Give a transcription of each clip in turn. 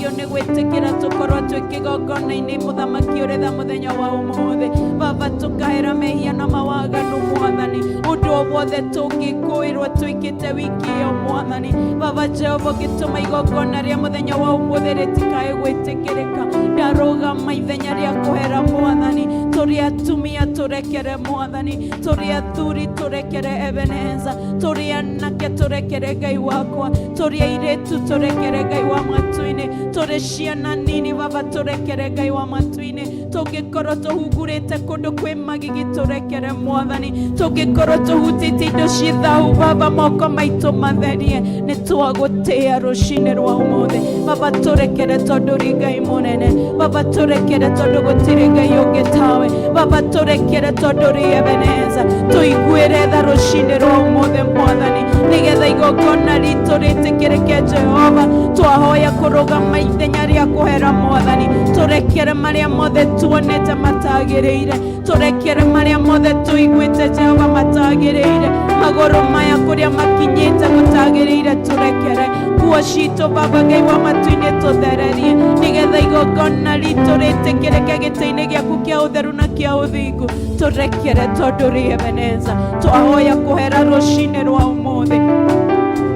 Thengio nĩ gwĩtĩkĩra tũkorwo twĩ kĩgongona-inĩ mũthamaki ũrĩ tha mũthenya wa ũmũthĩ. Baba, tũkaĩra mehia na mawaganu mwathani, ũndũ o wothe tũngĩkũĩrwo twĩkĩte wiki ĩyo mwathani. Baba Jehova, ũngĩtũma igongona rĩa mũthenya wa ũmũthĩ rĩtikae gwĩtĩkĩrĩka, ndarũgama ithenya rĩa kũhera mwathani. Tũrĩ atumia tũrekere mwathani, tũrĩ athuri tũrekere Ebeneza, tũrĩ anake tũrekere Ngai wakwa, tũrĩ airĩtu tũrekere Ngai wa matu-inĩ, tũrĩ ciana nini Baba tũrekere Ngai wa matu-inĩ. Tũngĩkorwo tũhungurĩte kũndũ kwĩ magigi tũrekere mwathani, tũngĩkorwo tũhutĩtie indo ciĩ thahu Baba moko maitũ matherie. Nĩ twagũtĩĩa rũcinĩ rwa ũmũthĩ Baba, tũrekere tondũ ũrĩ Ngai mũnene. Baba, tũrekere tondũ gũtirĩ Ngai ũngĩ tawe. Baba, tũrekere tondũ ũrĩ Ebeneza. Tũiguĩre tha rũcinĩ rwa ũmũthĩ mwathani, nĩgetha igongona ritũ rĩtĩkĩrĩke Jehova. Twahoya kũrũgama ithenya rĩa kũhera mwathani, tũrekere marĩa mothe tuonete matagĩrĩire, tũrekere marĩa mothe tũiguĩte Jehova matagĩrĩire, magũrũ maya kũrĩa makinyĩte gũtagĩrĩire tũrekere, nguo citũ Baba Ngai wa matu-inĩ tũthererie, nĩgetha igongona ritũ rĩtĩkĩrĩke gĩtĩ-inĩ gĩaku kĩa ũtheru na kĩa ũthingu. Tũrekere tondũ ũrĩ Ebeneza. Twahoya kũhera rũcinĩ rwa ũmũthĩ,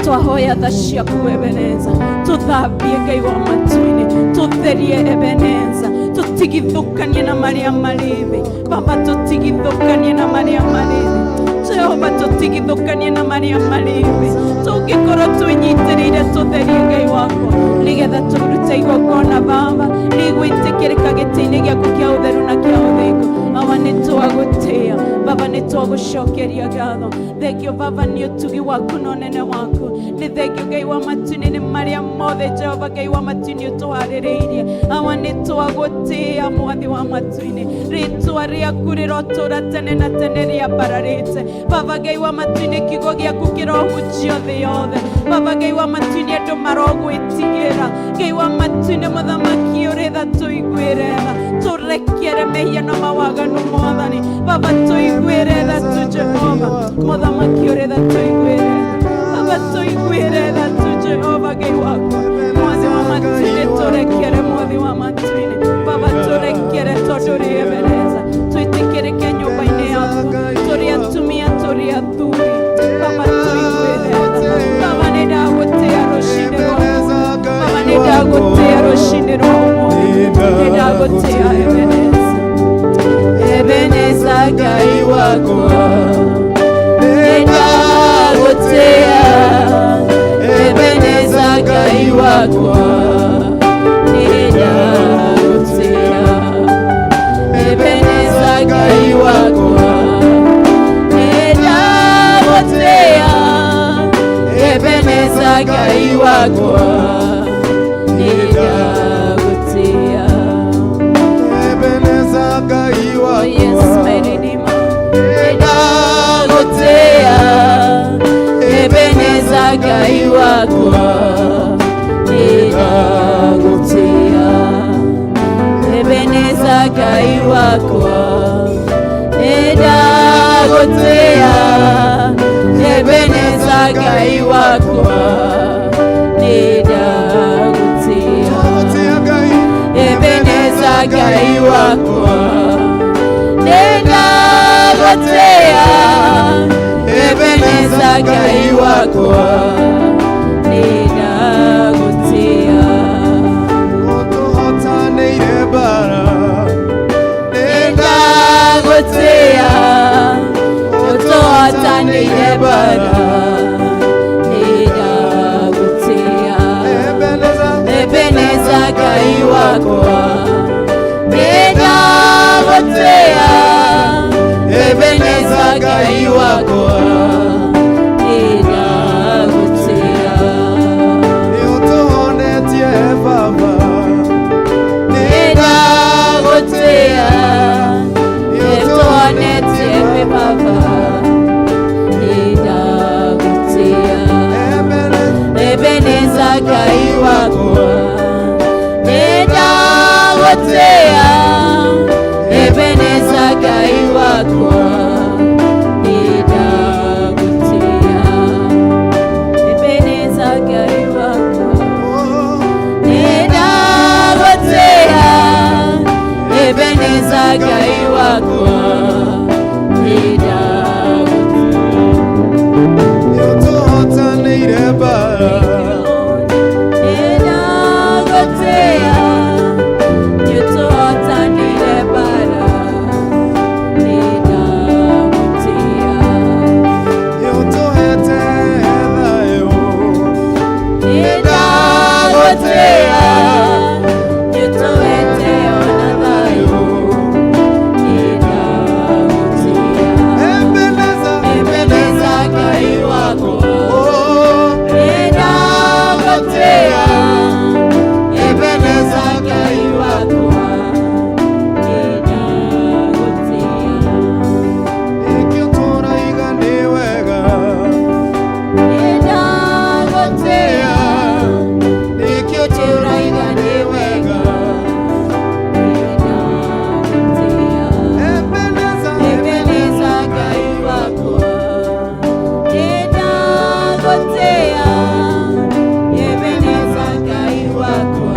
twahoya tha ciaku Ebeneza, tũthambie Ngai wa matu-inĩ, tũtherie Ebeneza, tũtigithũkanie na marĩa marĩ thĩ Baba, tũtigithũkanie na marĩa marĩ thĩ Jehova, tũtigithũkanie na marĩa marĩ thĩ. Tũngĩkorwo twĩnyitĩrĩire tũtherie Ngai wakwa, nĩgetha tũrute igongona Baba rĩgwĩtĩkĩrĩka gĩtĩ-inĩ gĩaku kĩa ũtheru na kĩa ũthingu. Awa, nĩ twagũtĩĩa Baba, nĩ twagũcokeria ngatho. Thengio Baba nĩ ũtugi waku na ũnene waku. Nĩ thengio Ngai wa matu-inĩ nĩ marĩa mothe Jehova Ngai wa matu-inĩ ũtũharĩrĩirie. Awa, nĩ twagũtĩĩa mwathi wa matu-inĩ, rĩtwa rĩaku rĩrotũra tene na tene rĩambararĩte. Baba Ngai wa matu-inĩ, kiugo gĩaku kĩrohunjio thĩ yothe. Baba Ngai wa matu-inĩ, andũ marogwĩtigĩra. Ngai wa matu-inĩ, mũthamaki ũrĩ tha, tũiguĩre tha, tũrekere mehia na mawaganu mwathani. Baba, tũiguĩre tha tu Jehova, mũthamaki ũrĩ tha, tũiguĩre tha. Baba, tũiguĩre tha tu Jehova Ngai wakwa, mwathi wa matu-inĩ, tũrekere mwathi wa matu-inĩ. Baba, tũrekere tondũ ũrĩ Ebeneza, twĩtĩkĩrĩke nyũmba-inĩ yaku, tũrĩ atumia tũrĩ athuri. Baba, tũiguĩre tha. Baba, nĩ ndagũtĩĩa rũcinĩ rwa ũmũthĩ. Baba, nĩ ndagũtĩĩa rũcinĩ rwa ũmũthĩ, nĩ ndagũtĩĩa Ebeneza. Ebeneza Ngai wakwa, nĩ ndagũtĩĩa. Ebeneza Ngai wakwa, nĩ ndagũtĩĩa. Ebeneza Ngai wakwa, nĩ ndagũtĩĩa. Ebeneza Ngai wakwa, nĩ ndagũtĩĩa. Ebeneza Ngai Oh yes, wakwa. my Redeemer. Nĩ ndagũtĩĩa. Ebeneza Ngai wakwa, nĩ ndagũtĩĩa. Ebeneza Ngai wakwa, nĩ ndagũtĩĩa. Ebeneza Ngai wakwa, nĩ ndagũtĩĩa. Ebeneza Ngai wakwa, nĩ ndagũtĩĩa. Ebeneza Ngai wakwa, nĩ ndagũtĩĩa. Ũtũhotanĩire mbara. Nĩ ndagũtĩĩa, ũtũhotanĩire mbara. Nĩ ndagũtĩĩa. Ebeneza. Ebeneza Ngai wakwa, nĩ ndagũtĩĩa. Ebeneza Ngai wakwa, nĩ ndagũtĩĩa. Nĩ ũtũhonetie Baba. Nĩ ndagũtĩĩa, nĩ ũtũhonetie Baba. Nĩ ndagũtĩĩa. Ebeneza Ngai wakwa, nĩ ndagũtĩĩa. Ebeneza Ngai wakwa, nĩ Ngai wakwa nĩndagũtĩĩa. Nĩũtũhotanĩire mbara. Nĩndagũtĩĩa, nĩũtũhotanĩire mbara. Nĩndagũtĩĩa. Nĩũtũhete thayũ. Nĩndagũtĩĩa, nĩũtũhete ona thayũ. Nĩndagũtĩĩa. Ebeneza, Ebeneza Ngai wakwa. Oh, Nĩndagũtĩĩa, Ebeneza Ngai wakwa. Nĩndagũtĩĩa. nĩkĩo tũraiga nĩ wega. Nĩndagũtĩĩa, Nĩkĩo tũraiga nĩ wega. Nĩndagũtĩĩa. Ebeneza, Ebeneza Ngai wakwa. Nĩndagũtĩĩa, Ebeneza Ngai wakwa.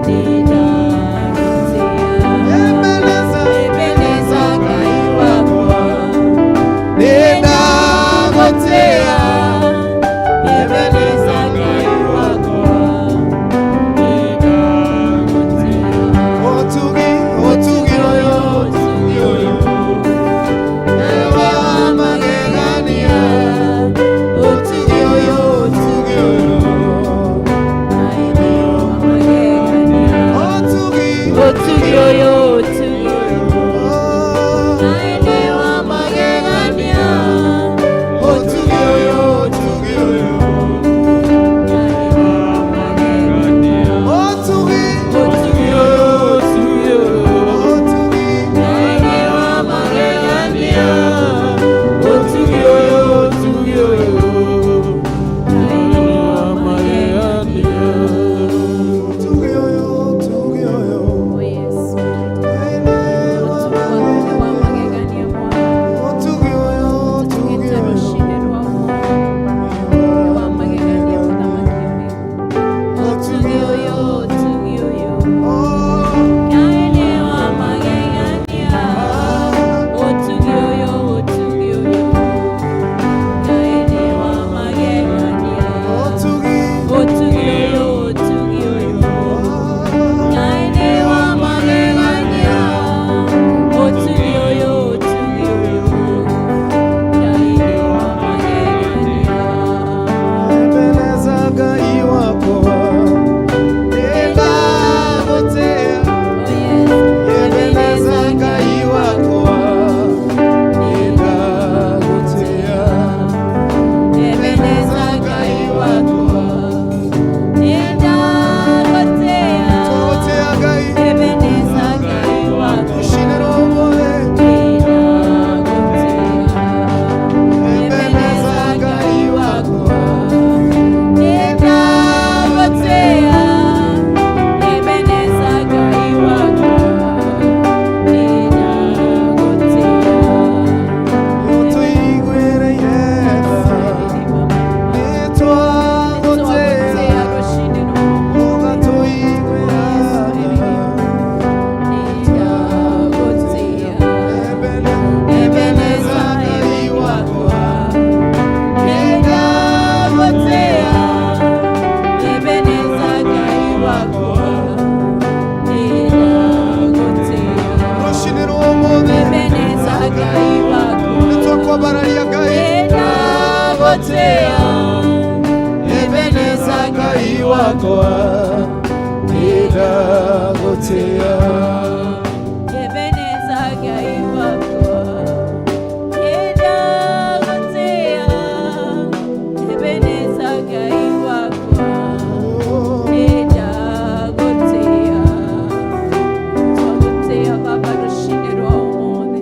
Nĩndagũtĩĩa. Ebeneza, Ebeneza Ngai wakwa. Nĩndagũtĩĩa. Ebeneza Ngai wakwa. Nĩndagũtĩĩa. Ũtugi, ũtugi ũyũ, ũtugi ũyũ. Nĩ wa magegania. Ũtugi ũyũ, ũtugi ũyũ. Ũtugi, Ũtugi ũyũ, ũtugi ũyũ. oh. Ngai nĩ wa magegania. Ũtugi ũyũ, ũtugi ũyũ. Ngai nĩ wa magegania. Ũtugi, Ũtugi ũyũ, ũtugi ũyũ. ũtugi. Ngai nĩ wa magegania. Ũtugi ũyũ, ũtugi ũyũ. Ngai nĩ wa magegania. Ũtugi ũyũ, ũtugi ũyũ. Oh, yes. Ngai nĩ wa Ũtugi waku nĩ wa magegania Mwathani. Ũtugi ũyũ, ũtugi Tũtugĩte ũyũ. rũcinĩ rwa ũmũthĩ. Nĩ wa magegania Mũthamaki ũrĩ. Ũtugi ũyũ, ũtugi ũyũ. Oh, Ngai nĩ wa magegania. Ũtugi ũyũ, ũtugi ũyũ. Ngai nĩ wa magegania. ũtugi. Ũtugi ũyũ, ũtugi ũyũ. Ngai nĩ wa magegania. Ũtugi ũyũ, ũtugi ũyũ. Ngai nĩ wa magegania. Ebeneza Ngai wakwa. Nĩndagũtĩĩa. Oh yes. Ebeneza Ngai wakwa. Nĩndagũtĩĩa. Ebeneza Ngai wakwa. Nĩndagũtĩĩa. Tũgũtĩĩa Ngai. Ebeneza Ngai wakwa. Rũcinĩ rwa ũmũthĩ. Nĩndagũtĩĩa. Ebeneza Ngai wakwa. Nĩndagũtĩĩa. Ebeneza Ngai wakwa. Nĩndagũtĩĩa. Nĩũtũiguĩrĩire tha. Nĩtwagũtĩĩa. Rũcinĩ rwa ũmũthĩ. Ũgatũiguĩra tha. Nĩndagũtĩĩa. Ebeneza Ngai wakwa. Nĩndagũtĩĩa. Ebeneza Ngai wakwa. Nĩndagũtĩĩa. Rũcinĩ rwa ũmũthĩ. Ebeneza Ngai wakwa. Nĩtwakwambararia Ngai. Nĩndagũtĩĩa. Ebeneza Ngai wakwa. Nĩndagũtĩĩa. Ebeneza Ngai wakwa. Nĩndagũtĩĩa. Ebeneza Ngai wakwa. Nĩndagũtĩĩa. Twagũtĩĩa Baba rũcinĩ rwa ũmũthĩ.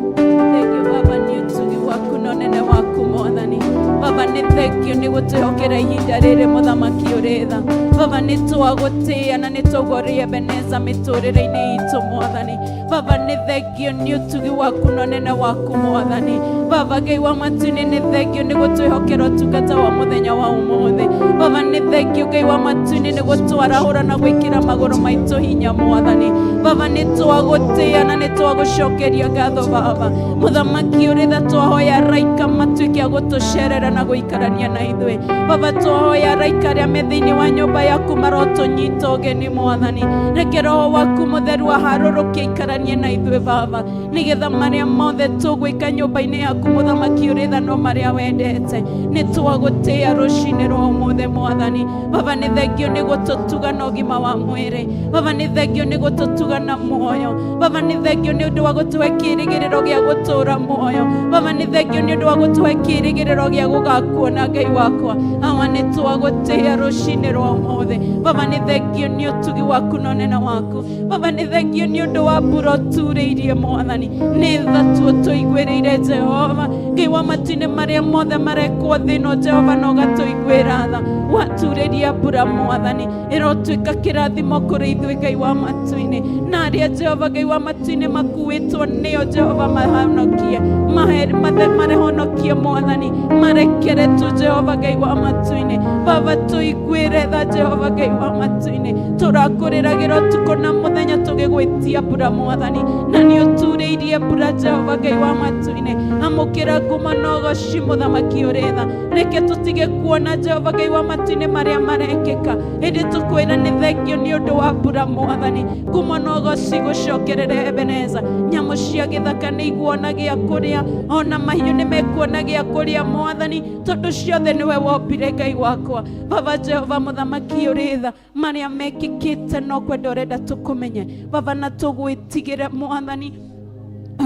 Thank you Baba nĩ ũtugi waku na ũnene waku Mwathani. Baba nĩ thengio nĩ gũtwĩhokera ihinda rĩrĩ mũthamaki ũrĩ tha. Baba nĩ twagũtĩĩa na nĩ twaugua ũrĩ Ebeneza mĩtũrĩre-inĩ itũ Mwathani. Baba nĩ thengio nĩ ũtugi waku na ũnene waku mwathani. Baba Ngai wa matu-inĩ nĩ thengio nĩ gũtwĩhokera ũtungata wa mũthenya wa ũmũthĩ. Baba nĩ thengio Ngai wa matu-inĩ nĩ gũtwarahũra na gwĩkĩra magũrũ maitũ hinya mwathani. Baba nĩ twagũtĩĩa na nĩ twagũcokeria ngatho Baba. Mũthamaki ũrĩ tha twahoya araika matuĩke a gũtũcerera na gũikarania na ithuĩ. Baba twahoya araika arĩa me thĩinĩ wa nyũmba yaku marotũnyita ũgeni mwathani. Reke roho waku mũtheru aharũrũke aikaranie na ithuĩ Baba, nĩgetha marĩa mothe tũgwĩka nyũmba-inĩ yaku mũthamaki ũrĩ tha no marĩa wendete. Nĩ twagũtĩĩa rũcinĩ rwa ũmũthĩ mwathani. Baba nĩ thengio nĩ gũtũtuga na ũgima wa mwĩrĩ. Baba nĩ thengio nĩ gũtũtuga na muoyo. Baba nĩ thengio nĩ ũndũ wa gũtũhe kĩĩrĩgĩrĩro gĩa gũtũũra muoyo. Baba nĩ thengio nĩ ũndũ wa gũtũhe kĩĩrĩgĩrĩro gĩa gũgakuona Ngai wakwa. Awa nĩ twagũtĩĩa rũcinĩ rwa ũmũthĩ. Baba nĩ thengio nĩ ũtugi waku na ũnene waku. Baba nĩ thengio nĩ ũndũ wa mbura ũturĩirie mwathani. Nĩ tha tu ũtũiguĩrĩire Jehova. Ngai wa matu-inĩ marĩa mothe marekwo thĩ ĩno Jehova na ũgatũiguĩra tha. Waturĩria mbura mwathani ĩrotuĩka kĩrathimo kũrĩ ithuĩ Ngai wa matu-inĩ. Na arĩa Jehova Ngai wa matu-inĩ makuĩtwo nĩo Jehova mahonokie, marehonokie mwathani, marekere tu Jehova Ngai wa matu-inĩ. Baba tũiguĩre tha Jehova Ngai wa matu-inĩ. Tũrakũrĩragĩra ũtukũ na mũthenya tũgĩgwĩtia mbura mwathani, na nĩ ũturĩirie mbura Jehova Ngai wa matu-inĩ. Amũkĩra ngumo na ũgoci mũthamaki ũrĩ tha. Reke tũtige kuona Jehova Ngai wa matu-inĩ marĩa marekĩka, ĩndĩ tũkwĩra nĩ thengio nĩ ũndũ wa mbura mwathani. Ngumo na ũgoci gũcokerere Ebeneza. Nyamũ cia gĩthaka nĩ iguona gĩa kũrĩa, ona mahiũ nĩ mekuona gĩa kũrĩa mwathani, tondũ ciothe nĩwe wombire Ngai wakwa. Baba Jehova mũthamaki ũrĩ tha, marĩa mekĩkĩte no kwenda ũrenda tũkũmenye Baba, na tũgwĩtigĩre mwathani,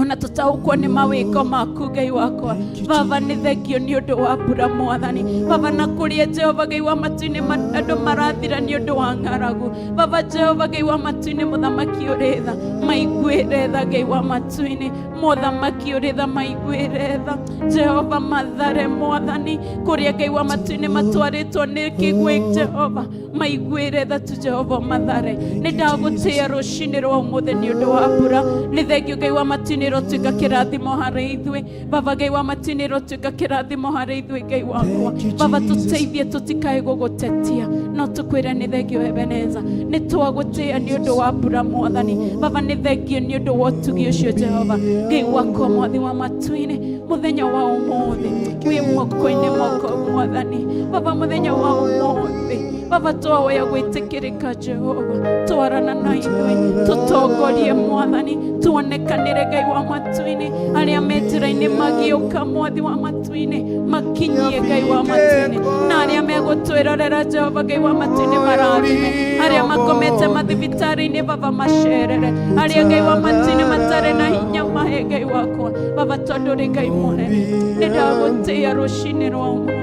ona tũtaũkwo nĩ mawĩko maku Ngai wakwa. Baba nĩ thengio nĩ ũndũ wa mbura mwathani. Baba na kũrĩa Jehova Ngai wa matu-inĩ andũ marathira nĩ ũndũ wa ng'aragu. Baba Jehova Ngai wa matu-inĩ mũthamaki ũrĩ tha, maiguĩre tha Ngai wa matu-inĩ. Mũthamaki ũrĩ tha, maiguĩre tha Jehova, mathare mwathani. Kũrĩa Ngai wa matu-inĩ matwarĩtwo nĩ kĩgwĩ Jehova, maiguĩre tha tu Jehova, mathare. Nĩ ndagũtĩĩa rũcinĩ rwa ũmũthĩ nĩ ũndũ wa mbura. Nĩ thengio Ngai wa matu-inĩ ĩrotuĩka kĩrathimo harĩ ithuĩ. Baba Ngai wa matu-inĩ ĩrotuĩka kĩrathimo harĩ ithuĩ Ngai wakwa. Baba tũteithie tũtikae gũgũtetia, no tũkwĩre nĩ thengio Ebeneza. Nĩ twagũtĩĩa nĩ ũndũ wa mbura mwathani. Baba nĩ thengio nĩ ũndũ wa ũtugi ũcio Jehova Ngai wakwa mwathi wa matu-inĩ. Mũthenya wa ũmũthĩ wĩ moko-inĩ moko mwathani. Baba mũthenya wa ũmũthĩ Baba twahoya gwĩtĩkĩrĩka Jehova, twarana na ithuĩ, tũtongorie mwathani, tuonekanĩre Ngai wa matu-inĩ. Arĩa me njĩra-inĩ magĩũka mwathi wa matu-inĩ makinyie Ngai wa matu-inĩ, na arĩa megũtwĩrorera Jehova Ngai wa matu-inĩ marathime. Arĩa makomete mathibitarĩ-inĩ Baba macerere. Arĩa Ngai wa matu-inĩ matarĩ na hinya mahe Ngai wakwa. Baba tondũ ũrĩ Ngai mũnene, nĩ ndagũtĩĩa rũcinĩ rwa ũmũthĩ.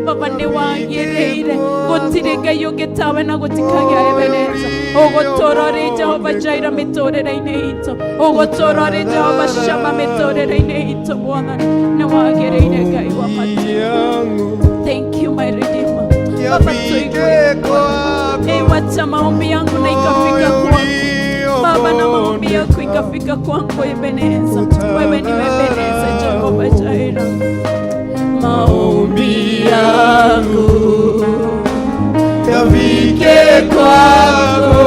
Baba nĩ wagĩrĩire, gũtirĩ Ngai ũngĩ tawe na gũtikagĩa Ebeneza. Ũgũtũũra ũrĩ Jehova Jaira mĩtũũrĩre-inĩ itũ, ũgũtũũra ũrĩ Jehova Shama mĩtũũrĩre-inĩ itũ mwathani. Nĩ wagĩrĩire Ngai wa matu. Thank you my Redeemer. Baba tuigue, wacha maombi yangu na ikafika kwako Baba, na maombi yako ikafika kwangu Ebeneza. Wewe ni Ebeneza Jehova Jaira. Maombi yangu yafike kwako,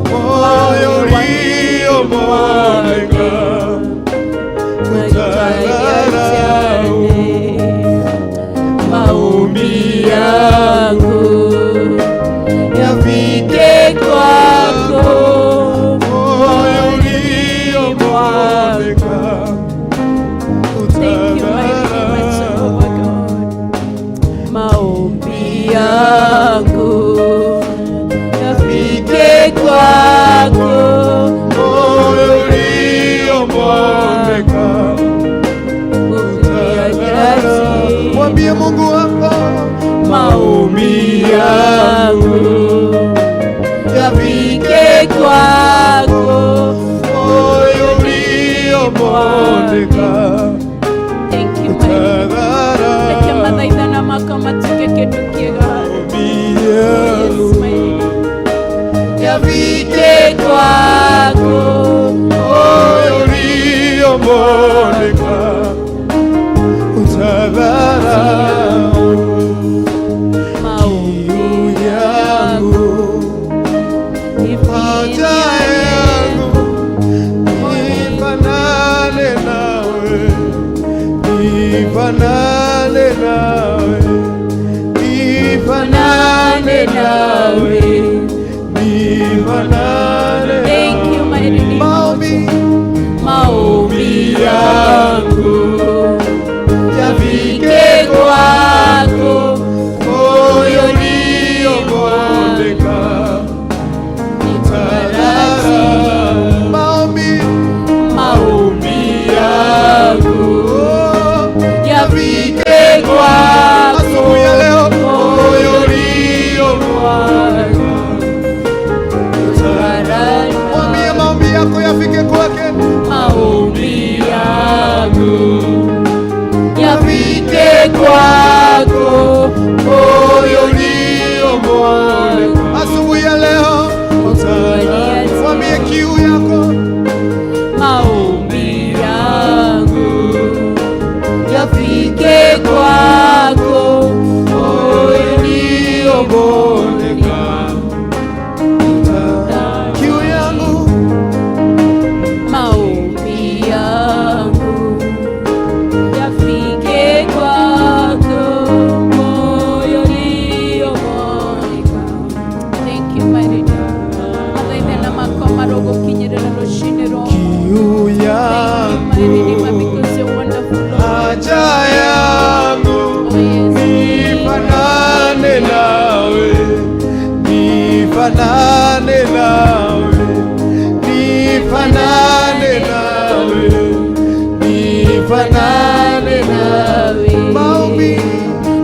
moyo uliobondeka utadharau. Maombi yangu yafike kwako, Moyo uliobondeka Thank you, my Redeemer, utadharau. Jehovah God. Maombi yangu yafike kwako, Moyo uliobondeka utadharau. Mwambie Mungu wako, maombi yangu yafike kwako, moyo uliobondeka Thank you, my Redeemer. Reke utadharau. mathaithana makwa matuĩke kĩndũ kĩega. Yes, my Redeemer. Yafike Kwako, moyo uliobondeka utadharau. Maombi Kiu yangu, haja yangu, nifanane nawe, nifanane nawe, nifanane nawe, nifanane. Thank you, my Redeemer. Maombi Maombi yangu yafike yafike kwako, moyo uliobondeka utadharau. Maombi Maombi yangu oh, yafike kwako, asubuhi ya leo, moyo uliobondeka. Mwambie maombi yako yafike kwake. Maombi yangu yafike kwako, Moyo uliobondeka. Asubuhi ya leo, mwambie kiu yako. Maombi yangu yafike kwako, moyo uliobondeka. Kiu yangu, Maombi yangu yafike kwako, moyo uliobondeka. Thank you, my Redeemer. Mathaithana makwa marogokinyerera rũcinĩ rwa kiu Thank you, my Redeemer, yangu, because you're wonderful, Lord. Haja yangu, Oh, yes. nifanane nawe, nifanane nawe, nifanane nawe, nifanane nawe. Maombi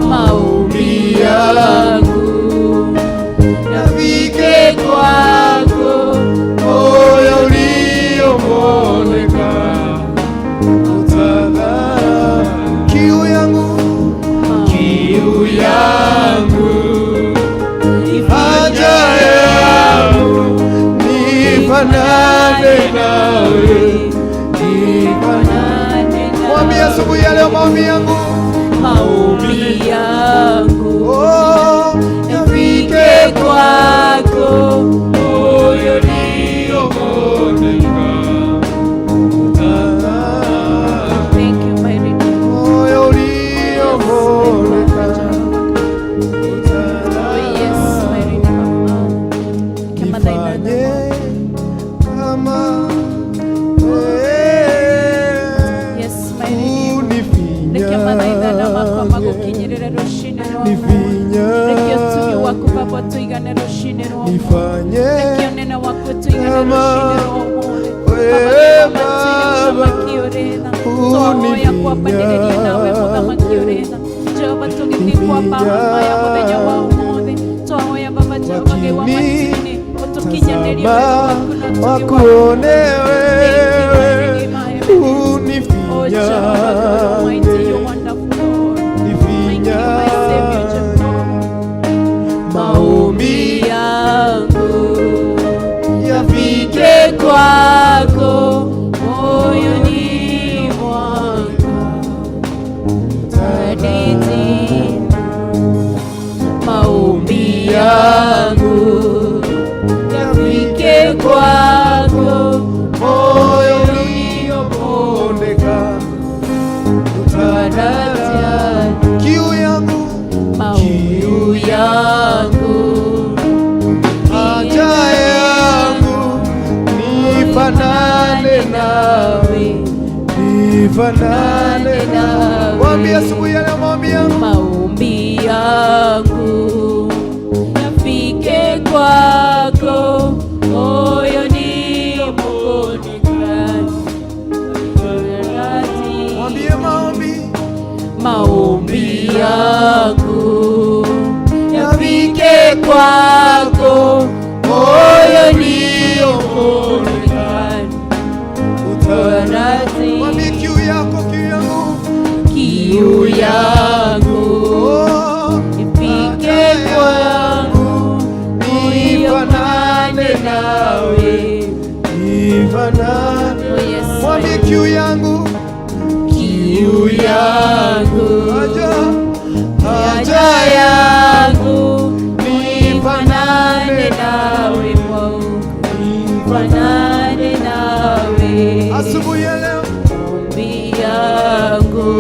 Maombi yangu yafike kwako, moyo uliobondeka utadharau. Kiu yangu, kiu yangu, haja yangu, nifanane nawe, nifanane. Mwambie asubuhi ya leo, maombi yangu, Maombi yangu oh, yafike kwako, moyo uliobondeka utadharau. Thank you, my Redeemer. Moyo uliobondeka Oh, yes, my Redeemer. Nifanye kama wewe. Yes, my Redeemer. Reke mathaithana makwa magukinyirire rucinĩ rwa ũmũthĩ. Reke ũtugi waku Baba tũigane rũcinĩ rwa ũmũthĩ. Nifanye Reke ũnene waku tũigane kama rũcinĩ rwa ũmũthĩ. wewe Baba Baba, mũthamaki ũrĩ tha, twahoya kwambanĩrĩria nawe mũthamaki ũrĩ tha. Jehova, tũgĩthiĩ kwamba hema ya mũthenya wa ũmũthĩ, twahoya Baba Jehova Ngai wa matu-inĩ, ũtũkinyanĩrie wega waku na ũtugi waku. Wakuone wewe, Oh, Jehovah God Almighty, you're unifinyange, wonderful, Lord. Thank you, my Savior, nifinyange. Jehovah. Maombi yangu yafike yafike kwako, moyoni mwangu hadithi. Maombi yangu yafike kwako, moyo uliobondeka utadharau. Kiu yangu, Maombi yangu haja yangu, nifanane nawe, nifanane nawe. Mwambie asubuhi ya leo, maombi yangu, Maombi yangu yafike kwako, moyoni mwako. Mwambie maombi, Maombi yangu yafike kwako, moyoni mwako. utadharau. Mwambie kiu yako, kiu yangu, Kiu yangu oh, ifike kwangu, nifanane nawe, nifanane. Oh, yes, Mwambie kiu kiu yangu, Kiu yangu, haja, haja yangu, nifanane nawe Mungu, nifanane nawe. Asubuhi ya leo Maombi yangu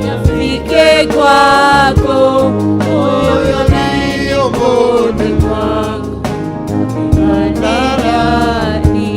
yafike kwako, moyo ulio mwangu, nani.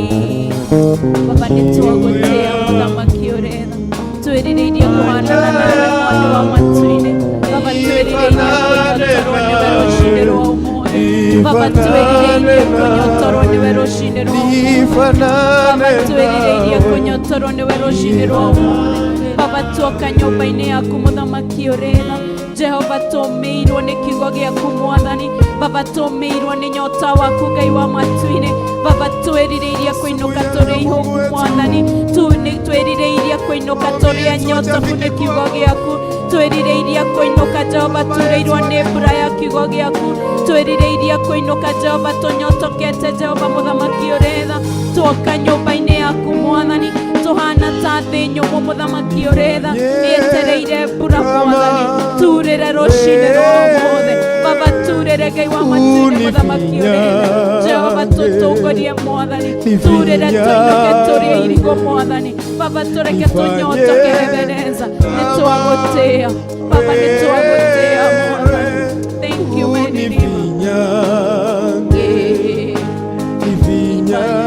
Baba nĩtwagũtĩĩa mũthamaki ũrĩ tha, twĩrirĩirie kũhanana nawe mwathi wa matu-inĩ. Baba, twĩrirĩirie kũnyotorwo nĩwe rũcinĩ rwa ũmũthĩ. Baba, twĩrirĩirie kũnyotorwo nĩwe rũcinĩ rwa ũmũthĩ. Baba, nifanane twĩrirĩirie nawe, kũnyotorwo nĩwe rũcinĩ rwa ũmũthĩ. Baba, tuoka nyũmba-inĩ yaku mũthamaki ũrĩ tha. Jehova, tũmĩirwo nĩ kiugo gĩaku mwathani. Baba, tũmĩirwo nĩ nyota waku Ngai wa matu-inĩ. Baba, twĩrirĩirie kũinũka tũrĩ ihũngũ mwathani. Twĩrirĩirie kũinũka tũrĩ anyotoku nĩ kiugo gĩaku. Twĩrirĩirie kũinũka Jehova turĩirwo nĩ mbura ya kiugo gĩaku. Twĩrirĩirie kũinũka Jehova tũnyotokete Jehova mũthamaki ũrĩ tha. Tuoka nyũmba-inĩ yaku mwathani, tũhana ta thĩ nyũmũ mũthamaki ũrĩ tha, yetereire mbura mwathani. Turĩre rũcinĩ rwa ũmũthĩ. Baba, turĩre Ngai wa matu-inĩ mũthamaki ũrĩ tha. Jehova, tũtongorie mwathani. Turĩre tũinũke tũrĩ irigũ mwathani. Baba, tũreke tũnyotoke Ebeneza. Nĩtwagũtĩĩa Baba, nĩtwagũtĩĩa mwathani. Thank you, my Redeemer. Unifinyange,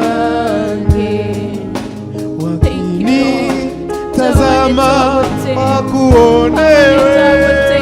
nifinyange, wakinitazama wakuone wewe,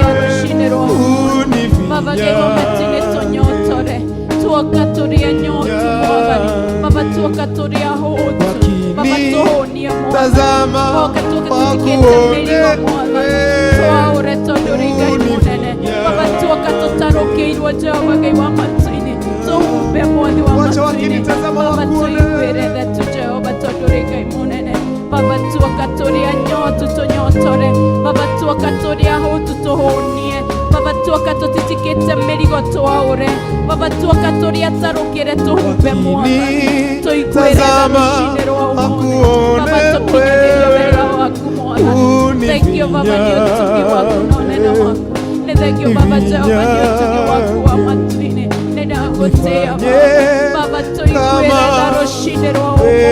Baba, unifinyange, tũnyotore tuoka tũrĩ anyotu mwathani. Baba, tuoka tũrĩ ahũtu. Baba, tũhũnie mwathani. tazama Tuoka tuoka tũtikĩte mĩrigo mwathani, twaũre tondũ ũrĩ Ngai mũnene. Baba, tuoka tũtarũkĩirwo Jehova Ngai wa matu-inĩ, tũhumbe mwathi wa Wacha matu-inĩ. wakinitazama Baba, wakuone. tũiguĩre tha tu Jehova tondũ ũrĩ Ngai mũnene. Baba, tuoka tũrĩ anyotu tũnyotore. Baba, tuoka tũrĩ ahũtu tũhũnie. Baba, tuoka tũtitikĩte mĩrigo twaũre. Baba, tuoka tũrĩ atarũkĩre tũhumbe mwathani. Tũiguĩre tha Tazama rũcinĩ rwa ũmũthĩ. wakuone Baba, tũkinyanĩrie wega waku mwathani. Thank you Baba nĩ ũtugi waku na ũnene waku. Nĩ thank you Baba Jehova nĩ ũtugi waku wa matu-inĩ. Nĩ ndagũtĩĩa Baba. Baba, tũiguĩre tha rũcinĩ rwa ũmũthĩ.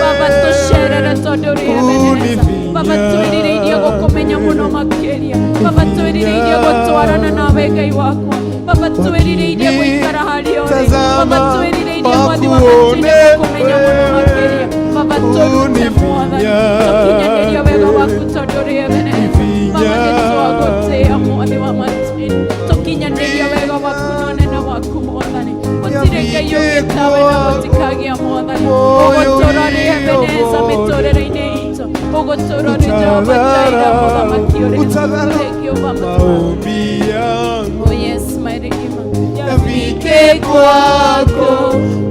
Baba, tũcerere tondũ ũrĩ Ebeneza. Baba, twĩrirĩirie gũkũmenya mũno makĩria. Baba, twĩrirĩirie gũtwarana nawe Ngai wakwa. Baba, twĩrirĩirie gũikara harĩa ũrĩ. Baba, twĩrirĩirie mwathi wa matu-inĩ gũkũmenya mũno makĩria. Baba, tũrute mwathani, tũkinyanĩrie wega waku tondũ ũrĩ Ebeneza. Baba, nĩtwagũtĩĩa mwathi wa matu-inĩ, tũkinyanĩrie wega waku na ũnene waku mwathani. Gũtirĩ Ngai ũngĩ tawe na gũtikagĩa mwathani. Ũgũtũũra rĩ Ebeneza mĩtũrĩre-inĩ itũ. Ũgũtũũra rĩ Jehova Jireh mũthamaki ũrĩ tha. Thank you Baba. Maombi yangu Oh yes, my Redeemer. yafike kwako,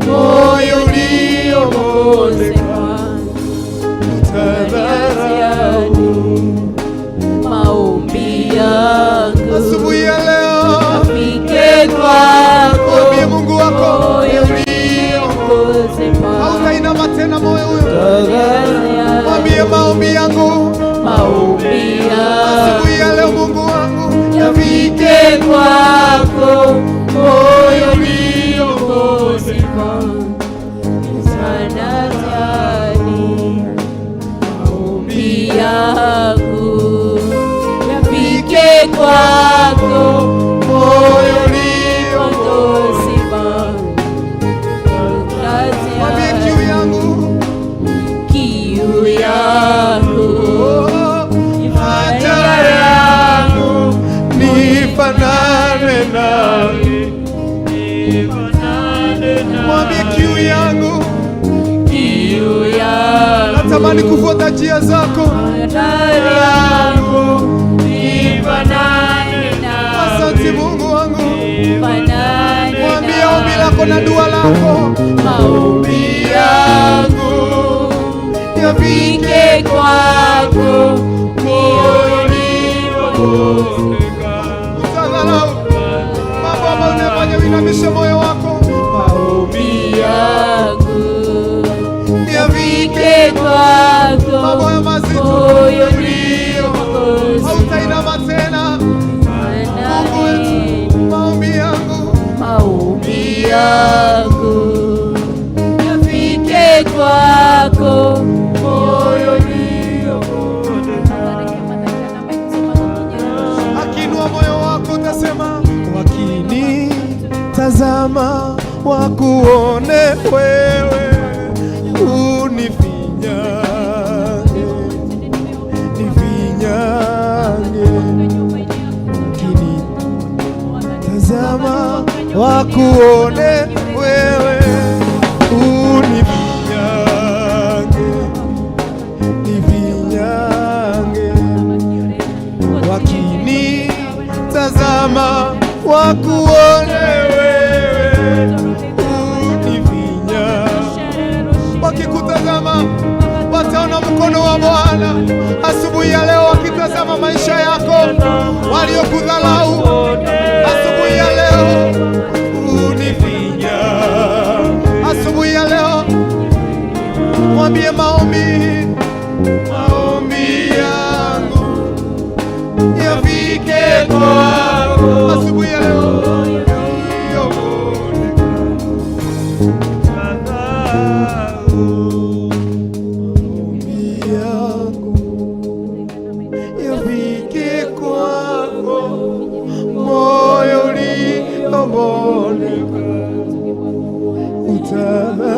moyo uliopondeka utadharau. Maombi yangu Asubuhi ya leo yafike kwako, mwambie Mungu wako moyo ulio, hautainama tena moyo huyo. Mwambie maombi yangu maombi yangu asubuhi ya leo, Mungu wangu, yafike yafike kwako, moyo uliopondeka utadharau. Maombi yangu yafike kwako, moyo ulio, Mwokozi mwambie kiu yangu, kiu yangu oh, haja yangu nifanane nawe. Mwambie kiu yangu, kiu yangu natamani kufuata njia zako. hatari yangu nifanane nawe. Asante Mungu wangu, Nifanane mwambie ombi lako na dua lako, maombi yangu yafike fike kwako, moyo ulipopondeka. Utadharau mambo ambayo unayofanya, uinamishe moyo wako. Maombi yangu yafike fike kwako. Wakuone wewe, unifinyange, nifinyange, tazama wakuone wewe, unifinyange, nifinyange, wakinitazama wakuone wewe, unifinyange. Wakikutazama wataona mkono wa Bwana asubuhi ya leo, wakitazama maisha yako, waliokudhalau asubuhi ya leo, unifinya. Asubuhi ya leo mwambie, maombi, maombi yangu yafike kwako asubuhi ya leo. Maombi yangu yafike kwako, moyo uliobondeka utala.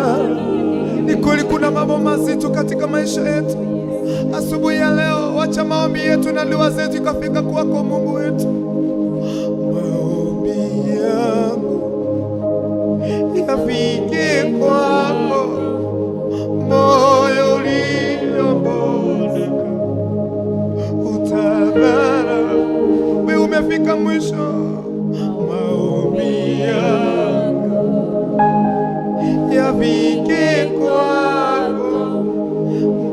Ni kweli kuna mambo mazito katika maisha yetu. Asubuhi ya leo, wacha maombi yetu na dua zetu ikafika kwako Mungu wetu. Maombi yangu yafike kwako, moyo uliobondeka utadhara. Wewe umefika mwisho, maombi yangu yafike kwako,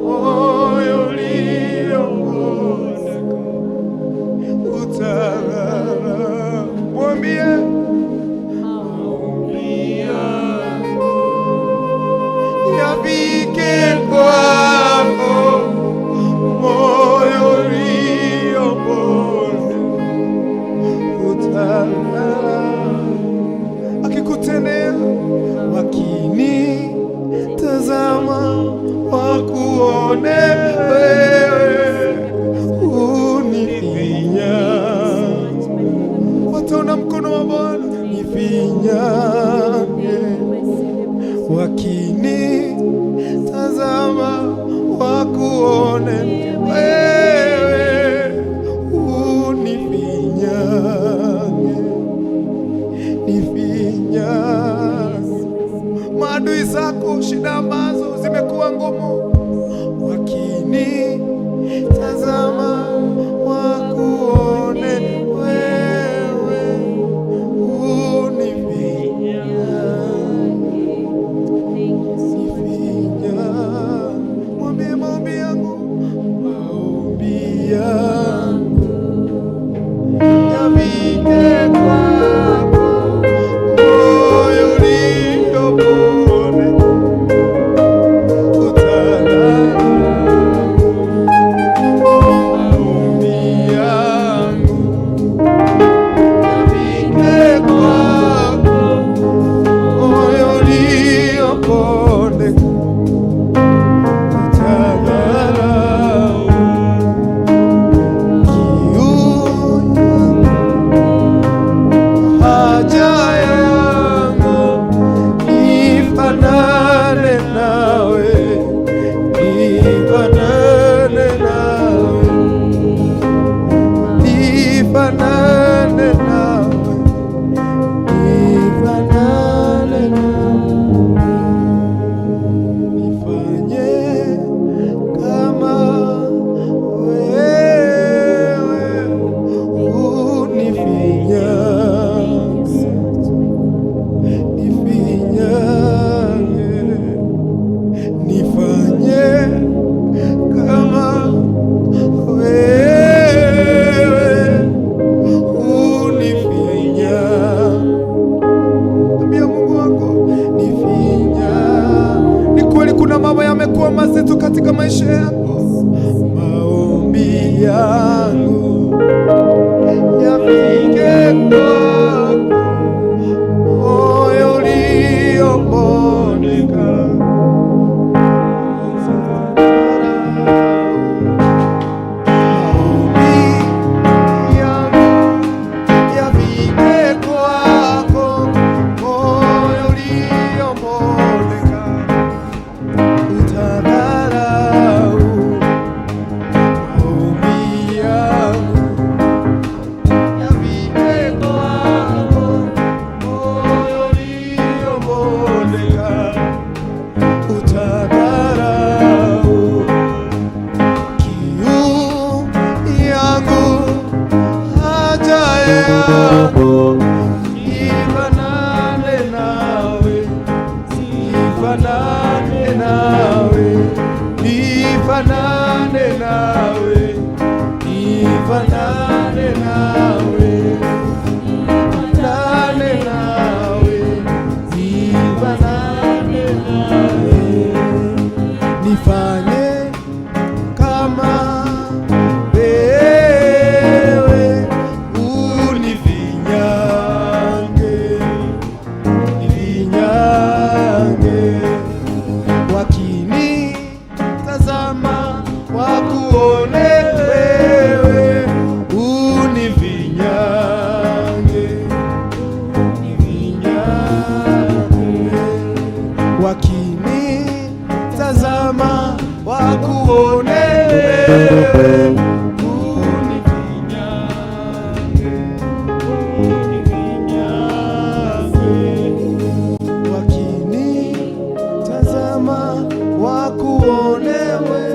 moyo uliobondeka utadhara. Mwambie maombi yangu yafike kwako, moyo uliobondeka utadhara. Akikutendea wakinitazama wakuone wewe, unifinya, wataona mkono wa Bwana, nifinyange, wakinitazama wakuone wewe, unifinyange, nifinyange. Maadui zako, shida ambazo zimekuwa ngumu, wakinitazama wakuone wewe, unifinyange, nifinyange. Mwambie maombi yangu, maombi yangu yafike kwako, moyo uliobondeka utala. Maombi yangu yafike kwako, moyo uliobondeka utadharau. Kiu haja yangu nifanane nawe, nifanane nawe, nifanane nawe, nifanane nawe, nifanye kama wewe, unifinyange, nifinyange, nifanye kama wewe, unifinya. Ambia Mungu wako, nifinya. Ni kweli kuna mambo yamekuwa mazito katika maisha yako. Maombi yangu yafike kwako, moyo uliobondeka. Maombi yangu yafike kwako, moyo. Nifanane nawe, nifanane nawe, nifanane nawe, nifanane nawe, nifanye kama wewe, unifinyange, nifinyange, wakinitazama wakuone wewe, unifinyange, nifinyange, wakinitazama wakuone wewe, unifinyange, unifinyange, wakinitazama wakuone wewe.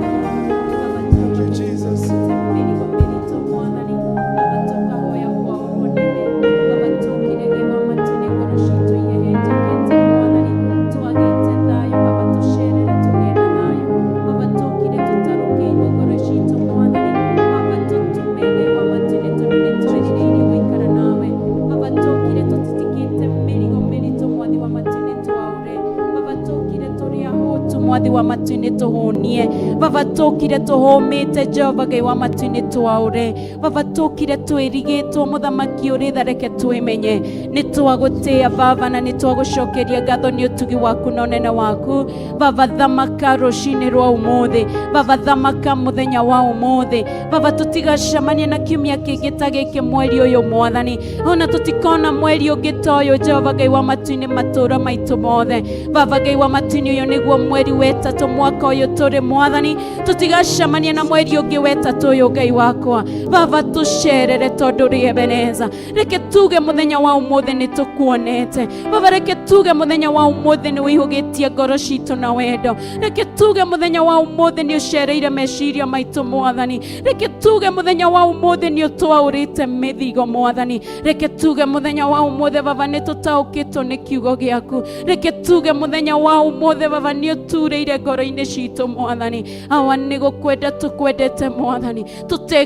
Thank you, Jesus. Mĩrigo mĩritũ mwathani, baba tũkahoya kwaũrwo nĩwe, baba tũkire Ngai wa matu-inĩ ngoro citũ ihehenjekete mwathani, twagĩte thayũ baba tũcerere tũgĩe na thayũ, baba tũkire tũtarũkĩirwo ngoro citũ mwathani, baba tũtũme Ngai wa matu-inĩ tondũ nĩ twĩrirĩirie gũikara nawe, baba tũkire tũtitikĩte mĩrigo mĩritũ mwathi wa matu-inĩ twaũre, baba tũkire tũrĩ ahũtu mwathi wa matu-inĩ tũhũnie, baba tũkire tũhũmĩte Jehova Ngai wa matu-inĩ twaũre, baba tũkire twĩrigĩtwo mũthamaki ũrĩ tha reke twĩmenye, nĩ twagũtĩĩa baba na nĩ twagũcokeria ngatho nĩ ũtugi waku na ũnene waku, baba thamaka rũcinĩ rwa ũmũthĩ, baba thamaka mũthenya wa ũmũthĩ, baba tũtigacemania na kiumia kĩngĩ ta gĩkĩ mweri ũyũ mwathani, ona tũtikona mweri ũngĩ ta ũyũ Jehova Ngai wa matu-inĩ matũũra maitũ mothe, baba Ngai wa matu-inĩ ũyũ nĩguo mweri wetatũ mwaka ũyũ tũrĩ mwathani, tũtigacemania na mweri ũngĩ wetatũ ũyũ Ngai wakwa, baba tũcerere tondũ ũrĩ Ebeneza, reke tuge mũthenya wa ũmũthĩ nĩ tũkuonete, baba reke tuge mũthenya wa ũmũthĩ nĩ wĩihũgĩtie ngoro citũ na wendo, reke tuge mũthenya wa ũmũthĩ nĩ ũcereire meciria maitũ mwathani, reke tuge mũthenya wa ũmũthĩ nĩ ũtwaũrĩte mĩthigo mwathani, reke tuge mũthenya wa ũmũthĩ baba nĩ tũtaũkĩtwo nĩ kiugo gĩaku, reke tuge mũthenya wa ũmũthĩ baba nĩ ũturĩire ngoro-inĩ citũ mwathani, awa nĩ gũkwenda tũkwendete mwathani,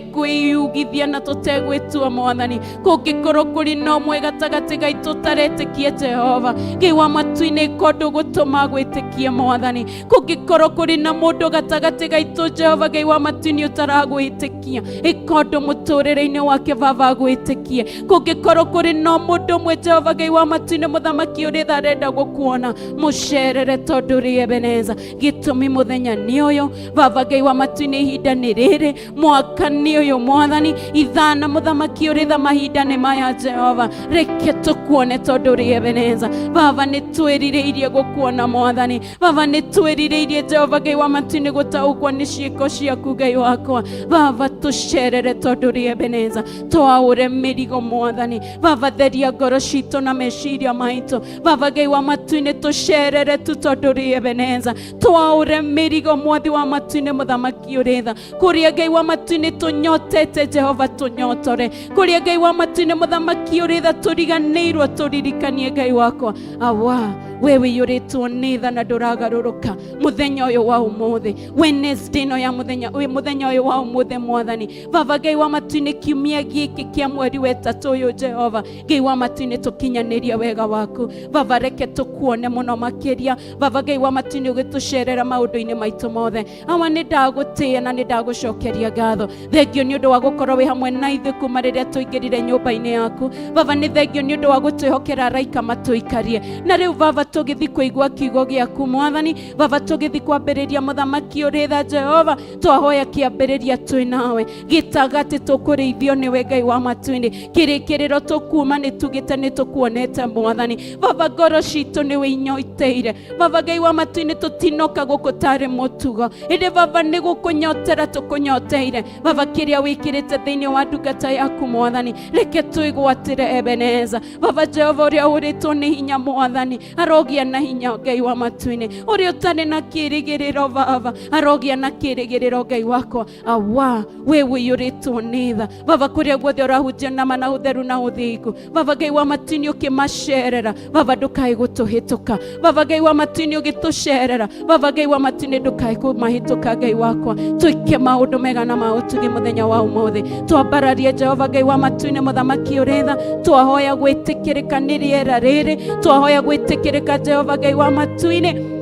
tũtekwĩyugithia na tũtegwĩtua mwathani, kũngĩkorwo kũrĩ na ũmwe gatagatĩ gaitũ ũtaretĩkia Jehova Ngai wa matu-inĩ ko ndũgũtũma gwĩtĩkie mwathani, kũngĩkorwo kũrĩ na mũndũ gatagatĩ gaitũ Jehova Ngai wa matu-inĩ ũtaragwĩtĩkia ĩka ũndũ mũtũrĩre-inĩ wake baba agwĩtĩkie, kũngĩkorwo kũrĩ na mũndũ ũmwe Jehova Ngai wa matu-inĩ mũthamaki ũrĩ tha arenda gũkuona mũcerere tondũ ũrĩ Ebeneza, gĩtũmi mũthenya nĩ ũyũ baba Ngai wa matu-inĩ ihinda nĩ rĩrĩ mwaka nĩ ũyũ mwathani ithana mũthamaki ũrĩ tha mahinda nĩ maya Jehova reke tũkuone tondũ ũrĩ Ebeneza, baba nĩ twĩrirĩirie gũkuona mwathani, baba nĩ twĩrirĩirie Jehova Ngai wa matu-inĩ gũtaũkwo nĩ ciĩko ciaku Ngai wakwa, baba tũcerere tondũ ũrĩ Ebeneza, twaũre mĩrigo mwathani, baba theria ngoro citũ na meciria maitũ, baba Ngai wa matu-inĩ tũcerere tu tondũ ũrĩ Ebeneza, twaũre mĩrigo mwathi wa matu-inĩ mũthamaki ũrĩ tha, kũrĩa Ngai wa matu-inĩ tũnyotete Jehova tũnyotore, kũrĩa Ngai wa matu-inĩ mũthamaki ũrĩ tha tũriganĩirwo tũririkanie Ngai wakwa, awa we wĩiyũrĩtwo nĩ tha na ndũragarũrũka mũthenya ũyũ wa ũmũthĩ, Wednesday ĩno ya mũthenya ũyũ mũthenya ũyũ wa ũmũthĩ mwathani, baba Ngai wa matu-inĩ kiumia gĩkĩ kĩa mweri wetatũ ũyũ Jehova Ngai wa matu-inĩ tũkinyanĩrie wega waku, baba reke tũkuone mũno makĩria, baba Ngai wa matu-inĩ ũgĩtũcerera maũndũ-inĩ maitũ mothe, awa nĩ ndagũtĩĩa na nĩ ndagũcokeria ngatho, thengio nĩ ũndũ wa gũkorwo wĩ hamwe na ithuĩ kuma rĩrĩa tũingĩrire nyũmba-inĩ yaku, baba nĩ thengio nĩ ũndũ wa gũtwĩhokera araika matũikarie, na rĩu baba tũgĩthiĩ kũigua kiugo gĩaku mwathani, baba tũgĩthiĩ kwambĩrĩria mũthamaki ũrĩ tha Jehova, twahoya kĩambĩrĩria twĩ nawe, gĩtagatĩ tũkũrĩithio nĩwe Ngai wa matu-inĩ, kĩrĩkĩrĩro tũkuma nĩ tugĩte nĩ tũkuonete mwathani, baba ngoro citũ nĩ wĩinyoteire, baba Ngai wa matu-inĩ tũtinoka gũkũ tarĩ mũtugo, ĩndĩ baba nĩ gũkũnyotera tũkũnyoteire, baba kĩrĩa wĩkĩrĩte thĩinĩ wa ndungata yaku mwathani, reke twĩgwatĩre Ebeneza, baba Jehova ũrĩa ũrĩtwo nĩ hinya mwathani, aroka Arogĩa na hinya Ngai wa matu-inĩ. Ũrĩa ũtarĩ na kĩĩrĩgĩrĩro Baba arogĩa na kĩĩrĩgĩrĩro Ngai wakwa. Awa we ũiyũrĩtwo nĩ tha Baba, kũrĩa guothe ũrahunjia nama na ũtheru na ũthingu Baba Ngai wa matu-inĩ ũkĩmacerera Baba ndũkae gũtũhĩtũka. Baba Ngai wa matu-inĩ ũgĩtũcerera Baba Ngai wa matu-inĩ ndũkae kũmahĩtũka Ngai wakwa. Twĩke maũndũ mega na ma ũtugi mũthenya wa ũmũthĩ. Twambararie Jehova Ngai wa matu-inĩ mũthamaki ũrĩ tha. Twahoya gwĩtĩkĩrĩka nĩ rĩera rĩrĩ, twahoya gwĩtĩkĩrĩka Jehova Ngai wa matu-inĩ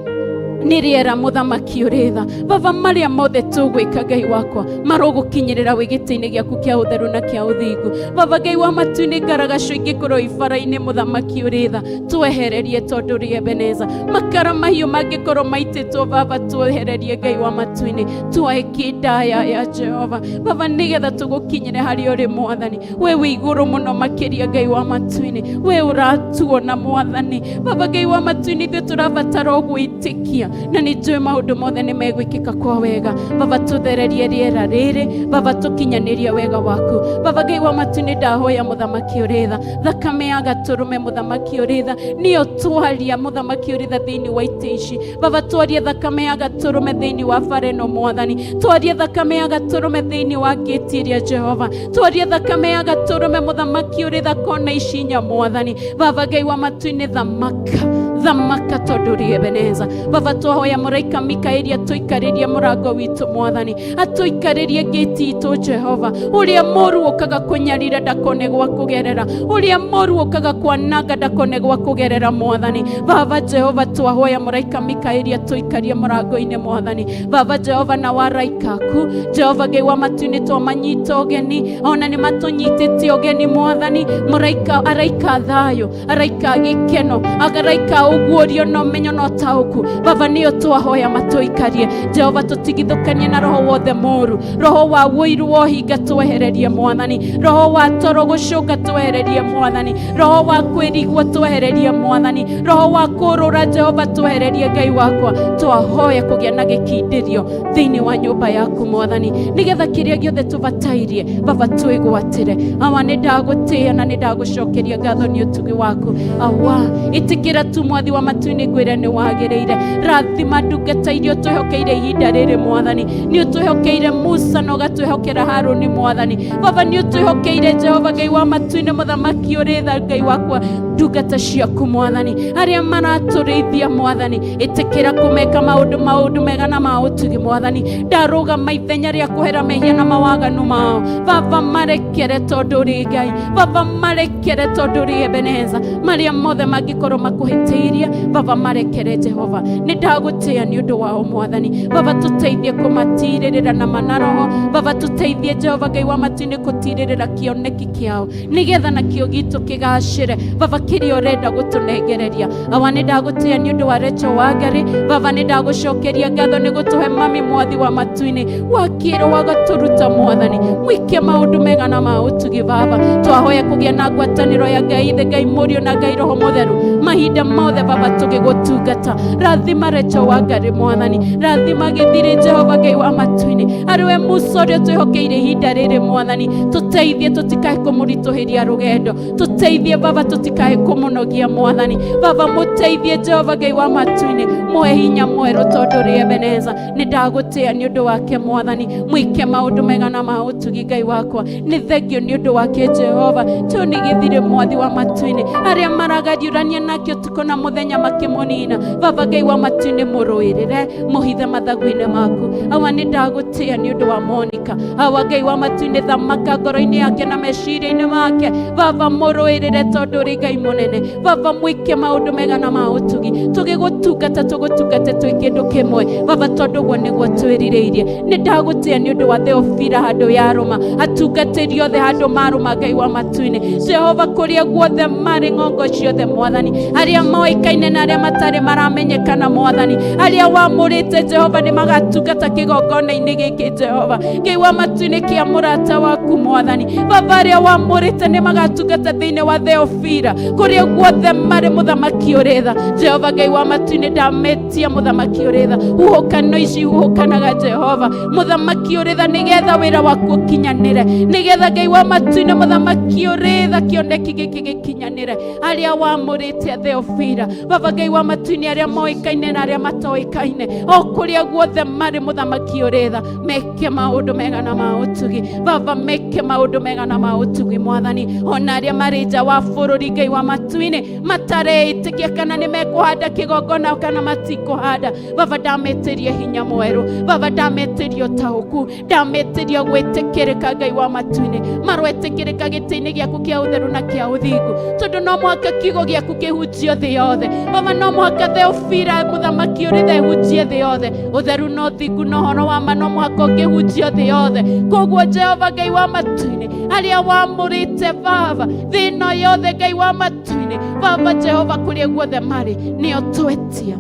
nĩ rĩera mũthamaki ũrĩ tha. Baba marĩa mothe tũgwĩka Ngai wakwa marogũkinyĩrĩra wĩ gĩtĩ-inĩ gĩaku kĩa ũtheru na kĩa ũthingu. Baba Ngai wa matu-inĩ ngaragaco ingĩkorwo ibara-inĩ mũthamaki ũrĩ tha twehererie tondũ rĩ Ebeneza. Makara mahiũ mangĩkorwo maitĩtwo Baba twehererie Ngai wa matu-inĩ. Twae kĩndaya ya Jehova Baba nĩgetha tũgũkinyĩre harĩa ũrĩ mwathani. We wĩ igũrũ mũno makĩria Ngai wa matu-inĩ, we ũratuona mwathani. Baba Ngai wa matu-inĩ ithuĩ tũrabatara o gwĩtĩkia na nĩ njũĩ maũndũ mothe nĩ megwĩkĩka kwa wega. Baba tũthererie rĩera rĩrĩ, Baba tũkinyanĩrie wega waku. Baba Ngai wa matu-inĩ ndahoya mũthamaki ũrĩ tha, thakame ya gatũrũme mũthamaki ũrĩ tha nĩyo twaria mũthamaki ũrĩ tha thĩinĩ wa itĩ ici. Baba twarie thakame ya gatũrũme thĩinĩ wa bara ĩno mwathani, twarie thakame ya gatũrũme thĩinĩ wa ngĩti ĩrĩa Jehova, twarie thakame ya gatũrũme mũthamaki ũrĩ tha kona ici inya mwathani. Baba Ngai wa matu-inĩ thamaka thamaka tondũ rĩ Ebeneza. Baba twahoya mũraika Mikaeli atũikarĩrie mũrango witũ mwathani, atũikarĩrie ngĩti itũ Jehova. Ũrĩa mũru ũkaga kũnyarira ndakone gwa kũgerera, ũrĩa mũru ũkaga kwananga ndakone gwa kũgerera mwathani. Baba Jehova twahoya mũraika Mikaeli atũikarie mũrango-inĩ mwathani. Baba Jehova na waraika aku Jehova Ngai wa matu-inĩ twamanyita ũgeni, ona nĩ matũnyitĩte ũgeni mwathani. Mũraika araika thayũ, araika gĩkeno, araika ũguũrio na ũmenyo na ũtaũku. Baba nĩyo twahoya matũikarie Jehova, tũtigithũkanie na roho wothe mũru, roho wa ũiru wa ũhinga twehererie mwathani, roho wa toro gũcũnga twehererie mwathani, roho wa kwĩrigwo twehererie mwathani, roho wa kũrũra Jehova twehererie Ngai wakwa. Twahoya kũgĩa na gĩkindĩrio thĩinĩ wa nyũmba yaku mwathani, nĩgetha kĩrĩa gĩothe tũbatairie Baba twĩgwatĩre. Awa nĩ ndagũtĩĩa na nĩ ndagũcokeria ngatho nĩ ũtugi waku. Awa ĩtĩkĩra tu mwathi wa matu-inĩ ngwĩre nĩ wagĩrĩire. Rathima ndungata iria ũtwĩhokeire ihinda rĩrĩ mwathani. Nĩ ũtwĩhokeire Musa na ũgatwĩhokera Harũni mwathani. Baba nĩ ũtwĩhokeire Jehova Ngai wa matu-inĩ mũthamaki ũrĩ tha Ngai wakwa ndungata ciaku mwathani, arĩa maratũrĩithia mwathani, ĩtĩkĩra kũmeka maũndũ mega na ma ũtugi mwathani. Ndarũgama ithenya rĩa kũhera mehia na mawaganu mao Baba marekere tondũ ũrĩ Ngai. Baba marekere tondũ ũrĩ Ebeneza. Marĩa mothe mangĩkorwo makũhĩtĩirie Baba marekere Jehova. Nĩ ndagũtĩĩa nĩ ũndũ wao mwathani. Baba tũteithie kũmatirĩrĩra na manaroho. Baba tũteithie Jehova Ngai wa matu-inĩ kũtirĩrĩra kĩoneki kĩao nĩgetha nakĩo gitũ kĩgacĩre. Baba kĩrĩa ũrenda gũtũnengereria. Awa nĩ ndagũtĩĩa nĩ ũndũ wa Rachel Wangari. Baba nĩ ndagũcokeria ngatho nĩ gũtũhe mami mwathi wa matu-inĩ wakĩrwo wagatũruta mwathani. Mwĩke maũndũ mega na ma ũtugi Baba. Twahoya kũgĩa na ngwatanĩro ya Ngai Ithe, Ngai Mũriũ na Ngai Roho Mũtheru mahinda mothe Baba tũgĩgũtungata. Rathima Rachel Wangari mwathani, rathima gĩthirĩ Jehova Ngai wa matu-inĩ, arĩ we Musa ũrĩa twĩhokeire ihinda rĩrĩ mwathani. Tũteithie tũtikae kũmũritũhĩria rũgendo, tũteithie Baba tũtikae kũmũnogia mwathani. Baba mũteithie Jehova Ngai wa matu-inĩ, mũhe hinya mwerũ tondũ rĩ Ebeneza. Nĩ ndagũtĩĩa nĩ ũndũ wake mwathani, mwĩke maũndũ mega na ma ũtugi Ngai wakwa. Nĩ thengio nĩ ũndũ wake Jehova. Tony gĩthirĩ mwathi wa matu-inĩ, arĩa maragariũrania nake ũtukũ na mũthenya makĩmũnina Baba Ngai wa matu-inĩ mũrũĩrĩre, mũhithe mathagu-inĩ maku. Awa nĩ ndagũtĩĩa nĩ ũndũ wa Monica. Awa Ngai wa matu-inĩ thamaka ngoro-inĩ yake na meciria-inĩ make. Baba mũrũĩrĩre tondũ ũrĩ Ngai mũnene. Baba mwĩke maũndũ mega na ma ũtugi. Tũgĩgũtungata tũgũtungate twĩ kĩndũ kĩmwe Baba, tondũ ũguo nĩguo twĩrirĩirie. Nĩ ndagũtĩĩa nĩ ũndũ wa Theofila handũ yarũma, atungatĩri othe handũ marũma Ngai wa matu-inĩ Jehova, kũrĩa guothe marĩ ng'ongo ciothe mwathani, arĩa moĩkaine na arĩa matarĩ maramenyekana mwathani, arĩa wamũrĩte Jehova nĩ magatungata kĩgongona-inĩ gĩkĩ Jehova Ngai wa matu-inĩ kĩa mũrata waku mwathani. Baba arĩa wamũrĩte nĩ magatungata thĩinĩ wa Theofila kũrĩa guothe marĩ mũthamaki ũrĩ tha Jehova Ngai wa matu-inĩ ndametia mũthamaki ũrĩ tha, huhũkano ici huhũkanaga Jehova mũthamaki ũrĩ tha, nĩgetha wĩra waku ũkinyanĩre, nĩgetha Ngai wa matu-inĩ mũthamaki ũrĩ tha kĩoneki gĩkĩ gĩkinyanĩre. Arĩa wamũrĩte Twametia Theofira baba Ngai wa matu-inĩ, arĩa moĩkaine na arĩa matoĩkaine, o kũrĩa guothe marĩ, mũthamaki ũrĩ tha, meke maũndũ mega na ma ũtugi. Baba, meke maũndũ mega na ma ũtugi, mwathani. Ona arĩa marĩ nja wa bũrũri, Ngai wa matu-inĩ, matareĩtĩkia kana nĩ mekũhanda kĩgongona kana matikũhanda, baba, ndametĩria hinya mwerũ. Baba, ndametĩria ũtaũku, ndametĩria gwĩtĩkĩrĩka. Ngai wa matu-inĩ, marwetĩkĩrĩka gĩtĩ-inĩ gĩaku kĩa ũtheru na kĩa ũthingu, tondũ no mũhaka kiugo gĩaku kĩhunjio thĩ yothe. Baba, no mũhaka Theofira, mũthamaki ũrĩ tha, ĩhunjie thĩ yothe. Ũtheru na ũthingu na ũhoro wa ma no mũhaka ũngĩhunjio thĩ yothe. Koguo Jehova Ngai wa matu-inĩ, arĩa wamũrĩte, baba, thĩ ĩno yothe, Ngai wa matu-inĩ, baba Jehova, kũrĩa guothe marĩ, nĩo twetia,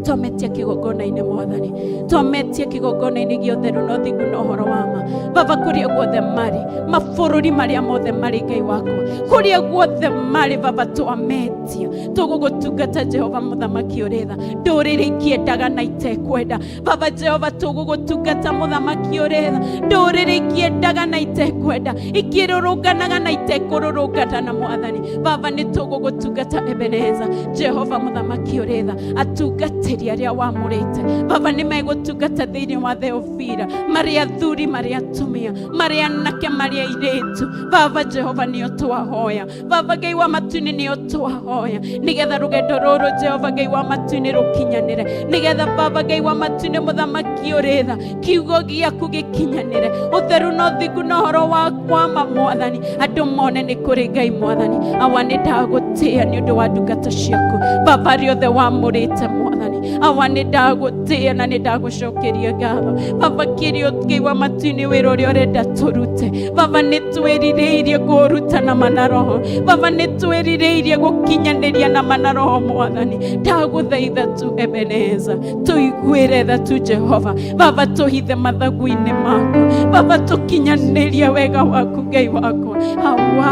twametia kĩgongona-inĩ, mwathani, twametie kĩgongona-inĩ gĩa ũtheru na ũthingu na ũhoro wa ma. Baba, kũrĩa guothe marĩ, mabũrũri marĩa mothe marĩ, Ngai wakwa, kũrĩa guothe marĩ, baba, twametia tũgũgũtungata. Jehova mũthamaki ũrĩ tha, ndũrĩrĩ ikĩendaga na itekwenda, baba Jehova, tũgũgũtungata. Mũthamaki ũrĩ tha, ndũrĩrĩ ikĩendaga na itekwenda, ikĩrũrũnganaga na itekũrũrũngana na mwathani, baba, nĩ tũgũgũtungata. Ebeneza, Jehova mũthamaki ũrĩ tha, atungatĩri arĩa wamũrĩte, baba, nĩ megũtungata thĩinĩ wa Theofira, marĩ athuri, marĩ atumia, marĩ anake, marĩ airĩtu. Baba Jehova, nĩo twahoya. Baba Ngai wa matu-inĩ, nĩo twahoya, nĩgetha rũgendo rũrũ, Jehova Ngai wa matu-inĩ, rũkinyanĩre, nĩgetha baba Ngai wa matu-inĩ, mũthamaki ũrĩ tha, kiugo gĩaku gĩkinyanĩre, ũtheru na ũthingu na ũhoro wa ma, mwathani, andũ mone nĩ kũrĩ Ngai. Mwathani awa, nĩ ndagũtĩĩa nĩ ũndũ wa ndungata ciaku, baba, arĩa othe wamũrĩte. Mwathani awa, nĩ ndagũtĩĩa na nĩ ndagũcokeria ngatho. Baba, kĩrĩa Ngai wa matu-inĩ, wĩra ũrĩa ũrenda tũrute, baba, nĩ twĩrirĩirie kũũruta na ma na roho. Baba, nĩ twĩrirĩirie gũkinyanĩria na ma na roho. Mwathani, ndagũthaitha tu, Ebeneza, tũiguĩre tha tu. Jehova baba, tũhithe mathagu-inĩ maku. Baba, tũkinyanĩrie wega waku. Ngai wakwa awa,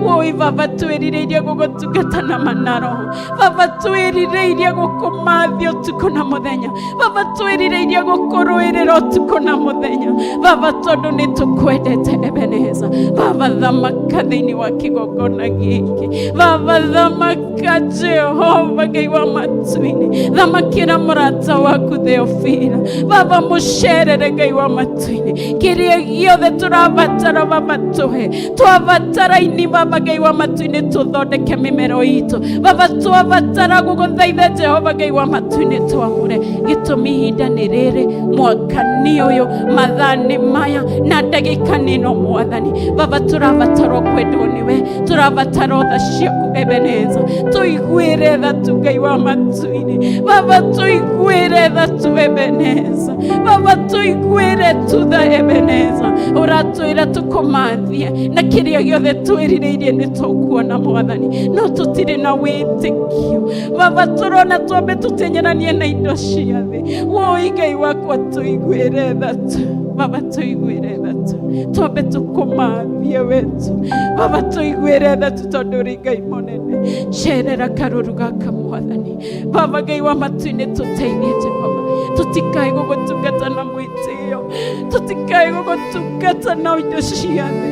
woi baba, twĩrirĩirie gũgũtungata na ma na roho. Baba, twĩrirĩirie gũkũmathia ũtukũ na mũthenya. Baba, twĩrirĩirie gũkũrũĩrĩra ũtukũ na mũthenya, baba, tondũ nĩ tũkwendete. Ebeneza, baba, thamaka thĩinĩ wa kĩgongona gĩkĩ. Baba, thamaka. Jehova Ngai wa matu-inĩ, thamakĩra mũrata waku Theofila. Baba, mũcerere. Ngai wa matu-inĩ, kĩrĩa gĩothe tũrabatara, baba, tũhe. Twabatara ini, baba Ngai wa matu-inĩ, tũthondeke mĩmero itũ. Baba, twabatara gũgũthaitha, Jehova Ngai wa matu-inĩ, twamũre. Gĩtũmi ihinda nĩ rĩrĩ, mwaka nĩ ũyũ, mathaa nĩ maya na ndagĩka nĩ ĩno. Mwathani baba, tũrabatara kwendwo nĩwe, tũrabatara tha ciaku. Ebeneza, tũiguĩre tha tu. Ngai wa matu-inĩ, baba, tũiguĩre tha tu. Ebeneza, baba, tũiguĩre tu tha. Ebeneza, ũratwĩra tũkũmathie na kĩrĩa gĩothe twĩrirĩirie nĩ tũkuona. Mwathani, no tũtirĩ na wĩtĩkio. Baba, tũrona twambe tũteng'eranie na indo cia thĩ. Woi Ngai wakwa, tũiguĩre tha tu. Baba, tũiguĩre tha tu, twambe tũkũmathie wetu. Baba, tũiguĩre tha tu, tondũ ũrĩ Ngai mũnene. Cerera karũru gaka, mwathani. Baba Ngai wa matu-inĩ, tũteithie, Jehova, tũtikae gũgũtungata na mwĩtĩo, tũtikae gũgũtungata na indo cia thĩ,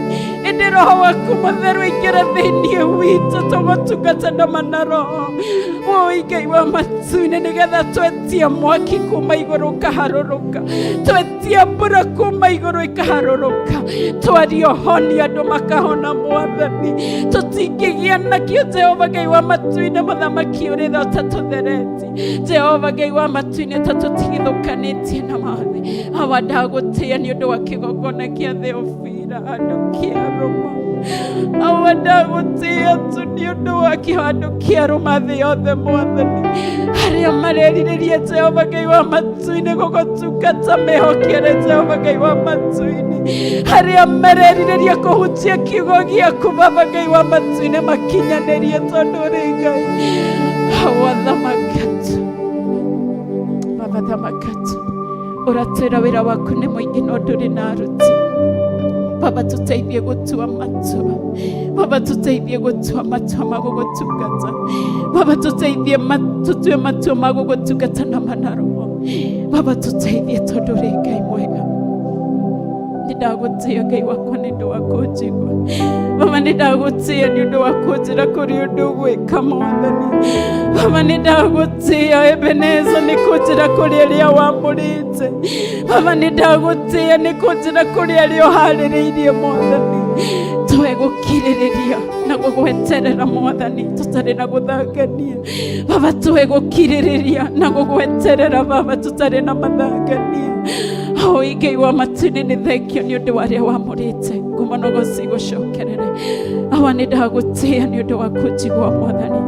ĩndĩ roho waku mũtheru aingĩre thĩinĩ witũ, tũgũtungata na ma na roho. Woi Ngai wa matu-inĩ, nĩgetha twetie mwaki kuma igũrũ ũkaharũrũka, twetie mbura kuma igũrũ ĩkaharũrũka, twaria ũhoni andũ makahona. Mwathani, tũtingĩgĩa nakĩo, Jehova Ngai wa matu-inĩ, mũthamaki ũrĩ tha, ũtatũtheretie, Jehova Ngai wa matu-inĩ, ũtatũtigithũkanĩtie na mathĩ. Awa, ndagũtĩĩa nĩ ũndũ wa kĩgongona kĩa Theofira handũ kĩa rũma. Awa, ndagũtĩĩa tu nĩ ũndũ wa kĩhandũ kĩa rũma thĩ yothe. Mwathani, arĩa marerirĩria, Jehova Ngai wa matu-inĩ, gũgũtungata, mehokere, Jehova Ngai wa matu-inĩ, arĩa marerirĩria kũhunjia kiugo gĩaku, Baba Ngai wa matu-inĩ, makinyanĩrie, tondũ ũrĩ Ngai. Awa, thamaka tu. Baba, thamaka tu. Ũratwĩra wĩra waku nĩ mũingĩ no ndũrĩ na aruti. Baba, tũteithie gũtua matua. Baba, tũteithie gũtua matua ma gũgũtungata. Baba, tũteithie tũtue matua ma gũgũtungata na ma na roho. Baba, tũteithie, tondũ ũrĩ Ngai mwega. Nĩ ndagũtĩĩa Ngai wakwa nĩ ũndũ wa kũnjigua. Baba, nĩ ndagũtĩĩa nĩ ũndũ wa kũnjĩra kũrĩ ũndũ ũgwĩka Mwathani. Baba, nĩ ndagũtĩĩa Ebeneza nĩ kũnjĩra kũrĩ arĩa wamũrĩte. Baba, nĩ ndagũtĩĩa nĩ kũnjĩra kũrĩ arĩa ũharĩrĩirie Mwathani. Tũhe gũkirĩrĩria na gũgweterera Mwathani tũtarĩ na gũthangania. Baba, tũhe gũkirĩrĩria na gũgweterera Baba tũtarĩ na mathangania. Oi Ngai wa matu-inĩ, nĩ thengio nĩ ũndũ wa arĩa wamũrĩte. Ngumo na ũgoci igũcokerere. Awa, nĩ ndagũtĩĩa nĩ ũndũ wa kũnjigua Mwathani.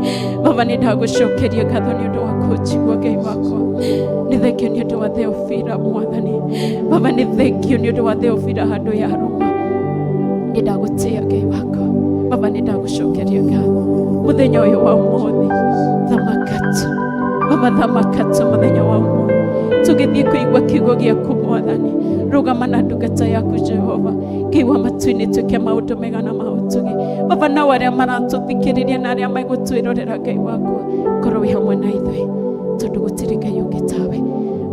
Baba, nĩ ndagũcokeria ngatho nĩ ũndũ wa kũnjigua Ngai wakwa. Nĩ thengio nĩ ũndũ wa Theofila Mwathani. Baba, nĩ thengio nĩ ũndũ wa Theofila handũ ya rũma. Nĩ ndagũtĩĩa Ngai wakwa. Baba, nĩ ndagũcokeria ngatho mũthenya ũyũ wa ũmũthĩ. Thamaka tu Baba, thamaka tu mũthenya wa ũmũthĩ. Tũgĩthiĩ kũigua kiugo gĩaku Mwathani, rũgama na ndungata yaku Jehova. Ngai wa matu-inĩ, twĩke maũndũ mega na ma ũtugi. Baba, nao arĩa maratũthikĩrĩria na arĩa megũtwĩrorera Ngai wakwa, korwo wĩ hamwe na ithuĩ, tondũ gũtirĩ Ngai ũngĩ tawe.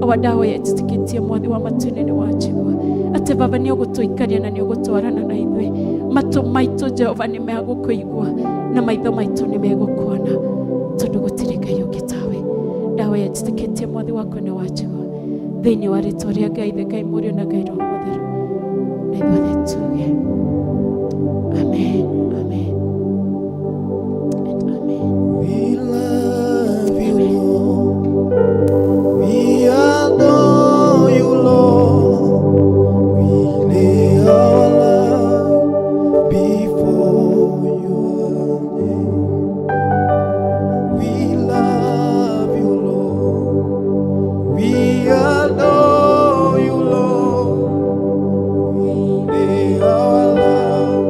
Awa, ndahoya njĩtĩkĩtie Mwathi wa matu-inĩ nĩ wanjigua atĩ Baba nĩ ũgũtũikaria na nĩ ũgũtwarana na ithuĩ. Matũ maitũ Jehova nĩ megũkũigua na maitho maitũ nĩ megũkuona, tondũ gũtirĩ Ngai ũngĩ tawe. Ndahoya njĩtĩkĩtie Mwathi wakwa nĩ wanjigua, thĩinĩ wa rĩtwa rĩa Ngai Ithe, Ngai Mũriũ na Ngai Roho Mũtheru, na ithuothe tuge amen, amen and amen. We love you, Lord. We adore you, Lord. We lay our life before your name. We love you, Lord. We adore you, Lord. We lay our life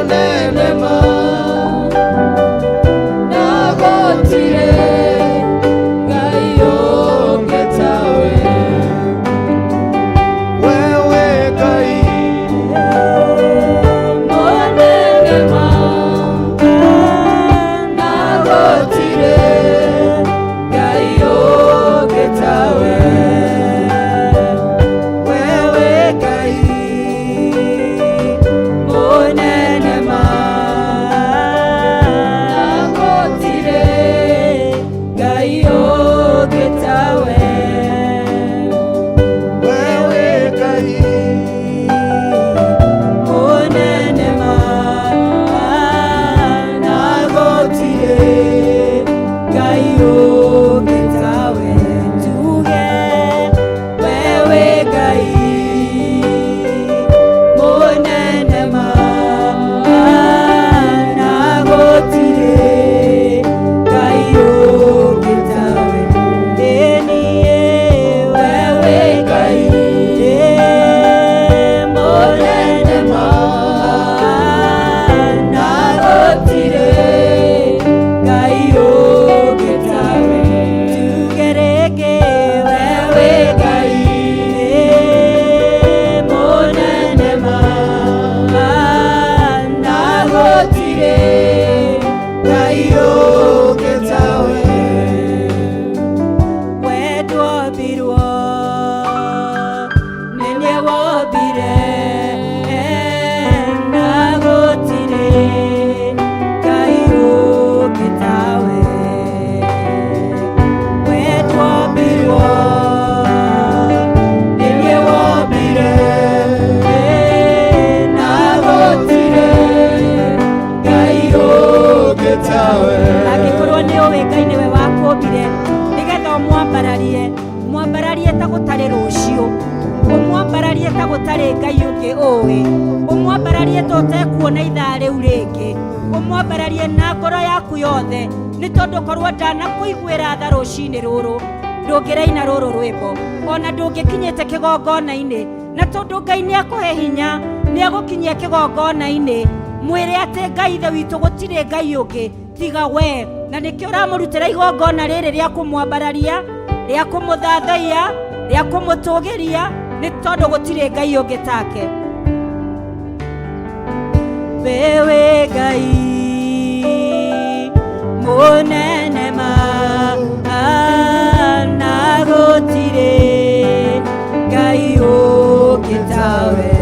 Mũnene ma na gũtirĩ Ngai ũngĩ tawe. Wewe Ngai mũnene ma na gũtirĩ Ngai ũngĩ tawe. Wewe Ngai mũnene ma na gũtirĩ Ngai ũngĩ tawe. Wewe Ngai mũnene ma na gũtirĩ Ngai ũngĩ tawe. Tuge wewe Ngai mũnene ma na gũtirĩ Ngai ũngĩ tawe. Ĩniĩ wewe Ngai mũnene ma na gũtirĩ Ngai ũngĩ tawe. Tuge rĩngĩ wewe Ngai mũnene ma na gũtirĩ Ngai ũngĩ tawe. Wendwombirwo nĩ niĩ wombire na gũtirĩ Ngai ũngĩ tawe. Wendwombirwo nĩ niĩ wombire na gũtirĩ Ngai ũngĩ tawe. Angĩkorwo nĩ ũĩ Ngai nĩwe wakũmbire nĩgetha ũmwambararie, mwambararie ta gũtarĩ rũciũ, ũmwambararie ta gũtarĩ Ngai ũngĩ ũĩ, ũmwambararie ta ũtekuona ithaa rĩu rĩngĩ, ũmwambararie na ngoro yaku yothe, nĩ tondũ korwo ndanakũiguĩra tha rũcinĩ rũrũ ndũngĩraina rũrũ rwĩmbo ona ndũngĩkinyĩte kĩgongona-inĩ, na tondũ Ngai nĩ akũhe hinya nĩ agũkinyia kĩgongona-inĩ, mwĩre atĩ Ngai ithe witũ gũtirĩ Ngai ũngĩ tiga we, na nĩkĩo ũramũrutĩra igongona rĩrĩ rĩa kũmwambararia, rĩa kũmũthathaiya, rĩa kũmũtũgĩria, nĩ tondũ gũtirĩ Ngai ũngĩ take. Wewe Ngai mũnene ma na gũtirĩ Ngai ũngĩ tawe.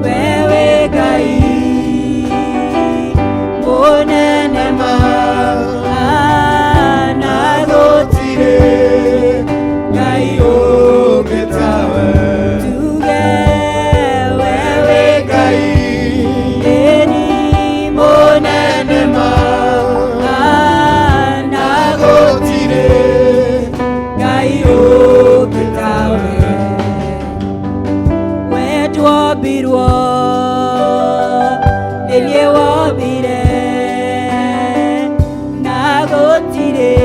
Wewe Ngai mũnene ma na gũtirĩ Ngai ũngĩ tawe. Tuge wewe Ngai ĩni mũnene ma na gũtirĩ Ngai ũngĩ tawe. Wendwombirwo nĩ niĩ wombire na gũtirĩ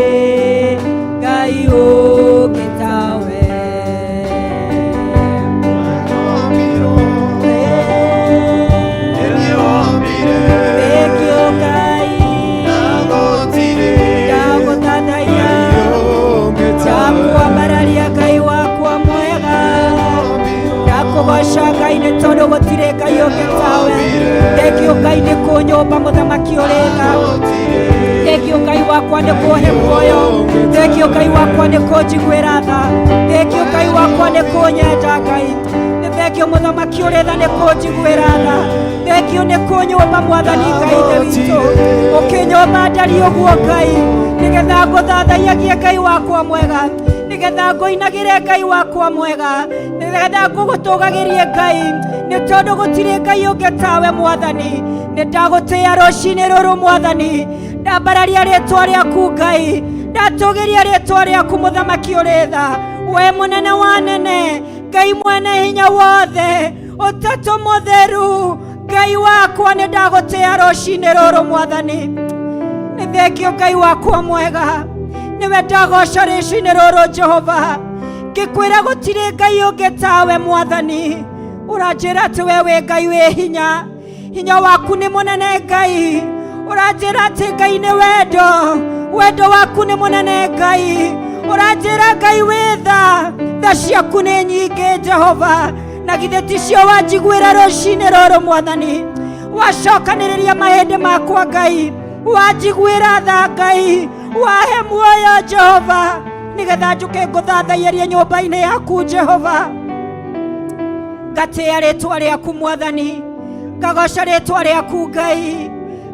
Ngai ũngĩ tawe. Thengiũ Ngai, ndagũthathaiya, ndakwambararia Ngai wakwa mwega, ndakũgoca Ngai nĩ tondũ gũtirĩ Ngai ũngĩ tawe. Thengiũ Ngai nĩ kũnyũmba mũthamaki ũrĩ tha. Thengiũ Ngai wakwa nĩ kũhe muoyo. Thengiũ Ngai wakwa nĩ kũnjiguĩra tha. Thengiũ Ngai wakwa nĩ kũnyenda Ngai. Nĩ thengio mũthamaki ũrĩ tha nĩ kũnjiguĩra tha. Thengio nĩ kũnyũmba mwathani Ngai ithe witũ, ũkĩnyũmba ndari ũguo Ngai, nĩgetha ngũthathaiyagie Ngai wakwa mwega, nĩgetha ngũinagĩre Ngai wakwa mwega, nĩgetha ngũgũtũgagĩrie Ngai, nĩ tondũ gũtirĩ Ngai ũngĩ tawe mwathani. Nĩ ndagũtĩĩa rũcinĩ rũrũ mwathani, ndambararia rĩtwa rĩaku Ngai, ndatũgĩria rĩtwa rĩaku mũthamaki ũrĩ tha, we mũnene wa nene, Ngai mwene hinya wothe, ũtatũ mũtheru, Ngai wakwa nĩ ndagũtĩĩa rũcinĩ rũrũ mwathani. Nĩ thengio Ngai wakwa mwega, nĩwe ndagoca rũcinĩ rũrũ Jehova, ngĩkwĩra gũtirĩ Ngai ũngĩ tawe mwathani. Ũranjĩra atĩ we wĩ Ngai wĩ hinya, Hinya waku nĩ mũnene Ngai. Ũranjĩra atĩ Ngai nĩ wendo. Wendo waku nĩ mũnene Ngai. Ũranjĩra Ngai wĩ tha. Tha ciaku nĩ nyingĩ Jehova. Na githĩ ticio wanjiguĩra rũcinĩ rũrũ Mwathani. Wacokanĩrĩria mahĩndĩ makwa Ngai. Wanjiguĩra tha Ngai. Wahe muoyo Jehova. Nĩgetha njũke ngũthathaiyerie nyũmba-inĩ yaku Jehova. Ngatĩĩa rĩtwa rĩaku Mwathani. Ngagoca rĩtwa rĩaku Ngai.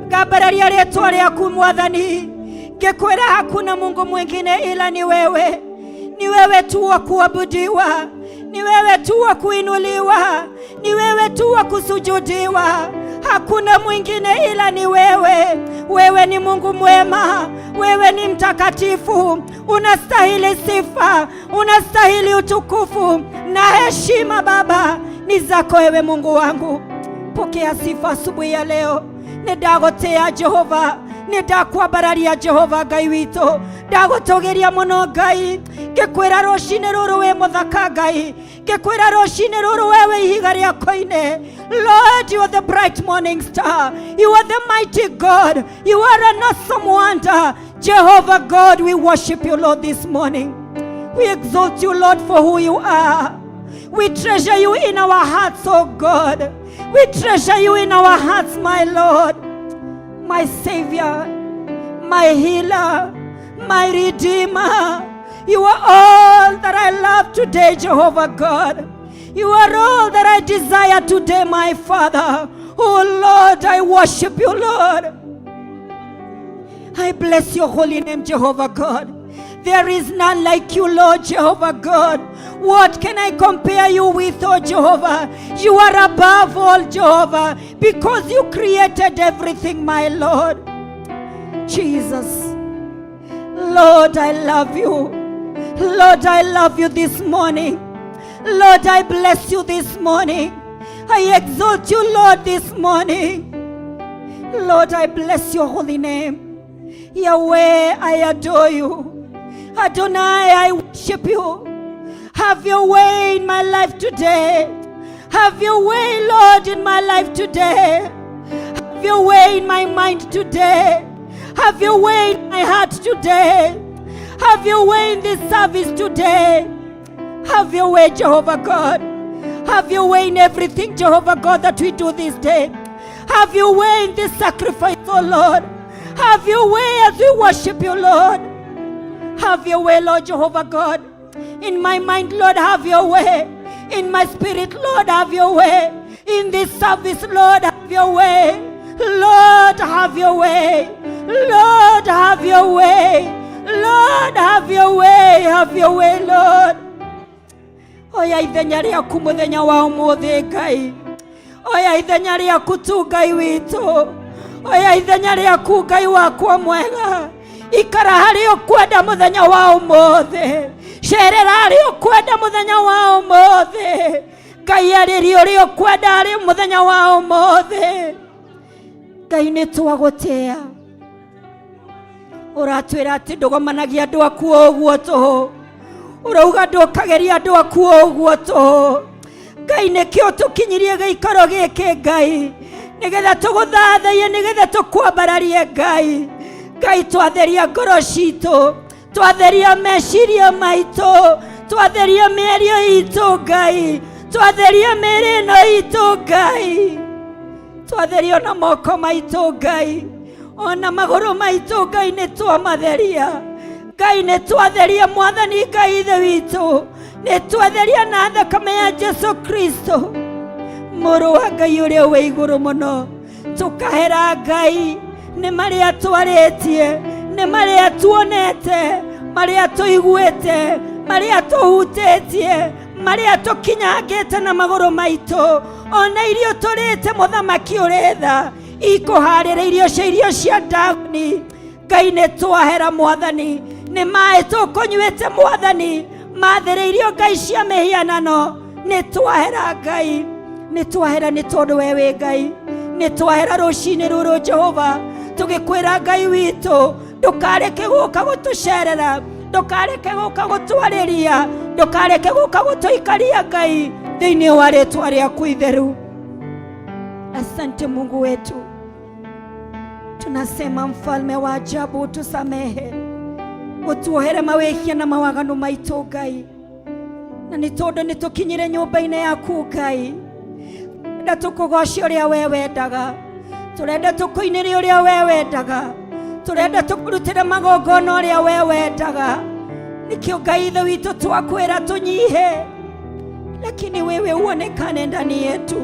Ngambararia rĩtwa rĩaku Mwathani. Ngĩkwĩra hakuna Mungu mwingine ila ni wewe. Ni wewe tu wa kuabudiwa, ni wewe tu wa kuinuliwa, ni wewe tu wa kusujudiwa. Hakuna mwingine ila ni wewe. Wewe ni Mungu mwema, wewe ni mtakatifu, unastahili sifa, unastahili utukufu na heshima. Baba, ni zako wewe Mungu wangu. Pokea sifa asubuhi ya leo. Nĩndagũtĩĩa Jehova, nĩndakwambararia Jehova Ngai witũ, ndagũtũgĩria mũno Ngai, ngĩkwĩra rũcinĩ rũrũ wĩ mũthaka Ngai, ngĩkwĩra rũcinĩ rũrũ we wĩ ihiga rĩa koine. Lord, you are the bright morning star. You are the mighty God. You are an awesome wonder. Jehovah God, we worship you, Lord, this morning. We exalt you, Lord, for who you are. We treasure you in our hearts, oh God. We treasure you in our hearts, my Lord, my Savior, my healer, my Redeemer. You are all that I love today, Jehovah God. You are all that I desire today, my Father. Oh Lord, I worship you, Lord. I bless your holy name, Jehovah God. There is none like you, Lord Jehovah God. What can I compare you with, oh Jehovah? You are above all, Jehovah, because you created everything, my Lord. Jesus. Lord, I love you. Lord, I love you this morning. Lord, I bless you this morning. I exalt you, Lord, this morning. Lord, I bless your holy name. Yahweh, I adore you. Adonai, I worship you. Have your way in my life today. Have your way, Lord, in my life today. Have your way in my mind today. Have your way in my heart today. Have your way in this service today. Have your way, Jehovah God. Have your way in everything, Jehovah God, that we do this day. Have your way in this sacrifice, oh Lord. Have your way as we worship you, Lord. Have your way, Lord Jehovah God. In my mind, Lord, have your way. In my spirit, Lord, have your way. In this service, Lord, have your way. Lord, have your way. Lord, have your way. Lord, have your way. Have your way, Lord. Oya ithenya rĩaku mũthenya wa ũmũthĩ Ngai. Oya ithenya rĩaku tu Ngai witũ. Oya ithenya rĩaku Ngai wakwa mwega. Ikara harĩa ũkwenda mũthenya wa ũmũthĩ. Cerera harĩa ũkwenda mũthenya wa ũmũthĩ. Ngai arĩria ũrĩa ũkwenda harĩ mũthenya wa ũmũthĩ. Ngai nĩ twagũtĩĩa. Ũratwĩra atĩ ndũgomanagia andũ aku o ũguo tũhũ. Ũrauga ndũkageria andũ aku o ũguo tũhũ. Ngai nĩkĩo tũkinyirie gĩikaro gĩkĩ Ngai, nĩgetha tũgũthathaiye, nĩgetha tũkwambararie Ngai. Ngai twatheria ngoro citũ, twatheria meciria maitũ, twatheria mĩario itũ Ngai, twatheria mĩĩrĩ ĩno itũ Ngai, twatheria ona moko maitũ Ngai, ona magũrũ maitũ Ngai nĩ twamatheria. Ngai nĩ twatheria Mwathani Ngai ithe witũ, nĩ twatheria na thakame ya Jesu Kristo, mũrũ wa Ngai ũrĩa wĩ igũrũ mũno. Tũkahera Ngai nĩ marĩa twarĩtie, nĩ marĩa tuonete, marĩa tũiguĩte, marĩa tũhutĩtie, marĩa tũkinyangĩte na magũrũ maitũ, ona irio tũrĩte mũthamaki ũrĩ tha, ikũharĩrĩirio cia irio cia Ndagoni. Ngai nĩ twahera Mwathani, nĩ maĩ tũkũnyuĩte Mwathani, mathĩrĩirio Ngai cia mĩhianano, nĩ twahera Ngai, nĩ twahera nĩ tondũ we wĩ Ngai, nĩ twahera rũcinĩ rũrũ Jehova, tũgĩkwĩra Ngai witũ, ndũkareke gũka gũtũcerera, ndũkareke gũka gũtwarĩria, ndũkareke gũka gũtũikaria Ngai, thĩinĩ wa rĩtwa rĩaku itheru. Asante Mungu wetu, tunasema mfalme wa ajabu, utusamehe, utuohere mawĩhia na mawaganu maitũ Ngai, na nĩ tondũ nĩ tũkinyire nyũmba-inĩ yaku Ngai, na tũkũgoce ũrĩa we wendaga, tũrenda tũkũinĩre ũrĩa we wendaga, tũrenda tũkũrutĩre magongona ũrĩa we wendaga. Nĩkĩo Ngai ithe witũ twakwĩra tũnyihe, lakini wewe uonekane ndani yetu,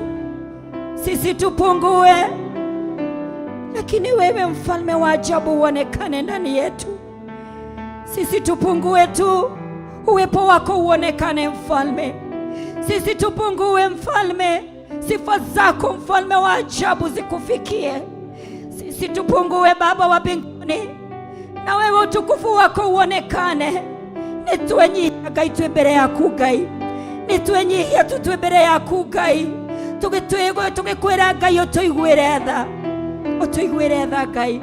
sisi tupungue, lakini wewe mfalme wa ajabu uonekane ndani yetu, sisi tupungue tu, uwepo wako uonekane mfalme. Sisi tupungue mfalme, sifa zako mfalme wa ajabu zikufikie. Sisi tupungue Baba wa mbinguni, na wewe utukufu wako uonekane. Nitwenyihia Ngai twĩ mbere yaku Ngai, nitwenyihia tu twĩ mbere yaku Ngai, tũgĩkwĩra Ngai ũtũiguĩre tha, ũtũiguĩre tha Ngai,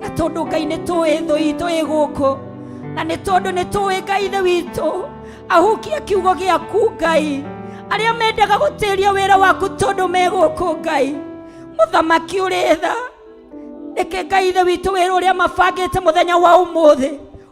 na tondũ Ngai nĩ tũĩ thũ itũ ĩ gũkũ, na nĩ tondũ nĩ tũĩ Ngai ithe witũ ahukia kiugo gĩaku Ngai, arĩa mendaga gũtĩria wĩra waku tondũ me gũkũ Ngai, mũthamaki ũrĩ tha, reke Ngai ithe witũ wĩra ũrĩa mabangĩte mũthenya wa ũmũthĩ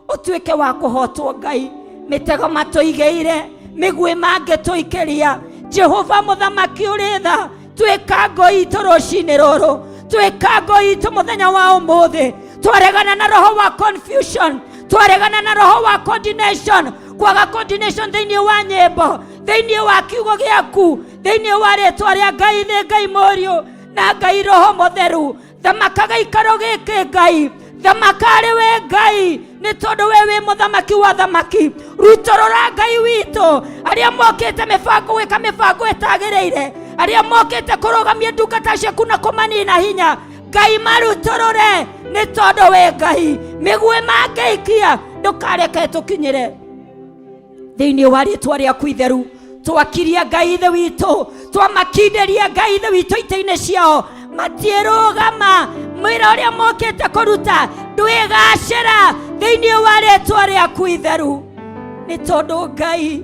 ũtuĩke wa kũhotwo Ngai, mĩtego matũigĩire, mĩguĩ mangĩtũikĩria, Jehova mũthamaki ũrĩ tha, tuĩka ngo itũ rũcinĩ rũrũ, tuĩka ngo itũ mũthenya wa ũmũthĩ, twaregana na roho wa confusion, twaregana na roho wa coordination, kwaga coordination thĩinĩ wa nyĩmbo, thĩinĩ wa kiugo gĩaku, thĩinĩ wa rĩtwa rĩa Ngai thĩ Ngai Mũriũ na Ngai Roho Mũtheru. Thamaka gĩikaro gĩkĩ Ngai, thamaka arĩ we Ngai, nĩ tondũ we wĩ mũthamaki wa thamaki. Rutũrũra Ngai witũ arĩa mokĩte mĩbango gwĩka mĩbango ĩtagĩrĩire, arĩa mokĩte kũrũgamia ndungata ciaku na kũmanina hinya, Ngai marutũrũre, nĩ tondũ wĩ Ngai. Mĩguĩ mangĩikia ndũkareke tũkinyĩre thĩinĩ wa rĩtwa rĩaku itheru. Twakiria Ngai ithe witũ, twamakinderia Ngai ithe witũ itĩ-inĩ ciao, matiĩrũgama mwĩra ũrĩa mokĩte kũruta ndwĩgacĩra thĩinĩ wa rĩtwa rĩaku itheru, nĩ tondũ Ngai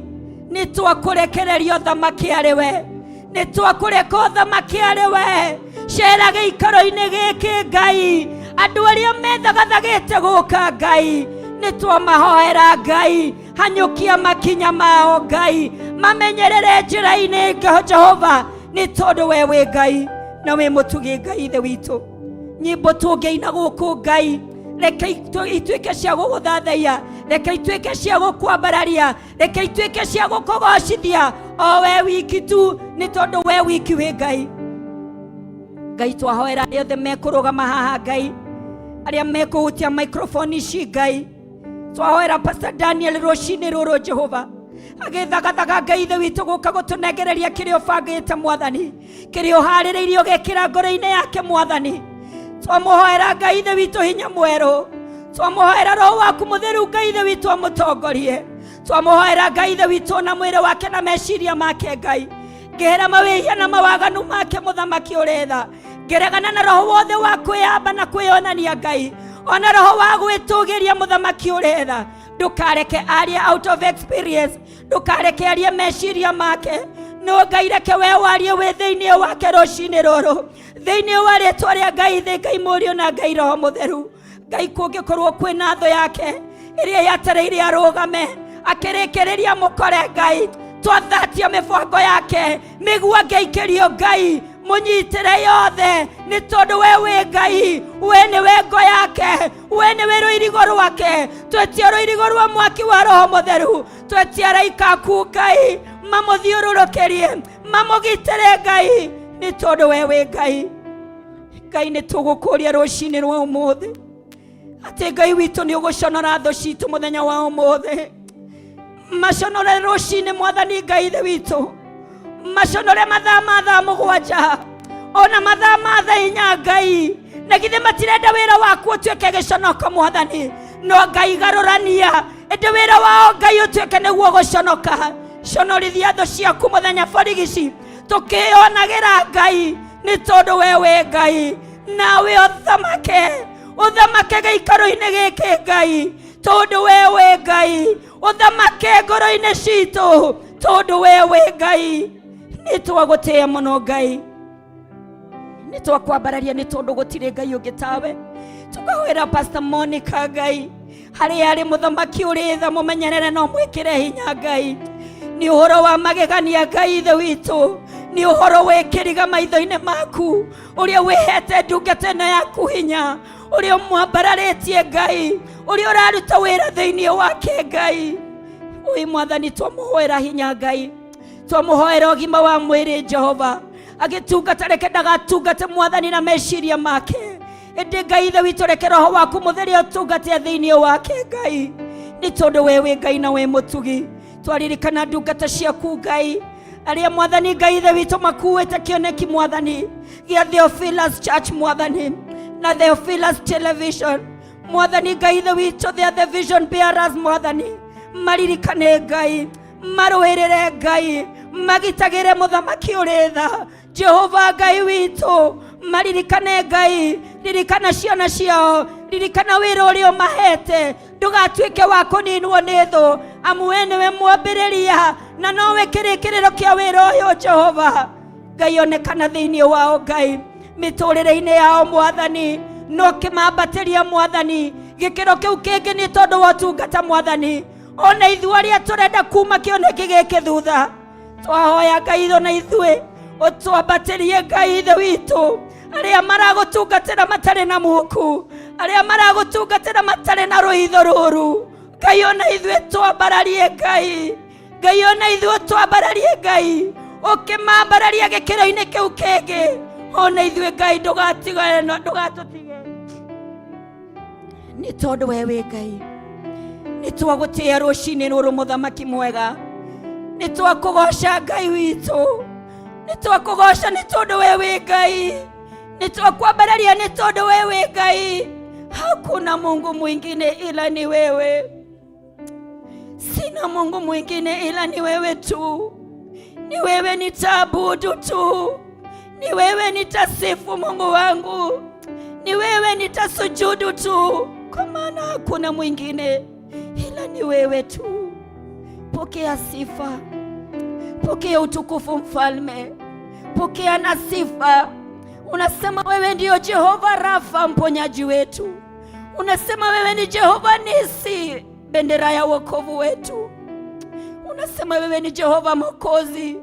nĩ twakũrekereria ũthamaki arĩ we, nĩ twakũreka ũthamaki arĩ we. Cera gĩikaro-inĩ gĩkĩ Ngai, andũ arĩa methagathagĩte gũka Ngai, nĩ twamahoera Ngai, hanyũkia makinya mao Ngai, mamenyerere njĩra-inĩ Jehova, nĩ tondũ we wĩ Ngai na wĩ mũtugi Ngai ithe witũ. Nyĩmbo tũngĩina gũkũ Ngai, reke ituĩke cia gũgũthathaiya, reke ituĩke cia gũkwambararia, reke ituĩke cia gũkũgocithia o we wiki tu, nĩ tondũ we wiki wĩ Ngai. Ngai twahoera arĩa othe mekũrũgama haha Ngai, arĩa mekũhutia microphone ici Ngai, twahoera Pastor Daniel rũcinĩ rũrũ Jehova, agĩthagathaga Ngai ithe witũ gũka gũtũnengereria kĩrĩa ũbangĩte Mwathani, kĩrĩa ũharĩrĩirie ũgekĩra ngoro-inĩ yake Mwathani. Twamũhoera Ngai ithe witũ hinya mwerũ, twamũhoera Roho waku mũtheru Ngai ithe witũ amũtongorie, twamũhoera Ngai ithe witũ na mwĩrĩ wake na meciria make Ngai, ngĩhera mawĩhia na mawaganu make mũthamaki ũrĩ tha, ngĩregana na roho wothe wa kwĩyamba na kwĩyonania Ngai, ona roho wa gwĩtũgĩria mũthamaki ũrĩ tha, ndũkareke arie out of experience, ndũkareke arie meciria make, no Ngai reke we warie wĩ thĩinĩ wake rũcinĩ rũrũ, thĩinĩ wa rĩtwa rĩa Ngai thĩ Ngai Mũriũ na Ngai Roho Mũtheru. Ngai kũngĩkorwo kwĩna thũ yake ĩrĩa yatereire arũgame akĩrĩkĩrĩria mũkore Ngai, twathatia mĩbango yake mĩguo angĩikĩrio Ngai, mũnyitĩre yothe, nĩ tondũ we wĩ Ngai, we nĩwe ngo yake, we nĩwe rũirigo rwake. Twetia rũirigo rwa mwaki wa Roho Mũtheru, twetia araika aku Ngai mamũthiũrũrũkĩrie, mamũgitĩre Ngai, nĩ tondũ we wĩ Ngai. Ngai nĩ tũgũkũria rũcinĩ rwa ũmũthĩ atĩ Ngai witũ nĩ ũgũconora thũ citũ mũthenya wa ũmũthĩ, maconore rũcinĩ Mwathani Ngai ithe witũ, maconore mathaa ma thaa mũgwanja ona mathaa ma thaa inya Ngai, na githĩ matirenda wĩra waku ũtuĩke gĩconoko Mwathani, no Ngai garũrania ĩndĩ wĩra wao Ngai ũtuĩke nĩguo gũconoka. Conorithia thũ ciaku mũthenya borigici tũkĩyonagĩra Ngai, nĩ tondũ we wĩ Ngai, nawe ũthamake, ũthamake gĩikaro-inĩ gĩkĩ Ngai, tondũ we wĩ Ngai, ũthamake ngoro-inĩ citũ, tondũ we wĩ Ngai. Nĩ twagũtĩĩa mũno Ngai. Nĩ twakwambararia nĩ tondũ gũtirĩ Ngai ũngĩ tawe. Tũkahoera Pastor Monica Ngai, harĩa arĩ mũthamaki ũrĩ tha, mũmenyerere na ũmwĩkĩre hinya Ngai. Nĩ ũhoro wa magegania Ngai ithe witũ, nĩ ũhoro wĩkĩriga maitho-inĩ maku, ũrĩa wĩhete ndungata ĩno yaku hinya, ũrĩa ũmwambararĩtie Ngai, ũrĩa ũraruta wĩra thĩinĩ wake Ngai. Ũi Mwathani, twamũhoera hinya Ngai, twamũhoera ũgima wa mwĩrĩ Jehova, agĩtungata reke ndagatungate Mwathani na meciria make, ĩndĩ Ngai ithe witũ reke roho waku mũtheru ũtungate thĩinĩ wake Ngai, nĩ tondũ we wĩ Ngai na wĩ mũtugi. Twaririkana ndungata ciaku Ngai, arĩa Mwathani Ngai ithe witũ makuĩte kĩoneki Mwathani gĩa Theophilus Church Mwathani na Theophilus Television Mwathani Ngai ithe witũ, they are the vision bearers Mwathani, maririkane Ngai, marũĩrĩre Ngai, magitagĩre mũthamaki ũrĩ tha Jehova Ngai witũ, maririkane Ngai, ririkana ciana ciao, ririkana wĩra ũrĩa ũmahete, ndũgatuĩke wa kũninwo nĩ thũ, amu we nĩwe mwambĩrĩria na nowe kĩrĩkĩrĩro kĩa wĩra ũyũ Jehova Ngai. Onekana thĩinĩ wao Ngai, mĩtũrĩre-inĩ yao Mwathani, no kĩmambatĩria Mwathani gĩkĩro kĩu kĩngĩ nĩ tondũ wa ũtungata Mwathani. Ona ithuĩ arĩa tũrenda kuma kĩoneki gĩkĩ thutha, twahoya Ngai ona ithuĩ ũtwambatĩrie Ngai ithe witũ, arĩa maragũtungatĩra matarĩ na muku, arĩa maragũtungatĩra matarĩ na rũitho rũru Ngai, ona ithuĩ twambararie Ngai. Ngai ona ithuĩ twambararie Ngai, ũkĩmambararia gĩkĩro-inĩ kĩu kĩngĩ, ona ithuĩ Ngai ndũgatige, ndũgatũtige, nĩ tondũ we wĩ Ngai. Nĩ twagũtĩĩa rũcinĩ rũrũ mũthamaki mwega, nĩ twakũgoca Ngai witũ, nĩ twakũgoca nĩ tondũ we wĩ Ngai, nĩ twakwambararia nĩ tondũ we wĩ Ngai. Hakuna Mungu mwingine ila ni wewe. Sina Mungu mwingine ila ni wewe tu. Ni wewe nitaabudu tu, ni wewe nitasifu Mungu wangu, ni wewe nitasujudu tu, kwa maana hakuna mwingine ila ni wewe tu. Pokea sifa, pokea utukufu Mfalme, pokea na sifa. Unasema wewe ndiyo Jehova Rafa, mponyaji wetu. Unasema wewe ni Jehova Nisi, bendera ya wokovu wetu. Unasema wewe ni Jehova Mwokozi,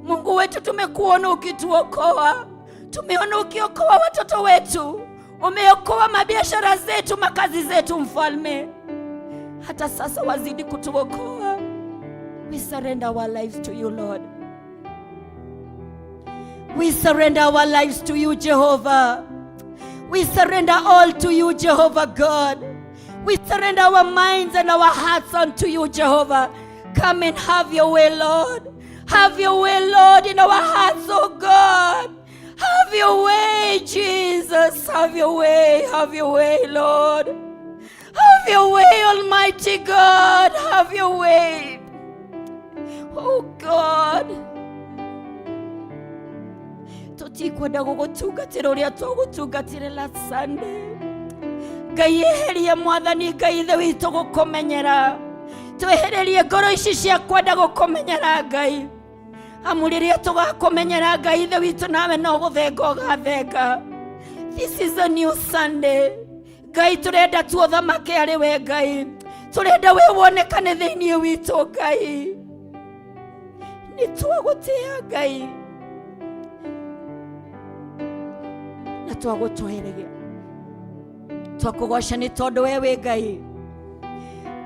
Mungu wetu. Tumekuona ukituokoa, tumeona ukiokoa watoto wetu, umeokoa mabiashara zetu, makazi zetu, Mfalme. Hata sasa wazidi kutuokoa. We surrender our lives to you, Lord. We surrender our lives to you, Jehovah. We surrender all to you, Jehovah God. We surrender our minds and our hearts unto you, Jehovah. Come and have your way, Lord. Have your way, Lord, in our hearts, oh God. Have your way, Jesus. Have your way, have your way, Lord. Have your way, Almighty God. Have your way. Oh God. Tũtikwenda gũgũtungatĩra ũrĩa tũgũtungatĩre last Sunday. Ngai eherie Mwathani Ngai ithe witũ gũkũmenyera, twehererie ngoro ici cia kwenda gũkũmenyera Ngai, amu rĩrĩa tũgakũmenyera Ngai ithe witũ, nawe no gũthenga ũgathenga. This is a new Sunday Ngai, tũrenda tuothamake arĩ we Ngai, tũrenda we wonekane thĩinĩ witũ Ngai. Nĩ twagũtĩĩa Ngai na twagũtwereria, twakũgoca nĩ tondũ we wĩ Ngai,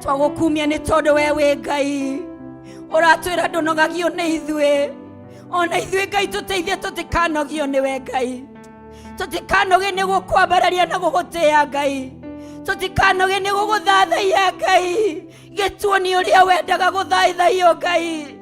twagũkumia nĩ tondũ we wĩ Ngai. Ũratwĩra ndũnogagio nĩ ithuĩ, ona ithuĩ Ngai tũteithie tũtikanogio nĩwe Ngai, tũtikanoge nĩ gũkwambararia na gũgũtĩĩa Ngai, tũtikanoge nĩ gũgũthathaiya Ngai. Gĩtuoni ũrĩa wendaga gũthathaiyo Ngai,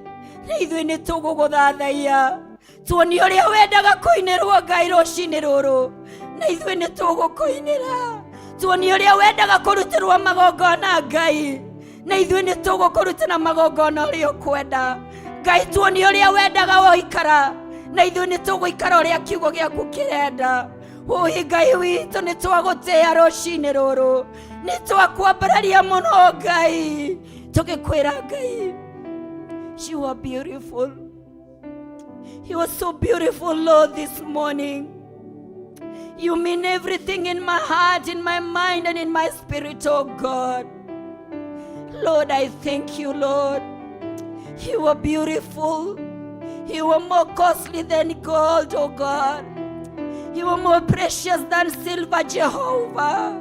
na ithuĩ nĩ tũgũgũthathaiya. Tuoni ũrĩa wendaga kũinĩrwo Ngai rũcinĩ rũrũ, na ithuĩ nĩ tũgũkũinĩra. Tuoni ũrĩa wendaga kũrutĩrwo magongona Ngai, na ithuĩ nĩ tũgũkũrutĩra magongona ũrĩa ũkwenda Ngai. Tuoni ũrĩa wendaga woikara, na ithuĩ nĩ tũgũikara ũrĩa kiugo gĩaku kĩrenda. Ũi Ngai witũ, nĩ twagũtĩĩa rũcinĩ rũrũ, nĩ twakwambararia mũno Ngai, tũgĩkwĩra Ngai, you are beautiful. You are so beautiful, Lord, this morning. You mean everything in my heart, in my mind, and in my spirit, oh God. Lord, I thank you, Lord. You are beautiful. You are more costly than gold, oh God. You are more precious than silver, Jehovah.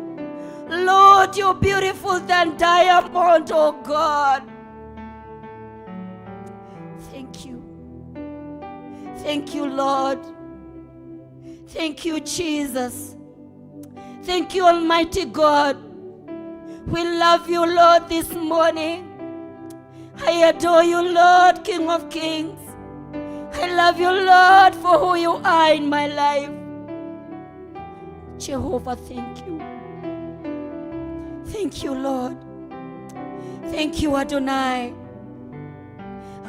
Lord, you're beautiful than diamond, oh God. Thank you. Thank you, Lord. Thank you, Jesus. Thank you, Almighty God. We love you, Lord, this morning. I adore you, Lord, King of Kings. I love you, Lord, for who you are in my life. Jehovah, thank you. Thank you, Lord. Thank you, Adonai.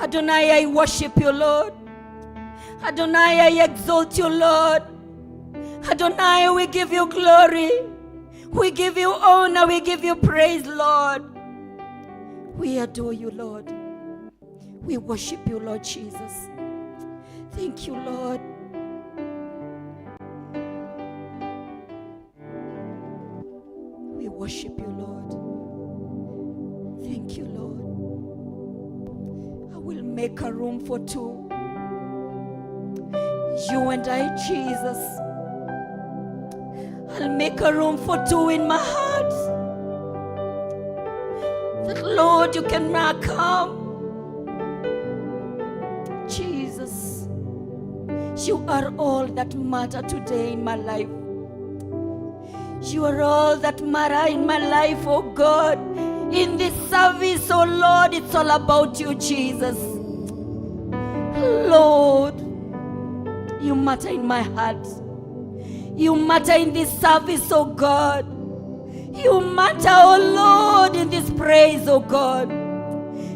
Adonai, I worship you, Lord. Adonai, I exalt you, Lord. Adonai, we give you glory. We give you honor. We give you praise, Lord. We adore you, Lord. We worship you, Lord Jesus. Thank you, Lord. We worship you, Lord. Thank you, Lord. I will make a room for two. You and I, Jesus. I'll make a room for two in my heart. That, Lord, you can now come. Jesus, you are all that matter today in my life. You are all that matter in my life, oh God. In this service, oh Lord, it's all about you, Jesus. Lord, you matter in my heart. You matter in this service, oh God. You matter, oh Lord, in this praise, oh God.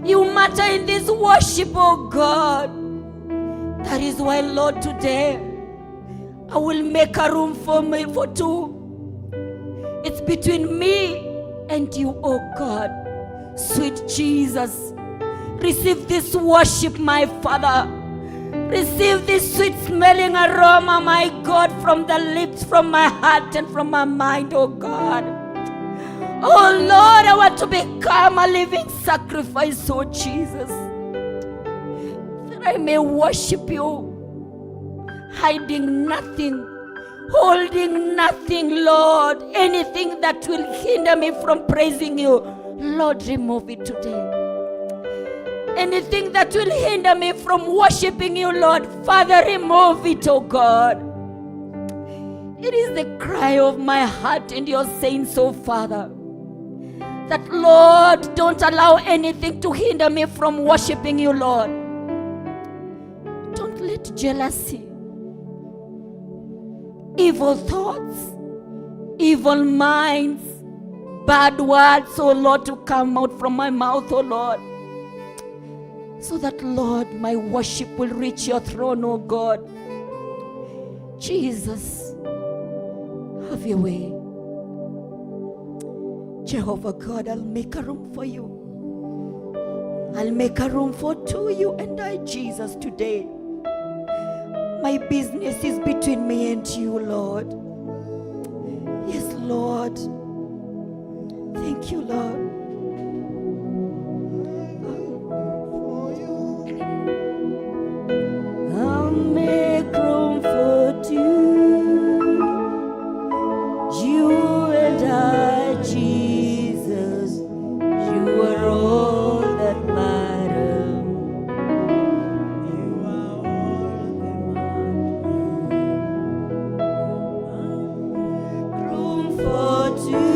You matter in this worship, oh God. That is why, Lord, today I will make a room for me for two. It's between me and you, oh God. Sweet Jesus, receive this worship, my Father. Receive this sweet smelling aroma, my God, from the lips, from my heart, and from my mind, oh God. Oh Lord, I want to become a living sacrifice, oh Jesus, that I may worship you, hiding nothing, holding nothing, Lord. Anything that will hinder me from praising you, Lord, remove it today. Anything that will hinder me from worshiping you, Lord, Father, remove it, oh God. It is the cry of my heart and your saints, oh Father, that, Lord, don't allow anything to hinder me from worshiping you, Lord. Don't let jealousy, evil thoughts, evil minds, bad words, oh Lord, to come out from my mouth, oh Lord. So that, Lord, my worship will reach your throne, oh God. Jesus, have your way. Jehovah God, I'll make a room for you. I'll make a room for two, you and I, Jesus, today. My business is between me and you, Lord. Yes, Lord. Thank you, Lord. I'll make room for two. You and I, Jesus, you are all that matter. You are all that matter. Room for two.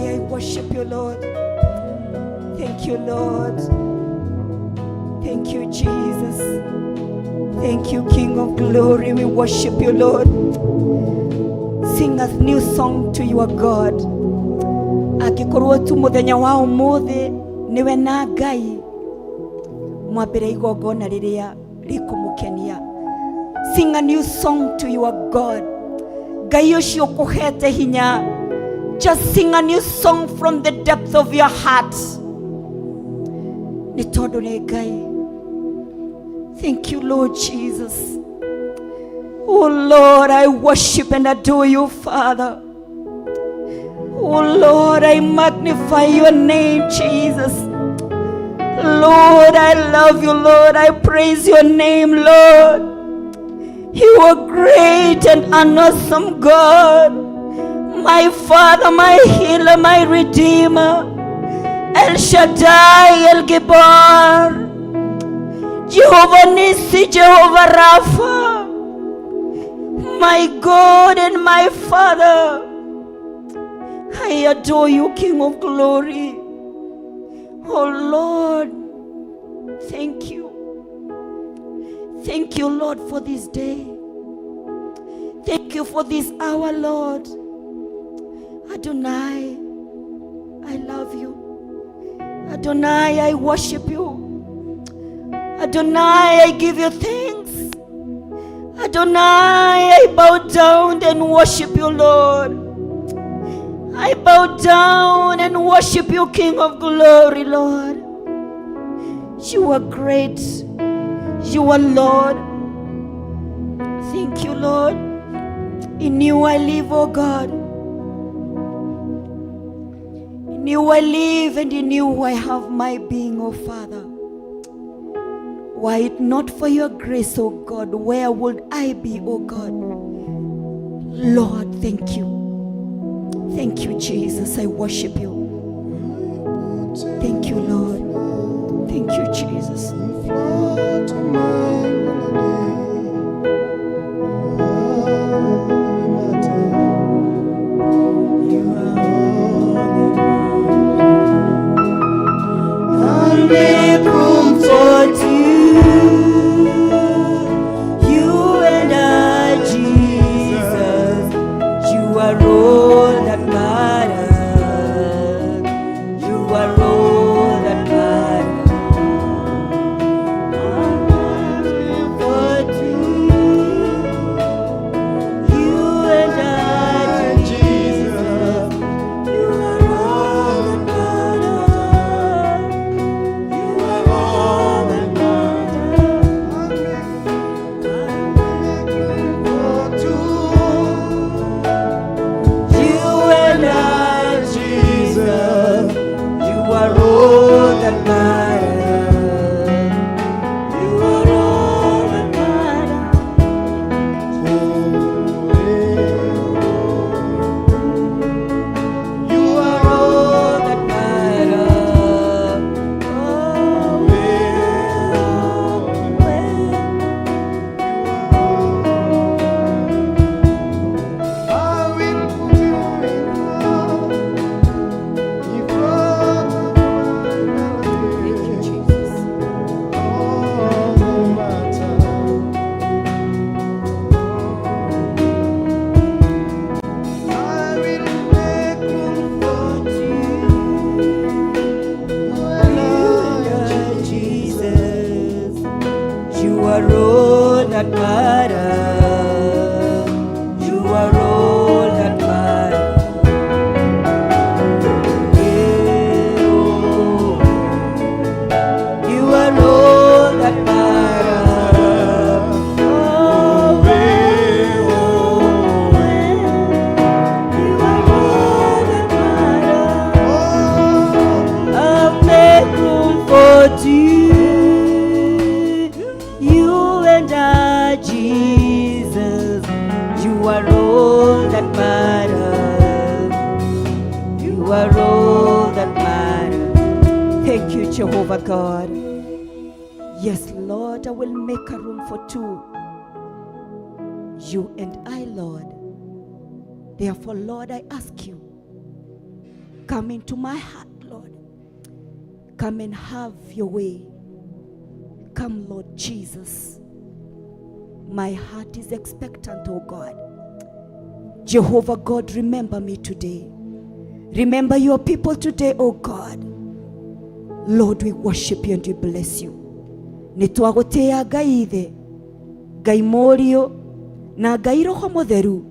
Glory, I worship you, Lord. Thank you, Lord. Thank you, Jesus. Thank you, King of Glory. We worship you, Lord. Sing a new song to your God. Angĩkorwo tu mũthenya wa ũmũthĩ nĩwe na Ngai, mwambĩre igongona rĩrĩa rĩkũmũkenia. Sing a new song to your God. Ngai ũcio ũkũhete hinya. Just sing a new song from the depth of your heart. Nĩ tondũ nĩ Ngai. Thank you, Lord Jesus. Oh Lord, I worship and adore you, Father. Oh Lord, I magnify your name, Jesus. Lord, I love you, Lord. I praise your name, Lord. You are great and an awesome God. My Father, my healer, my Redeemer. El Shaddai, El Gibor. Jehovah Nissi, Jehovah Rapha. My God and my Father. I adore you, King of glory. Oh Lord, thank you. Thank you, Lord, for this day. Thank you for this hour, Lord. Adonai, I love you. Adonai, I worship you. Adonai, I give you thanks. Adonai, I bow down and worship you, Lord. I bow down and worship you, King of glory, Lord. You are great. You are Lord. Thank you, Lord. In you I live, O God. In you I live and in you I have my being, O Father. Were it not for your grace, O God, where would I be, O God? Lord, thank you. Thank you, Jesus. I worship you. Thank you, Lord. Thank you, Jesus. Flood my melody. Matter. You are all I'll make room for two. You and I, Jesus. You are all that matters. You are all that matters. I'll make room for two. You and I, Jesus. You are all that matters. You are all that matters. For two. You and I, Jesus, you are all that matters. You are all that matters. You are All that matters. Oh, well, I will put you in front of my Thank you, melody. Jesus. Oh, no matter. I will make room for two. When You I, and I, Jesus, you are all that matters. You are all that matters. Yeah, oh. You are all that matters. Oh, oh, you are all that matters. Oh, I'll make room for two. You and I, Jesus. You are all that matters. You are all that matters. Thank you, Jehovah God. Yes, Lord, I will make a room for two. You and I, Lord. Therefore, Lord, I ask you Come into my heart, Lord. Come and have your way. Come, Lord Jesus. My heart is expectant, oh God. Jehovah God, remember me today. Remember your people today, oh God. Lord, we worship you and we bless you. Nĩ twagũtĩĩa Ngai Ithe, Ngai Mũriũ na Ngai Roho Mũtheru,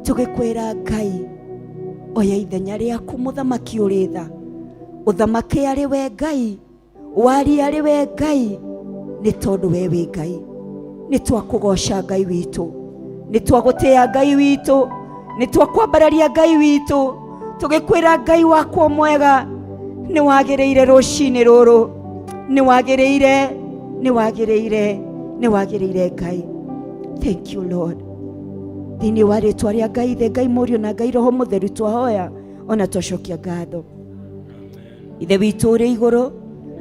tũgĩkwĩra Ngai, oya ithenya rĩaku mũthamaki ũrĩ tha. Ũthamake arĩ we Ngai, warie arĩ we Ngai, nĩ tondũ we wĩ Ngai. Nĩ twakũgoca Ngai witũ, nĩ twagũtĩĩa Ngai witũ, nĩ twakwambararia Ngai witũ, tũgĩkwĩra Ngai wakwa mwega, nĩ wagĩrĩire rũcinĩ rũrũ, nĩ wagĩrĩire, nĩ wagĩrĩire, nĩ wagĩrĩire Ngai. Thank you, Lord. Thĩinĩ wa rĩtwa rĩa Ngai Ithe, Ngai Mũriũ na Ngai Roho Mũtheru twahoya ona twacokia ngatho. Ithe witũ ũrĩ igũrũ,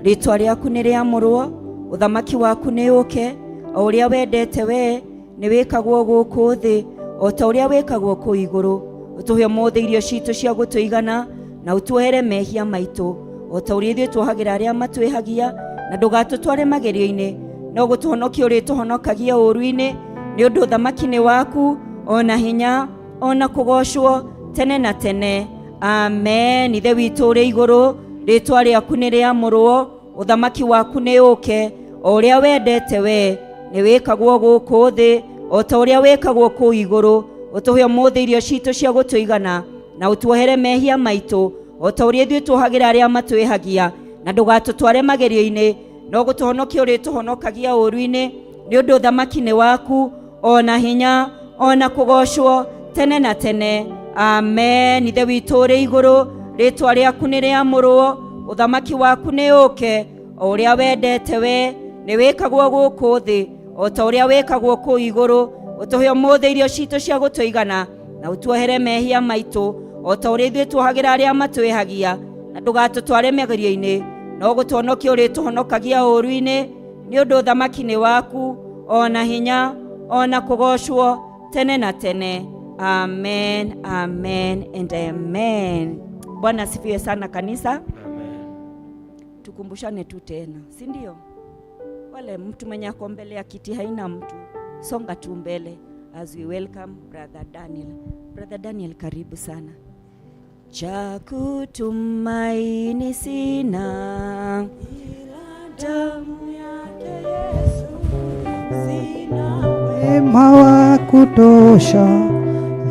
rĩtwa rĩaku nĩ rĩamũrwo, ũthamaki waku nĩ ũke, o ũrĩa wendete we nĩ wĩkagwo gũkũ thĩ o ta ũrĩa wĩkagwo kũu igũrũ. Ũtũhe ũmũthĩ irio citũ cia gũtũigana na ũtuohere mehia maitũ o ta ũrĩa ithuĩ tuohagĩra arĩa matwĩhagia, na ndũgatũtware magerio-inĩ, no gũtũhonokia ũrĩtũhonokagia ũũru-inĩ, nĩ ũndũ ũthamaki nĩ waku, ona hinya, ona kũgocwo tene na tene. Amen. Ithe witũ ũrĩ igũrũ, rĩtwa rĩaku nĩ rĩamũrwo, ũthamaki waku nĩ ũke, o ũrĩa wendete we nĩ wĩkagwo gũkũ thĩ o ta ũrĩa wĩkagwo kũu igũrũ. Ũtũhe ũmũthĩ irio citũ cia gũtũigana na ũtuohere mehia maitũ o ta ũrĩa ithuĩ tuohagĩra arĩa matwĩhagia, na ndũgatũtware magerio-inĩ, no gũtũhonokia ũrĩtũhonokagia ũũru-inĩ, nĩ ũndũ ũthamaki nĩ waku, ona hinya, ona kũgocwo tene na tene. Amen. Ithe witũ ũrĩ igũrũ, rĩtwa rĩaku nĩ rĩamũrwo, ũthamaki waku nĩ ũke, o ũrĩa wendete we nĩ wĩkagwo gũkũ thĩ o ta ũrĩa wĩkagwo kũu igũrũ. Ũtũhe ũmũthĩ irio citũ cia gũtũigana na ũtuohere mehia maitũ o ta ũrĩa ithuĩ tuohagĩra arĩa matwĩhagia, na ndũgatũtware magerio-inĩ, no gũtũhonokia ũrĩtũhonokagia ũũru-inĩ, nĩ ũndũ ũthamaki nĩ waku, ona hinya, ona kũgocwo tene na tene. Amen, amen and amen. Bwana asifiwe sana kanisa. Amen. Tukumbushane tu tena, si ndio? Wale mtu mwenye ako mbele ya kiti haina mtu, songa tu mbele as we welcome Brother Daniel. Brother Daniel, karibu sana. Cha kutumaini sina ila damu yake Yesu, sina wema wa kutosha,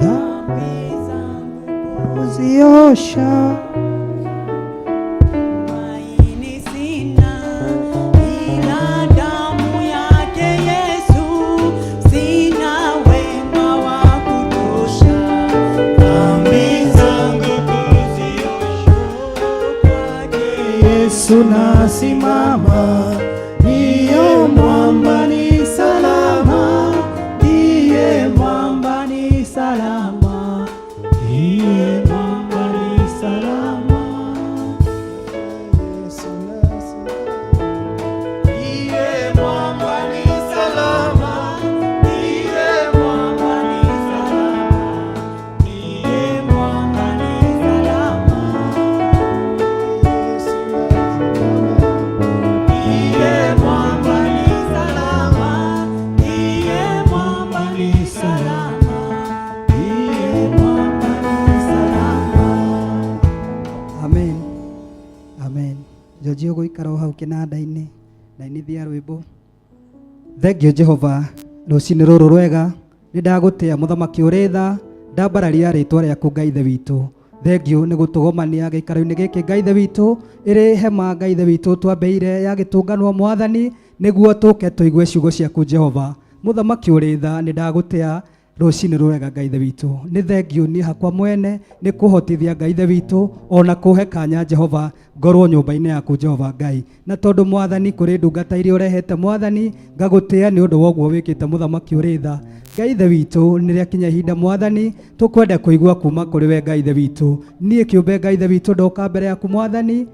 dhambi dhambi zangu kuziosha. Tumaini sina ila damu yake Yesu, sina wema wa kutosha, dhambi zangu kuziosha kwake Yesu nasimama, ndiye mwamba ni salama, ndiye mwamba ni salama, ndiye mwamba ni salama. Yesu nasimama, ndiye mwamba ni salama, ndiye mwamba ni salama, ndiye mwamba ni salama. Yesu nasimama, ndiye mwamba ni salama, ndiye mwamba ni salama, Ndiye mwamba ni salama. Amen. Amen. Njoji ũgũikara o hau kĩnanda-inĩ na inithia rwĩmbo. Thengio Jehova rũcinĩ rũrũ rwega, nĩ ndagũtĩa mũthamaki ũrĩ tha, ndambararia rĩtwa rĩaku Ngai Ithe witũ. Thengio nĩ gũtũgomania gĩikaro-inĩ gĩkĩ Ngai Ithe witũ, ĩrĩ hema Ngai Ithe witũ twambĩire ya gĩtũnganwo Mwathani, nĩguo tũke tũigue ciugo ciaku Jehova. Mũthamaki ũrĩ tha, nĩ ndagũtĩa rũcinĩ rwega Ngai Ithe witũ. Nĩ thengio niĩ hakwa mwene nĩ kũhotithia Ngai Ithe witũ ona kũhe kanya Jehova ngorwo nyũmba-inĩ yaku Jehova Ngai. Na tondũ Mwathani kũrĩ ndungata iria ũrehete Mwathani, ngagũtĩa nĩ ũndũ wa ũguo wĩkĩte mũthamaki ũrĩ tha. Ngai Ithe witũ nĩ rĩakinya ihinda Mwathani tũkwenda kũigua kuma kũrĩ we Ngai Ithe witũ. Niĩ kĩũmbe Ngai Ithe witũ ndoka mbere yaku Mwathani,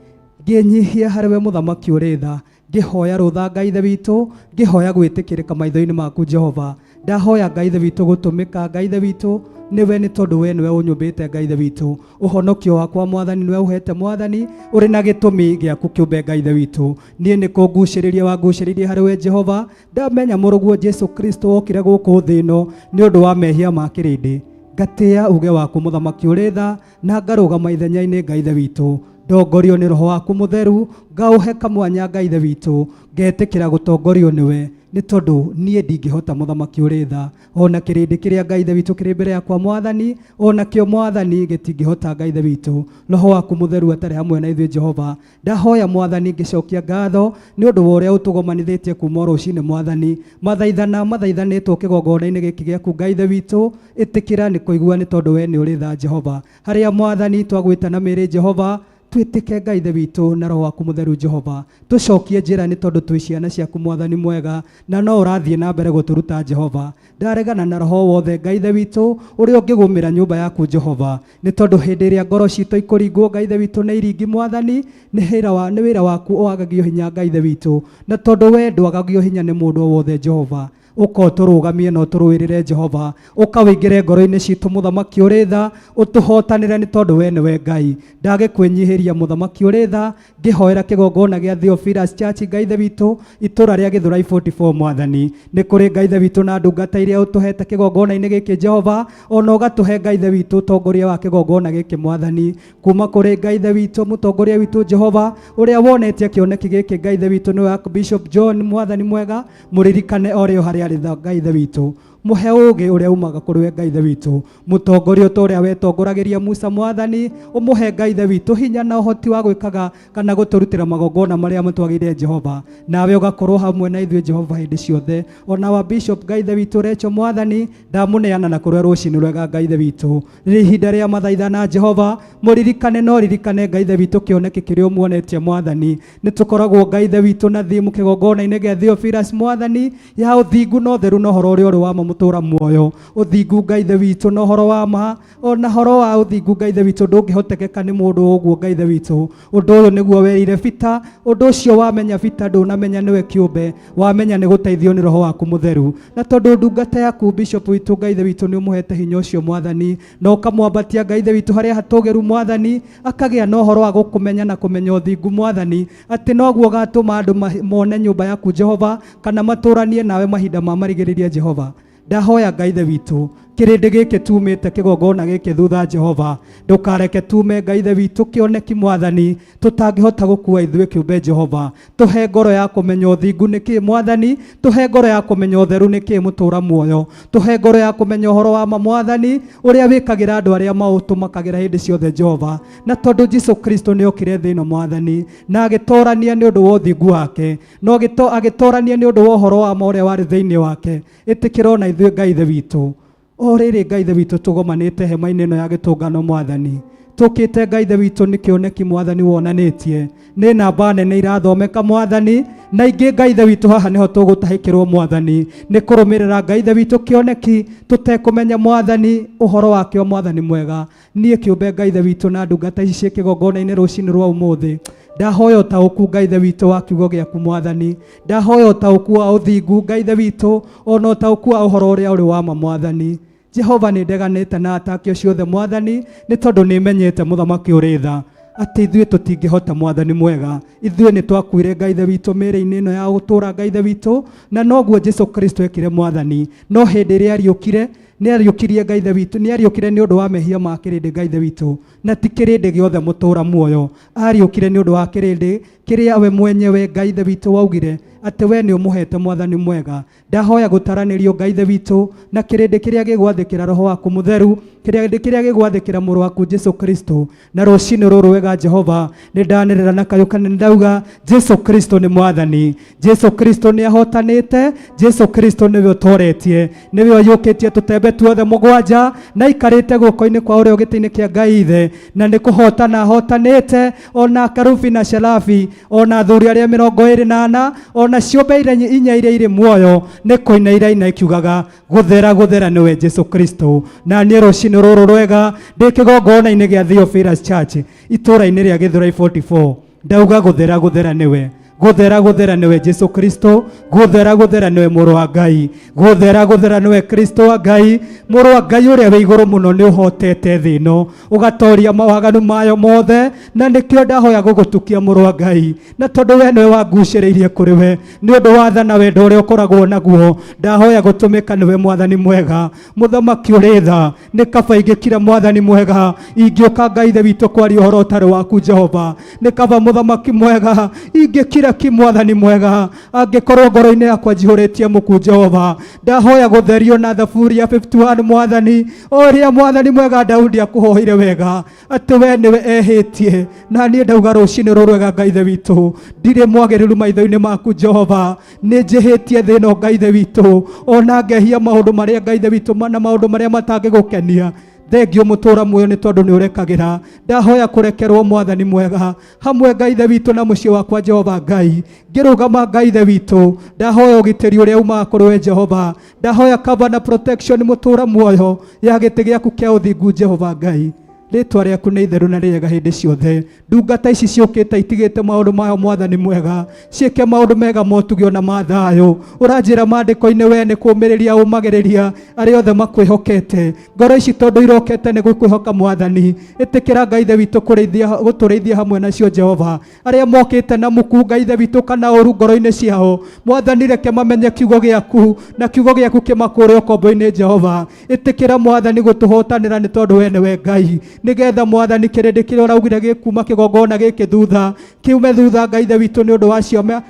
ngĩnyihia harĩ we mũthamaki ũrĩ tha, ngĩhoya rũtha Ngai Ithe witũ, ngĩhoya gwĩtĩkĩrĩka maitho-inĩ maku Jehova. Ndahoya Ngai Ithe witũ gũtũmĩka Ngai Ithe witũ nĩwe, nĩ tondũ we nĩwe ũnyũmbĩte Ngai Ithe witũ. Ũhonokio wakwa Mwathani nĩwe ũhete Mwathani, ũrĩ na gĩtũmi gĩaku kĩũmbe Ngai Ithe witũ. Niĩ nĩ kũngucĩrĩria wangucĩrĩirie harĩ we Jehova, ndamenya mũrũguo Jesu Kristo okire gũkũ thĩ ĩno nĩ ũndũ wa mehia ma kĩrĩndĩ. Ngatĩĩa uge waku mũthamaki ũrĩ tha, na ngarũgama ithenya-inĩ Ngai Ithe witũ. Ndongorio nĩ Roho waku mũtheru, ngaũhe kamwanya Ngai Ithe witũ, ngetĩkĩra gũtongorio nĩwe, nĩ tondũ niĩ ndingĩhota mũthamaki ũrĩ tha. Ona kĩrĩndĩ kĩrĩa Ngai Ithe witũ kĩrĩ mbere yakwa Mwathani, ona kĩo Mwathani gĩtingĩhota Ngai Ithe witũ. Roho waku mũtheru atarĩ hamwe na ithuĩ Jehova. Ndahoya Mwathani ngĩcokia ngatho nĩ ũndũ wa ũrĩa ũtũgomanithĩtie kuma o rũcinĩ Mwathani. Mathaithana mathaithanĩtwo kĩgongona-inĩ gĩkĩ gĩaku Ngai Ithe witũ, ĩtĩkĩra nĩ kũigua nĩ tondũ we nĩ ũrĩ tha Jehova. Harĩa Mwathani twagwĩta na mĩĩrĩ Jehova, twĩtĩke Ngai Ithe witũ na Roho waku mũtheru Jehova. Tũcokie njĩra nĩ tondũ twĩ ciana ciaku Mwathani mwega, na no ũrathiĩ na mbere gũtũruta Jehova. Ndaregana na roho wothe Ngai Ithe witũ ũrĩa ũngĩgũmĩra nyũmba yaku Jehova, nĩ tondũ hĩndĩ ĩrĩa ngoro citũ ikũringwo Ngai Ithe witũ nĩ iringi Mwathani, nĩ wĩra waku ũagagio hinya Ngai Ithe witũ, na tondũ we ndwagagio hinya nĩ mũndũ o wothe Jehova. Ũka ũtũrũgamie na ũtũrũĩrĩre Jehova, ũka ũingĩre ngoro-inĩ citũ mũthamaki ũrĩ tha, ũtũhotanĩre nĩ tondũ we nĩwe Ngai. Ndagĩkwĩnyihĩria mũthamaki ũrĩ tha, ngĩhoera kĩgongona gĩa Theophilus Church Ngai Ithe witũ, itũra rĩa Gĩthũrai 44 Mwathani. Nĩ kũrĩ Ngai Ithe witũ na ndungata iria ũtũhete kĩgongona-inĩ gĩkĩ Jehova, ona ũgatũhe Ngai Ithe witũ ũtongoria wa kĩgongona gĩkĩ Mwathani. Kuma kũrĩ Ngai Ithe witũ mũtongoria witũ Jehova, ũrĩa wonetie kĩoneki gĩkĩ Ngai Ithe witũ nĩwe Archbishop John Mwathani mwega, mũririkane o rĩo harĩa arĩ Ngai Ithe witũ. Mũhe ũũgĩ ũrĩa umaga kũrĩ we Ngai Ithe witũ, mũtongoria ta ũrĩa wetongoragĩria Musa Mwathani, ũmũhe Ngai Ithe witũ hinya na ũhoti wa gwĩkaga kana gũtũrutĩra magongona marĩa matwagĩrĩire Jehova, nawe ũgakorwo hamwe na ithuĩ Jehova hĩndĩ ciothe. Ona wa Bishop Ngai Ithe witũ Rachel Mwathani, ndamũneana na kũrĩ we rũcinĩ rwega Ngai Ithe witũ. Rĩrĩ ihinda rĩa mathaithana Jehova, mũririkane no ririkane Ngai Ithe witũ kĩoneki kĩrĩa ũmuonetie Mwathani. Nĩ tũkoragwo Ngai Ithe witũ na thimu kĩgongona-inĩ gĩa Theophilus Mwathani, ya ũthingu na ũtheru na ũhoro ũrĩa ũrĩ wa ma mũtũra muoyo. Ũthingu Ngai Ithe witũ na ũhoro wa ma, ona ũhoro wa ũthingu Ngai Ithe witũ ndũngĩhotekeka nĩ mũndũ ũguo Ngai Ithe witũ. Ũndũ ũyũ nĩguo werĩire Peter, ũndũ ũcio wamenya Peter ndũnamenya nĩwe kĩũmbe, wamenya nĩ gũteithio nĩ Roho waku mũtheru. Na tondũ ndungata yaku Bishop witũ Ngai Ithe witũ nĩ ũmũhete hinya ũcio Mwathani, na ũkamwambatia Ngai Ithe witũ harĩa hatũgĩru Mwathani, akagĩa na ũhoro wa gũkũmenya na kũmenya ũthingu Mwathani, atĩ noguo ũgatũma andũ mone nyũmba yaku Jehova, kana matũranie nawe mahinda ma marigĩrĩria Jehova. Ndahoya Ngai Ithe witũ, kĩrĩndĩ gĩkĩ tumĩte kĩgongona gĩkĩ thutha Jehova, ndũkareke tume Ngai Ithe witũ kĩoneki Mwathani, tũtangĩhota gũkua ithuĩ kĩũmbe Jehova. Tũhe ngoro ya kũmenya ũthingu nĩ kĩ Mwathani, tũhe ngoro ya kũmenya ũtheru nĩ kĩ mũtũra muoyo, tũhe ngoro ya kũmenya ũhoro wa ma Mwathani, ũrĩa wĩkagĩra andũ arĩa maũtũmakagĩra hĩndĩ ciothe Jehova. Na tondũ Jesu Kristo nĩ okire thĩ ĩno Mwathani, na agĩtorania nĩ ũndũ wa ũthingu wake, na agĩtorania nĩ ũndũ wa ũhoro wa ma ũrĩa warĩ thĩinĩ wake, ĩtĩkĩra ona ithuĩ Ngai Ithe witũ. O rĩrĩ Ngai Ithe witũ tũgomanĩte hema-inĩ ĩno ya gĩtũngano Mwathani, tũkĩte Ngai Ithe witũ nĩ kĩoneki Mwathani wonanĩtie, nĩ namba nene irathomeka Mwathani, na ingĩ Ngai Ithe witũ haha nĩho tũgũtahĩkĩrwo Mwathani, nĩ kũrũmĩrĩra Ngai Ithe witũ kĩoneki tũtekũmenya Mwathani ũhoro wakĩo Mwathani mwega. Niĩ kĩũmbe Ngai Ithe witũ na ndungata ici ciĩ kĩgongona-inĩ rũcinĩ rwa ũmũthĩ, ndahoya ũtaũku Ngai Ithe witũ wa kiugo gĩaku Mwathani, ndahoya ũtaũku wa ũthingu Ngai Ithe witũ, ona ũtaũku wa ũhoro ũrĩa ũrĩ wa ma Mwathani. Jehova nĩ ndeganĩte na atakio ciothe Mwathani, nĩ tondũ nĩ menyete mũthamaki ũrĩ tha, atĩ ithuĩ tũtingĩhota Mwathani mwega. Ithuĩ nĩ twakuire Ngai Ithe witũ mĩĩrĩ-inĩ ĩno ya gũtũũra Ngai Ithe witũ, na noguo Jesu Kristo ekire Mwathani. No hĩndĩ ĩrĩa ariũkire, nĩ ariũkirie Ngai Ithe witũ, nĩ ariũkire nĩ ũndũ wa mehia ma kĩrĩndĩ Ngai Ithe witũ, na ti kĩrĩndĩ gĩothe mũtũũra muoyo. Ariũkire nĩ ũndũ wa kĩrĩndĩ kĩrĩa we mwenyewe Ngai Ithe witũ waugire atĩ we nĩ ũmũhete Mwathani mwega. Ndahoya gũtaranĩrio Ngai Ithe witũ na kĩrĩndĩ kĩrĩa gĩgwathĩkĩra Roho waku mũtheru, kĩrĩndĩ kĩrĩa gĩgwathĩkĩra mũrũ waku Jesu Kristo. Na rũcinĩ rũrũ wega Jehova, nĩ ndanĩrĩra na kayũ kanene ndauga Jesu Kristo nĩ Mwathani. Jesu Kristo nĩ ahotanĩte, Jesu Kristo nĩwe ũtoretie, nĩwe ũyũkĩtie tũtembe tuothe mũgwanja na aikarĩte guoko-inĩ kwa ũrĩo gĩtĩ-inĩ kĩa Ngai Ithe, na nĩ kũhotana ahotanĩte, ona kerubi na serafi, ona athuri arĩa 24, ona ciũmbe inya iria irĩ muoyo, nĩ kũina iraina ikiugaga gũthera gũthera nĩwe Jesu Kristo. Na niĩ rũcinĩ rũrũ rwega ndĩ kĩgongona-inĩ gĩa Theophilus Church itũũra-inĩ rĩa Gĩthũrai 44, ndauga gũthera gũthera nĩwe. Gũthera gũthera nĩwe Jesu Kristo, gũthera gũthera nĩwe mũrũ wa Ngai, gũthera gũthera nĩwe Kristo wa Ngai, mũrũ wa Ngai ũrĩa wĩ igũrũ mũno. Nĩ ũhotete thĩ ĩno, ũgatoria mawaganu mayo mothe, na nĩkĩo ndahoya gũgũtukia, mũrũ wa Ngai. Na tondũ we nĩwe wangucĩrĩirie kũrĩ we nĩ ũndũ wa tha na wendo ũrĩa ũkoragwo naguo, ndahoya gũtũmĩka nĩwe, Mwathani mwega, mũthamaki ũrĩ tha. Nĩ kaba ingĩkira, Mwathani mwega, ingĩũka, Ngai Ithe witũ, kwaria ũhoro ũtarĩ waku, Jehova. Nĩ kaba, mũthamaki mwega, ingĩkira ki, Mwathani mwega, angĩkorwo ngoro-inĩ yakwa njihũrĩtie muku. Jehova, ndahoya gũtherio na thaburi ya 51, Mwathani, o ũrĩa, Mwathani mwega, Daudi akũhoire wega atĩ we nĩwe ehĩtie. Na niĩ ndauga rũcinĩ rũrũ rwega, Ngai Ithe witũ, ndirĩ mwagĩrĩru maitho-inĩ maku, Jehova. Nĩ njĩhĩtie thĩ ĩno, Ngai Ithe witũ, ona ngehia maũndũ marĩa, Ngai Ithe witũ, na maũndũ marĩa matangĩgũkenia. Thengio, mũtũra muoyo, nĩ tondũ nĩ ũrekagĩra. Ndahoya kũrekerwo, Mwathani mwega, hamwe, Ngai Ithe witũ, na mũciĩ wakwa. Jehova Ngai, ngĩrũgama, Ngai Ithe witũ, ndahoya ũgitĩri ũrĩa umaga kũrĩ we, Jehova. Ndahoya cover na protection, mũtũra muoyo, ya gĩtĩ gĩaku kĩa ũthingu. Jehova Ngai, rĩtwa rĩaku nĩ itheru na rĩega hĩndĩ ciothe. Ndungata ici ciũkĩte itigĩte maũndũ mayo, Mwathani mwega, ciĩke maũndũ mega motugi ona ma thayũ. Ũranjĩra maandĩko-inĩ we nĩ kũũmĩrĩria ũmagĩrĩria arĩa othe makwĩhokete. Ngoro ici tondũ irokete nĩ gũkwĩhoka, Mwathani, ĩtĩkĩra, Ngai Ithe witũ, kũrĩithia gũtũrĩithia hamwe nacio. Jehova, arĩa mokĩte na muku, Ngai Ithe witũ, kana ũru ngoro-inĩ ciao, Mwathani, reke mamenye kiugo gĩaku na kiugo gĩaku kĩmakũre ũkombo-inĩ. Jehova, ĩtĩkĩra, Mwathani, gũtũhotanĩra, nĩ tondũ we nĩwe Ngai, nĩgetha, Mwathani, kĩrĩndĩ kĩrĩa ũraugire gĩkuma kĩgongona gĩkĩ thutha kiume thutha, Ngai Ithe witũ, nĩ ũndũ wa cioma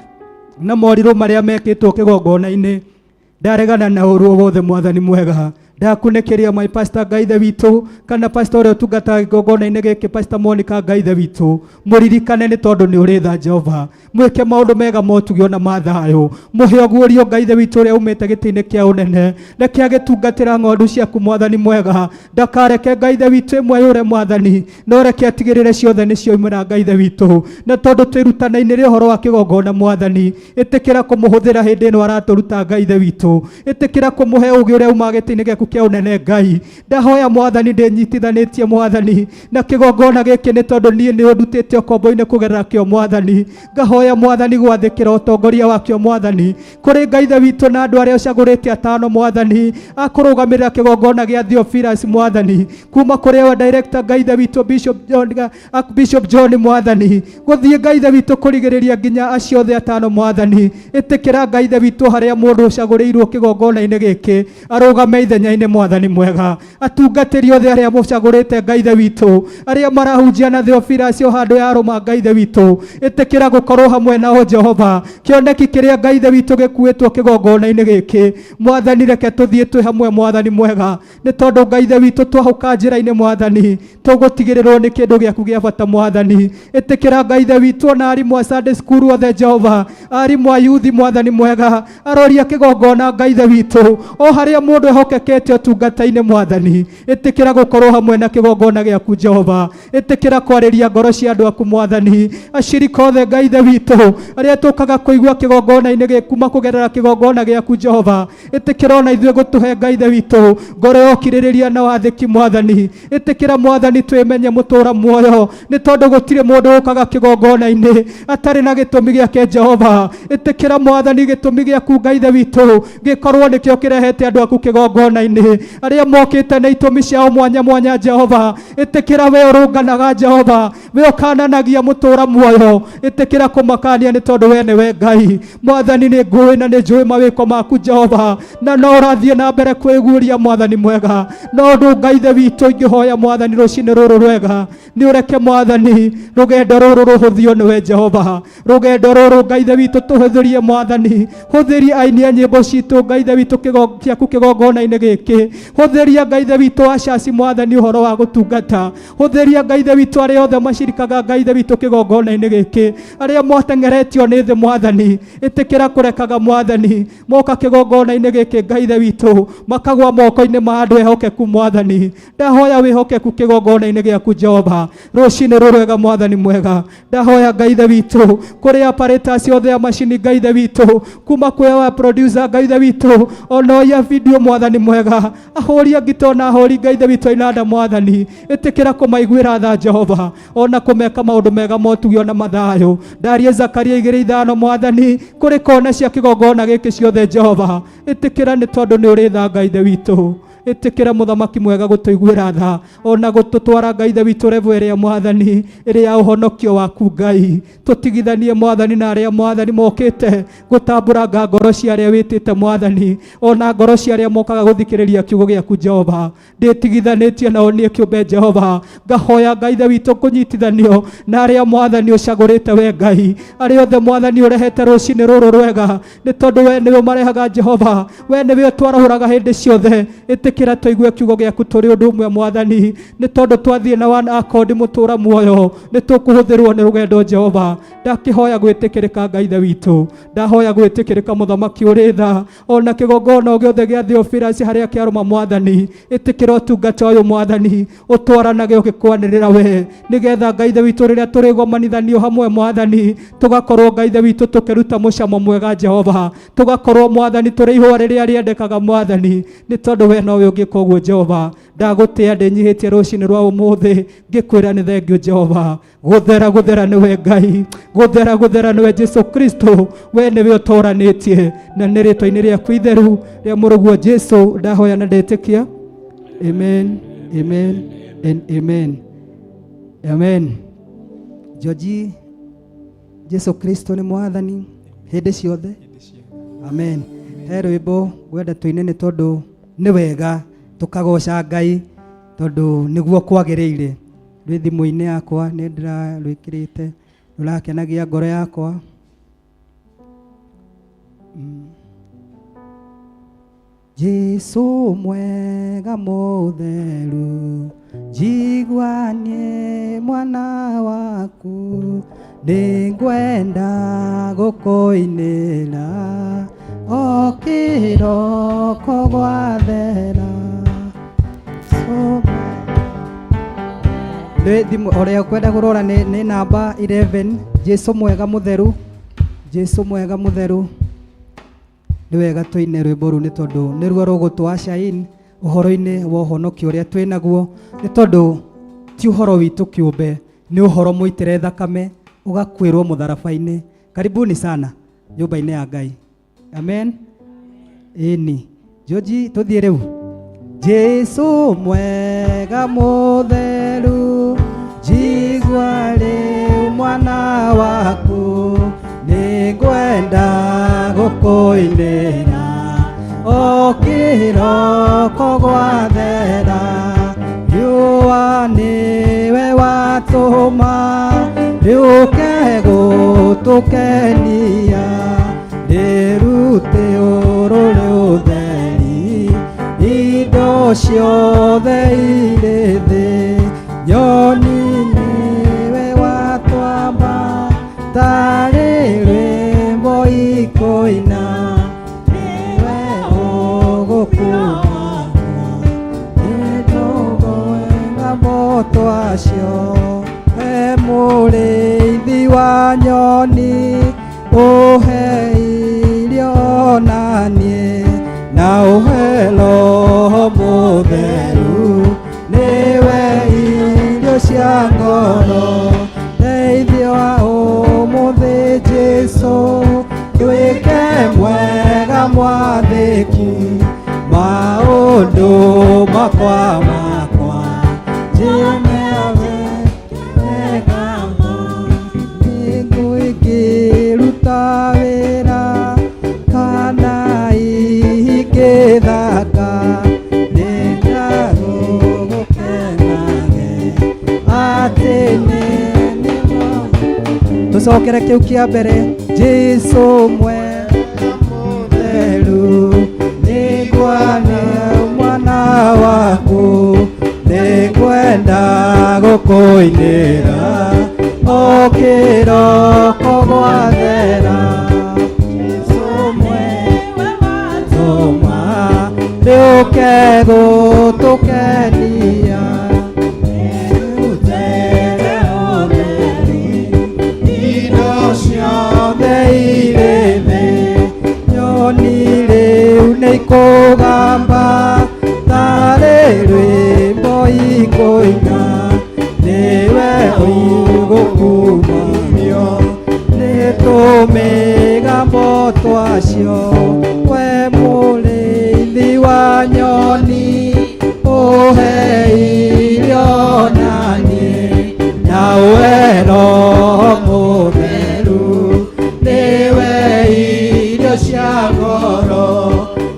na morirũ marĩa mekĩtwo kĩgongona-inĩ. Ndaregana na ũru o wothe, Mwathani mwega. Ndakunĩkĩria my pastor, Ngai Ithe witũ, kana pastor ũrĩa ũtungataga kĩgongona-inĩ gĩkĩ, Pastor Monica. Ngai Ithe witũ, mũririkane, nĩ tondũ nĩ ũrĩ tha. Jehova, mwĩke maũndũ mega motugi ona ma thayũ. Mũhe ũguũrio, Ngai Ithe witũ, ũrĩa umĩte gĩtĩ-inĩ kĩa ũnene. Reke agĩtungatĩra ng'ondu ciaku, Mwathani mwega. Ndakareke, Ngai Ithe witũ, ĩmwe yũre, Mwathani, no reke atigĩrĩre ciothe nĩ cioimĩra, Ngai Ithe witũ. Na tondũ twĩrutana-inĩ rĩa ũhoro wa kĩgongona, Mwathani, ĩtĩkĩra kũmũhũthĩra hĩndĩ ĩno aratũruta. Ngai Ithe witũ, ĩtĩkĩra kũmũhe ũgĩ ũrĩa umaga gĩtĩ-inĩ gĩaku kĩa ũnene. Ngai, ndahoya, Mwathani, ndĩnyitithanĩtie, Mwathani, na kĩgongona gĩkĩ, nĩ tondũ niĩ nĩ ũndutĩte ũkombo-inĩ kũgerera kĩo. Mwathani, ngahoya, Mwathani, gwathĩkĩra ũtongoria wakĩo. Mwathani, kũrĩ Ngai Ithe witũ na andũ arĩa ũcagũrĩte atano, Mwathani, akũrũgamĩrĩra kĩgongona gĩa Theophilus, Mwathani, kuma kũrĩ we director, Ngai Ithe witũ, Bishop John, Bishop John, Mwathani, gũthiĩ, Ngai Ithe witũ, kũrigĩrĩria nginya acio othe atano. Mwathani, ĩtĩkĩra, Ngai Ithe witũ, harĩa mũndũ ũcagũrĩirwo kĩgongona-inĩ gĩkĩ arũgame ithenya-inĩ. Mwathani mwega, atungatĩri othe arĩa mũcagũrĩte, Ngai Ithe witũ, arĩa marahunjia na Theophilus o handũ ya rũma, Ngai Ithe witũ, ĩtĩkĩra gũkorwo hamwe nao. Jehova, kĩoneki kĩrĩa, Ngai Ithe witũ, gĩkuĩtwo kĩgongona-inĩ gĩkĩ, Mwathani, reke tũthiĩ twĩ hamwe, Mwathani mwega, nĩ tondũ, Ngai Ithe witũ, twahũka njĩra-inĩ, Mwathani, tũgũtigĩrĩrwo nĩ kĩndũ gĩaku gĩa bata. Mwathani, ĩtĩkĩra, Ngai Ithe witũ, ona arimũ a Sunday school othe, Jehova, arimũ a yuthi, Mwathani mwega, aroria kĩgongona, Ngai Ithe witũ, o harĩa mũndũ ehokekete ũtungata-inĩ, Mwathani, ĩtĩkĩra gũkorwo hamwe na kĩgongona gĩaku. Jehova, ĩtĩkĩra kwarĩria ngoro cia andũ aku. Mwathani, acirika othe, Ngai Ithe witũ, arĩa tũkaga kũigua kĩgongona-inĩ gĩkuma kũgerera kĩgongona gĩaku, Jehova, ĩtĩkĩra ona ithuĩ gũtũhe, Ngai Ithe witũ, ngoro ya ũkirĩrĩria na wathĩki. Mwathani, ĩtĩkĩra, Mwathani, twĩmenye, mũtũra muoyo, nĩ tondũ gũtirĩ mũndũ ũkaga kĩgongona-inĩ atarĩ na gĩtũmi gĩake. Jehova, ĩtĩkĩra, Mwathani, gĩtũmi gĩaku, Ngai Ithe witũ, gĩkorwo nĩkĩo kĩrehete andũ aku kĩgongona-inĩ, arĩa mokĩte na itũmi ciao mwanya mwanya. Jehova, ĩtĩkĩra, we ũrũnganaga, Jehova, we ũkananagia, mũtũra muoyo, ĩtĩkĩra kũmakania, nĩ tondũ we nĩwe Ngai. Mwathani, nĩ ngũĩ na nĩ njũĩ mawĩko maku, Jehova, na no ũrathiĩ na mbere kwĩguũria, Mwathani mwega. No ũndũ, Ngai Ithe witũ, ingĩhoya, Mwathani, rũcinĩ rũrũ rwega, nĩ ũreke, Mwathani, rũgendo rũrũ rũhũthio nĩwe. Jehova, rũgendo rũrũ, Ngai Ithe witũ, tũhũthĩrie. Mwathani, hũthĩria aini a nyĩmbo citũ, Ngai Ithe witũ, ciaku kĩgongona-inĩ gĩkĩ. Hũthĩria, Ngai Ithe witũ, acaci, Mwathani, ũhoro wa gũtungata. Hũthĩria, Ngai Ithe witũ, arĩa othe macirikaga, Ngai Ithe witũ, kĩgongona-inĩ gĩkĩ, arĩa mwateng'eretio nĩ thĩ. Mwathani, ĩtĩkĩra kũrekaga, Mwathani, moka kĩgongona-inĩ gĩkĩ, Ngai Ithe witũ, makagwa moko-inĩ ma andũ ehokeku. Mwathani, ndahoya wĩhokeku kĩgongona-inĩ gĩaku. Jehova, rũcinĩ rũrwega, Mwathani mwega, ndahoya, Ngai Ithe witũ, kũrĩ operators othe a macini, Ngai Ithe witũ, kuma kwĩ wa producer, Ngai Ithe witũ, ona oya video, Mwathani mwega. Mwega ahũri angĩ na ahũri Ngai ithe witũ inanda mwathani ĩtĩkĩra kũmaiguĩra tha Jehova ona kũmeka maũndũ mega motugi ona mathayo ndarie Zakaria 2:5 mwathani kũrĩ kona cia kĩgongona gĩkĩ ciothe Jehova ĩtĩkĩra nĩ tondũ nĩ ũrĩ tha Ngai ithe witũ ĩtĩkĩra mũthamaki mwega gũtũiguĩra tha ona gũtũtwara Ngai ithe witũ revo ĩrĩa mwathani ĩrĩa ya ũhonokio waku Ngai tũtigithanie mwathani na arĩa mwathani mokĩte gũtambũranga ngoro cia arĩa wĩtĩte mwathani ona ngoro cia arĩa mokaga gũthikĩrĩria kiugo gĩaku Jehova ndĩtigithanĩtie nao niĩ kĩũmbe Jehova ngahoya Ngai ithe witũ kũnyitithanio na arĩa mwathani ũcagũrĩte we Ngai arĩa othe mwathani ũrehete rũcinĩ rũrũ rwega nĩ tondũ we nĩwe marehaga Jehova we nĩwe twarahũraga hĩndĩ ciothe ĩtĩkĩra tũigue kiugo gĩaku tũrĩ ũndũ ũmwe mwathani nĩ tondũ twathiĩ na one accord mũtũra muoyo nĩ tũkũhũthĩrwo nĩ rũgendo Jehova ndakĩhoya gwĩtĩkĩrĩka Ngai ithe witũ ndahoya gwĩtĩkĩrĩka mũthamaki ũrĩ tha ona kĩgongona o gĩothe gĩa Theophilus harĩa kĩarũma mwathani ĩtĩkĩra ũtungata ũyũ mwathani ũtwaranage ũgĩkwanĩrĩra we nĩgetha Ngai ithe witũ rĩrĩa tũrĩgomanithanio hamwe mwathani tũgakorwo Ngai ithe witũ tũkĩruta mũcamo mwega Jehova tũgakorwo mwathani tũrĩ ihũa rĩrĩa rĩendekaga mwathani nĩ tondũ we nowe ũngĩka ũguo Jehova ndagũtĩa ndĩnyihĩtie rũcinĩ rwa ũmũthĩ ngĩkwĩra nĩ thengio Jehova gũthera gũthera nĩwe Ngai gũthera gũthera nĩwe Jesu Kristo we nĩwe ũtoranĩtie na nĩ rĩtwa-inĩ rĩaku itheru rĩa mũrũguo Jesu ndahoya na ndetĩkia amen amen and amen amen. Georgie Jesu Kristo nĩ mwathani hĩndĩ ciothe amen. He rwĩmbo ngwenda tũine nĩ tondũ nĩ wega tũkagoca Ngai tondũ nĩguo kwagĩrĩire rwĩ thimũ-inĩ yakwa nĩ ndĩrarwĩkĩrĩte rũrakenagia ngoro yakwa. Jesu mwega mũtheru njigua niĩ mwana waku nĩngwenda gũkũinĩra o kĩroko gwathera. Nĩ thimũ ũrĩa ũkwenda kũrora nĩ namba 11 Jesu mwega mũtheru Jesu mwega mũtheru nĩ wega tũine rwĩmbo rũu nĩ tondũ nĩruo rũgũtũa shain ũhoro-inĩ wa ũhonokio ũrĩa twĩ naguo nĩ tondũ ti ũhoro witũ kĩũmbe nĩ ũhoro mũitĩre thakame ũgakuĩrwo mũtharaba-inĩ. Karibuni sana nyũmba-inĩ ya Ngai amen. Ĩni Georgie tũthiĩ rĩu. Jesu mwega mũtheru njigua rĩu mwana waku nĩngwenda gũkũinĩra o kĩroko gwathera riũa nĩwe watũma rĩũke gũtũkenia rĩrute ũrũrĩ ũtheri indo ciothe irĩ thĩ nyoni nĩwe watwamba tarĩ rwĩmbo ikũina nĩwe ũgũkuma nĩtũgwenda moto acio we mũrĩithi wa nyoni ũhe irio na niĩ na ũhe Roho mũtheru nĩwe irio cia ngoro ndeithio wa ũmũthĩ Jesu nduĩke mwega mwathĩki maũndũ makwa makwa ingĩruta wĩra kana ingĩthaka nĩndagũgũkenage atĩ nĩ tũcokere kĩu kĩa mbere Jesu mwega mũtheru nĩngwana mwana waku nĩngwenda gũkũinĩra o kĩroko gwathera Jesu mwega watũma rĩũke gũtũkenia rĩrute ũtheri indo ciothe irĩ thĩ nyoni rĩu nĩikũgamba Rwĩmbo ikũina nĩwe ũgũkumio nĩ tũmĩgambo twacio we mũrĩithi wa nyoni ũhe irio naniĩ nawe Roho Mũtheru nĩwe irio cia ngoro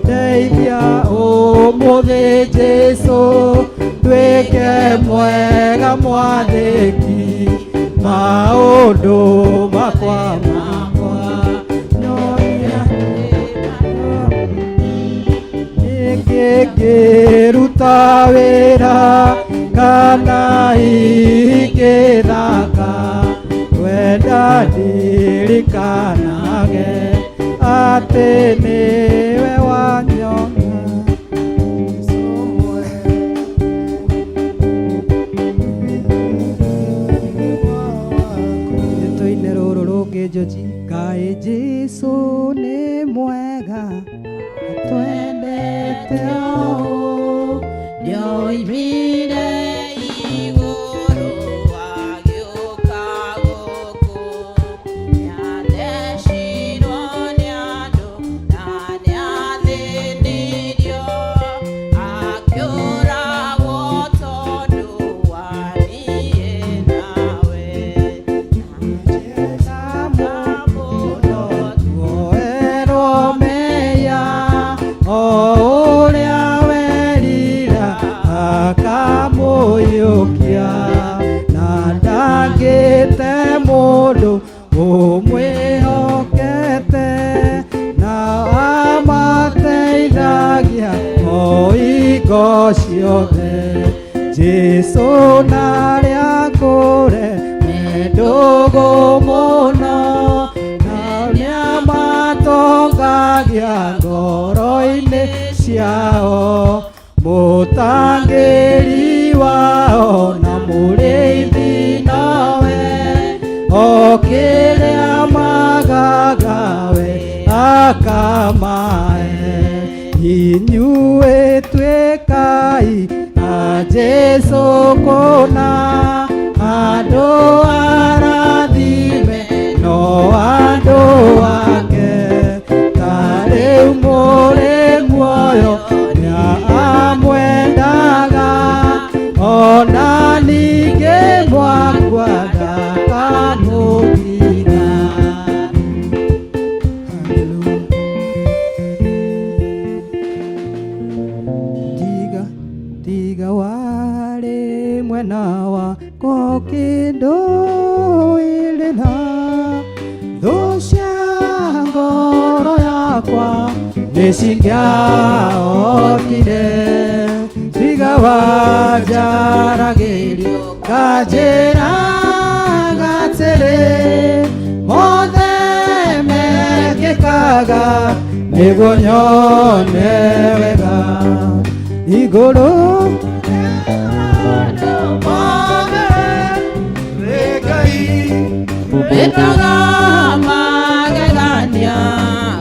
ndeithia ũmũthĩ Jesũ nduĩke mwega mwathĩki maũndũ makwa makwa nyonia ngĩruta wĩra kana ingĩthaka wenda ndirikanage atĩ nĩwe wanyona. Tũine rũrũ rũngĩ njoji kaĩ Jesũ nĩ mwega twendete ũũ. Nĩoimire igũrũ agĩũka gũkũ, nĩathecirwo nĩ andũ na nĩathĩnirio, akĩũragwo tondũ wa niĩ nawe. Mũno tuoerwo meya o ũrĩa werira akamũiyũkia na ndangĩte mũndũ ũmwĩhokete na amateithagia o hingo ciothe Jesũ narĩa kũre me ndũgũ mũno na nĩamatongagia ngoro-inĩ ciao mũtangĩri wao na mũrĩithi nowe o kĩrĩa magagawe akamahe inyuĩ tuĩkai a Jesũ kũna andũ arathime no andũ ake ta rĩu mũrĩ muoyo nĩamwendaga ona ningĩ mwakua ndakamũtiga. Hallelujah. Tiga tiga warĩ mwena wakwa ũkĩndũĩrĩra thũ cia ngoro yakwa nĩcingĩahotire tiga wanjaragĩrio nganjĩraga atĩrĩ mothe mekĩkaga nĩguo nyone wega igũrũ wĩkaga magegania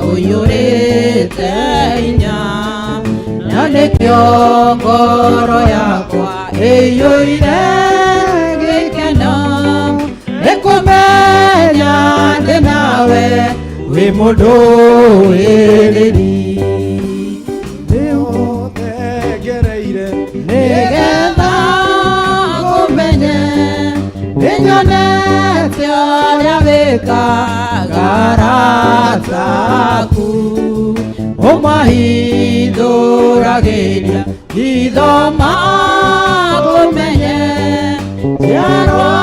ũiyũrĩte hinya na nĩkĩo ngoro yakwa ĩiyũire gĩkeno nĩ kũmenya ndĩ nawe wĩ mũndũ wĩrĩri Ngereire nĩgetha ngũmenye nĩnyonete ũrĩa wĩkaga arata aku ũmahithũragĩria hitho makũmenye njiarwa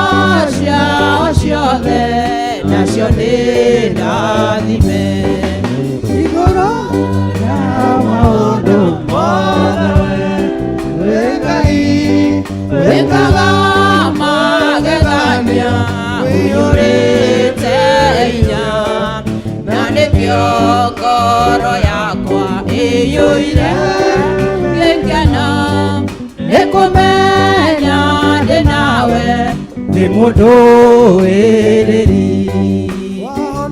ciao ciothe nacio nĩ ndathime igũrũ rĩa maũndũ mothe wĩ Ngai wĩkaga magegania ũiyũrĩte hinya na nĩkĩo ngoro yakwa ĩiyũire gĩkeno nĩ kũmenya ndĩ nawe nĩ mũndũ wĩrĩri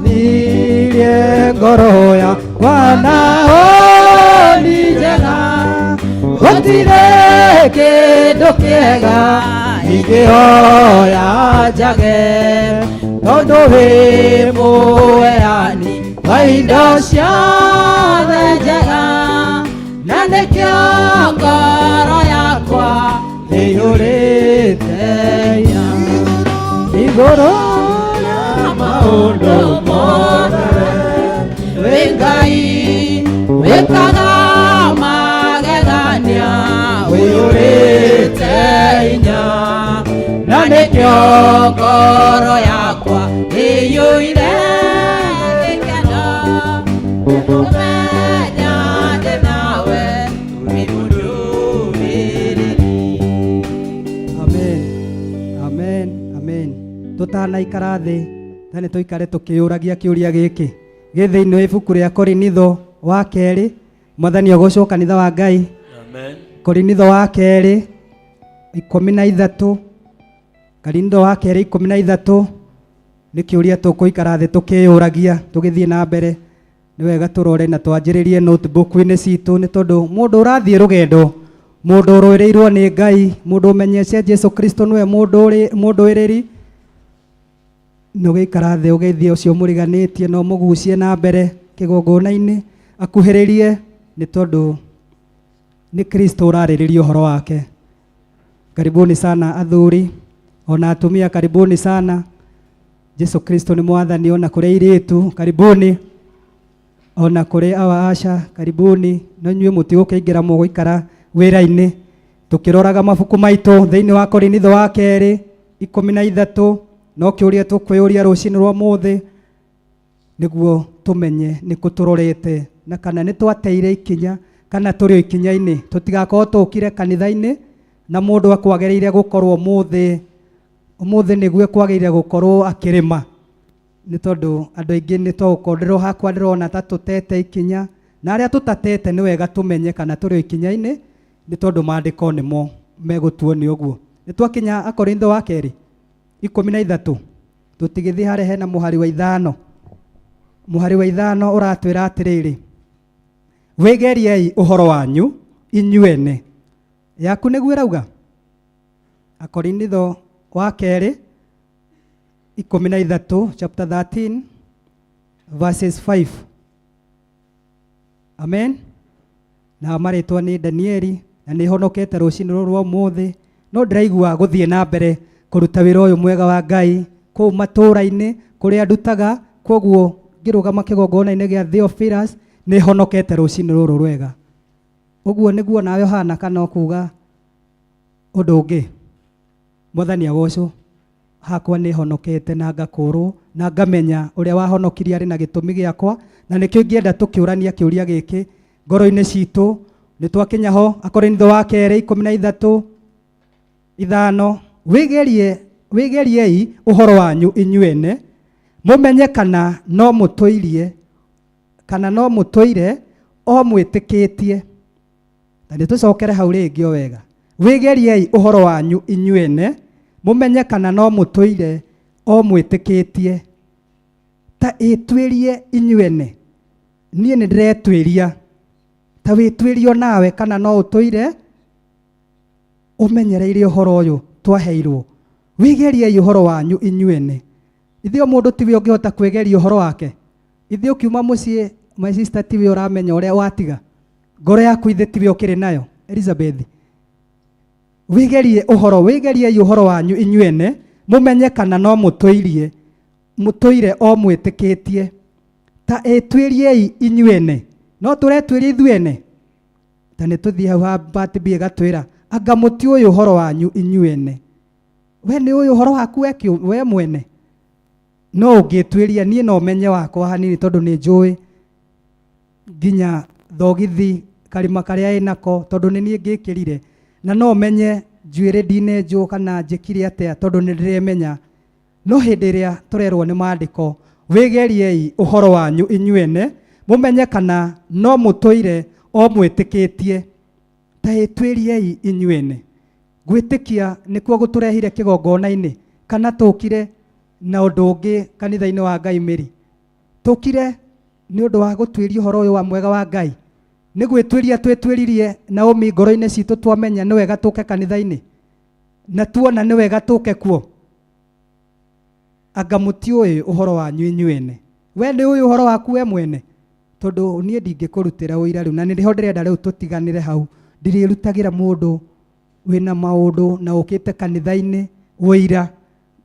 nirie ngoro yakwa na ni njega. Gũtirĩ kĩndũ kĩega ingĩhoya njage, tondũ wĩ mũheani wa indo ciothe njega, na nĩkĩo ngoro yakwa ĩiyũrĩte hinya. Igũrũ rĩa maũndũ mothe, wĩ Ngai wĩkaga magegania, ũiyũrĩte hinya, na nĩkĩo ngoro yakwa ĩiyũire gĩkeno. Kũmenya ndĩ nawe wĩ mũndũmĩrĩri. Amen, amen, amen. Tutanaikara thĩ ta nĩ tũikare tũkĩyũragia kĩũria gĩkĩ gĩ thĩinĩ wa ibuku rĩa Korinitho wa kerĩ. Mwathani agocwo, kanitha wa Ngai. Amen. Korinitho wa kerĩ 13, Korinitho wa kerĩ 13, nĩ kĩũria tũkũikara thĩ tũkĩyũragia tũgĩthiĩ na mbere. Nĩ wega tũrore na twanjĩrĩrie notebook-inĩ citũ, nĩ tondũ mũndũ ũrathiĩ rũgendo, mũndũ ũrũĩrĩirwo nĩ Ngai, mũndũ ũmenyete Jesu Kristo nĩwe mũndũĩrĩri, nĩ ũgĩikara thĩ ũgeithie ũcio mũriganĩtie na ũmũgucie na mbere kĩgongona-inĩ akuhĩrĩrie, nĩ tondũ nĩ Kristo ũrarĩrĩria ũhoro wake. Karibuni sana athuri ona atumia, karibuni sana. Jesu Kristo nĩ mwathani. Ona kũrĩ airĩtu, karibuni. Ona kũrĩ awa aca, karibuni. No inyuĩ mũtigũkĩingĩra, mũgũikara wĩra-inĩ tũkĩroraga mabuku maitũ thĩinĩ wa Korinitho wa kerĩ 13. No kĩũria tũkwĩyũria rũcinĩ rwa mũthĩ nĩguo tũmenye nĩ kũ tũrorete na kana nĩ twateire ikinya kana tũrĩ o ikinya-inĩ, tũtigakorwo tũkire kanitha-inĩ na mũndũ akwagĩrĩire gũkorwo ũmũthĩ, ũmũthĩ nĩguo kwagĩrĩire gũkorwo akĩrĩma, nĩ tondũ andũ aingĩ nĩ tũgũkorwo hakwa ndĩrona ta tũtete ikinya, na arĩa tũtatete nĩ wega tũmenye kana tũrĩ o ikinya-inĩ, nĩ tondũ maandĩko nĩmo megũtuonia ũguo. Nĩ twakinya Akorintho wa kerĩ 13, tũtigĩthiĩ harĩa hena mũhari wa 5. Mũhari wa 5 ũratwĩra atĩrĩrĩ, wĩgeriei ũhoro wanyu inyuene. Yaku nĩguo ĩrauga Akorintho wa kerĩ 13, chapter 13 verses 5. Amen. Na marĩtwa nĩ Danieli na nĩ honokete rũcinĩ rũrũ rwa ũmũthĩ, no ndĩraigua gũthiĩ na mbere kũruta wĩra ũyũ mwega wa Ngai kũu matũũra-inĩ kũrĩa ndutaga. Koguo ngĩrũgama kĩgongona-inĩ gĩa Theophilus, nĩ honokete rũcinĩ rũrũ rwega. Ũguo nĩguo nawe ũhana kana ũkuga ũndũ ũngĩ? Mwathani agocwo. Hakwa nĩ honokete na ngakũrwo na ngamenya ũrĩa wahonokirie arĩ na gĩtũmi gĩakwa, na nĩkĩo ingĩenda tũkĩũrania kĩũria gĩkĩ ngoro-inĩ citũ. Nĩ twakinya ho Akorintho wa kerĩ 13:5, wĩgerie, wĩgeriei ũhoro wanyu inyuene mũmenye kana no mũtũirie, kana no mũtũire o mwĩtĩkĩtie. Na nĩ tũcokere hau rĩngĩ o wega. Wĩgeriei ũhoro wanyu inyuene mũmenye kana no mũtũire o mwĩtĩkĩtie. Ta ĩtuĩrie inyuene. Niĩ nĩ ndĩretuĩria, ta wĩtuĩrie nawe kana no ũtũire ũmenyereire ũhoro ũyũ twaheirwo. Wĩgeriei ũhoro wanyu inyuene. Ithuĩ mũndũ tiwe ũngĩhota kwĩgeria ũhoro wake. Ithuĩ ũkiuma mũciĩ, my sister, tiwe ũramenya ũrĩa watiga ngoro yaku, ithe tiwe ũkĩrĩ nayo. Elizabeth, wĩgerie ũhoro, wĩgeriei ũhoro wanyu inyuene mũmenye kana no mũtũirie, mũtũire o mwĩtĩkĩtie. Ta ĩtuĩriei inyuene. No tũretuĩria ithuene? Ta nĩ tũthiĩ hau ha part B, ĩgatwĩra anga mũtiũĩ ũhoro wanyu inyuene. We nĩ ũĩ ũhoro waku we mwene? No ũngĩtuĩria, niĩ no menye wakwa hanini, tondũ nĩ njũĩ nginya thogithi karima karĩa ĩnako, tondũ nĩ niĩ ngĩkĩrire, na no menye njuĩrĩ ndinenjwo kana njĩkire atĩa, tondũ nĩ ndĩremenya. No hĩndĩ ĩrĩa tũrerwo nĩ maandĩko, wĩgeriei ũhoro wanyu inyuene mũmenye kana no mũtũire o mwĩtĩkĩtie. Ta ĩtuĩriei inyuene. Gwĩtĩkia nĩkuo gũtũrehire kĩgongona-inĩ, kana tũkire na ũndũ ũngĩ kanitha-inĩ wa Ngai? Mĩri tũkire nĩ ũndũ wa gũtuĩria ũhoro ũyũ wa mwega wa Ngai. Nĩ gwĩtuĩria twĩtuĩririe Naomi ngoro-inĩ citũ twamenya nĩ wega tũke kanitha-inĩ na tuona nĩ wega tũke kuo. Anga mũtiũĩ ũhoro wanyu inyuĩ ene? We nĩ ũĩ ũhoro waku we mwene? Tondũ niĩ ndingĩkũrutĩra ũira rĩu, na nĩho ndĩrenda rĩu tũtiganĩre hau. Ndirĩrutagĩra mũndũ wĩna maũndũ na ũkĩte kanitha-inĩ ũira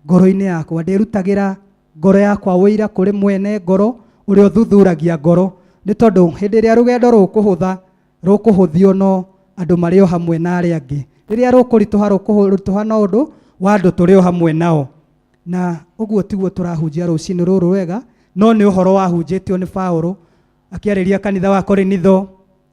ngoro-inĩ yakwa. Ndĩrutagĩra ngoro yakwa ũira kũrĩ mwene ngoro ũrĩa ũthuthuragia ngoro. Nĩ tondũ hĩndĩ ĩrĩa rũgendo rũkũhũtha, rũkũhũthio no andũ marĩ o hamwe na arĩa angĩ. Rĩrĩa rũkũritũha, rũkũritũha no ũndũ wa andũ tũrĩ o hamwe nao. Na ũguo tiguo tũrahunjia rũcinĩ rũrũ rwega, no nĩ ũhoro wahunjĩtio nĩ Paũlũ akĩarĩria kanitha wa Korinitho.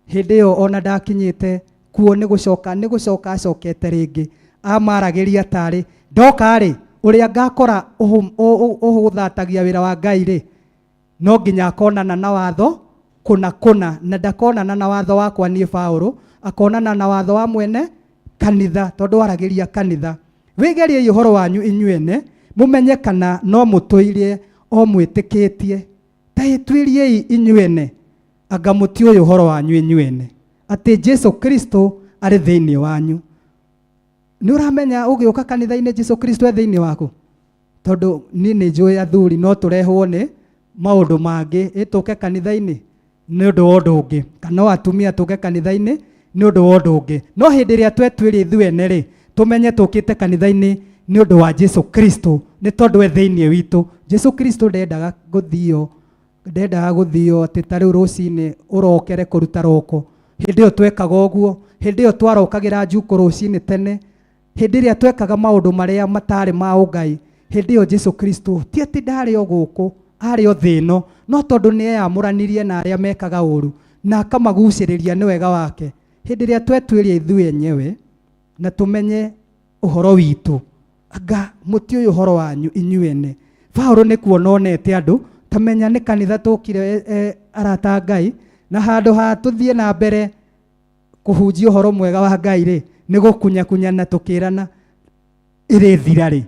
Hĩndĩ ĩyo ona ndakinyĩte kuo, nĩ gũcoka nĩ gũcoka acokete rĩngĩ, amaragĩria tarĩ ndoka rĩ, ũrĩa ngakora ũhũthatagia wĩra wa Ngai rĩ, no nginya akonana na watho kũna kũna, na ndakonana na watho wakwa niĩ Paũlũ, akonana na watho wa mwene kanitha, tondũ aragĩria kanitha. Wĩgeriei ũhoro wanyu inyuĩ ene, mũmenye kana no mũtũirie o mwĩtĩkĩtie. Ta ĩtuĩriei inyuĩ ene, anga mũtiũĩ ũhoro wanyu inyuĩ ene, atĩ Jesu Kristo arĩ thĩinĩ wanyu. Nĩ ũramenya ũgĩũka kanitha-inĩ Jesu Kristo e thĩinĩ waku? Tondũ niĩ nĩ njũĩ athuri no tũrehwo nĩ maũndũ mangĩ, ĩ tũke kanitha-inĩ nĩ ũndũ wa ũndũ ũngĩ, kana o atumia tũke kanitha-inĩ nĩ ũndũ wa ũndũ ũngĩ. No hĩndĩ ĩrĩa twetuĩria ithuĩ ene rĩ, tũmenye tũkĩte kanitha-inĩ nĩ ũndũ wa Jesu Kristo, nĩ tondũ e thĩinĩ witũ. Jesu Kristo ndendaga gũthio, ndendaga gũthio atĩ ta rĩu rũcinĩ ũrokere kũruta roko. Hĩndĩ ĩyo twekaga ũguo, hĩndĩ ĩyo twarokagĩra njukũ rũcinĩ tene, hĩndĩ ĩrĩa twekaga maũndũ marĩa matarĩ ma ũngai, hĩndĩ ĩyo Jesu Kristo ti atĩ ndarĩ o gũkũ, arĩ o thĩ ĩno, no tondũ nĩ eyamũranirie na arĩa mekaga ũru na akamagucĩrĩria nĩ wega wake. Hĩndĩ ĩrĩa twetuĩria ithuĩ enyewe na tũmenye ũhoro witũ, anga mũtiũĩ ũhoro wanyu inyuĩ ene. Paũlũ nĩ kuona onete andũ, ta menya nĩ kanitha tũkire, arata a Ngai, na handũ ha tũthiĩ na mbere kũhunjia ũhoro mwega wa Ngai rĩ, nĩ gũkunyakunyana tũkĩrana ĩrĩthira rĩ,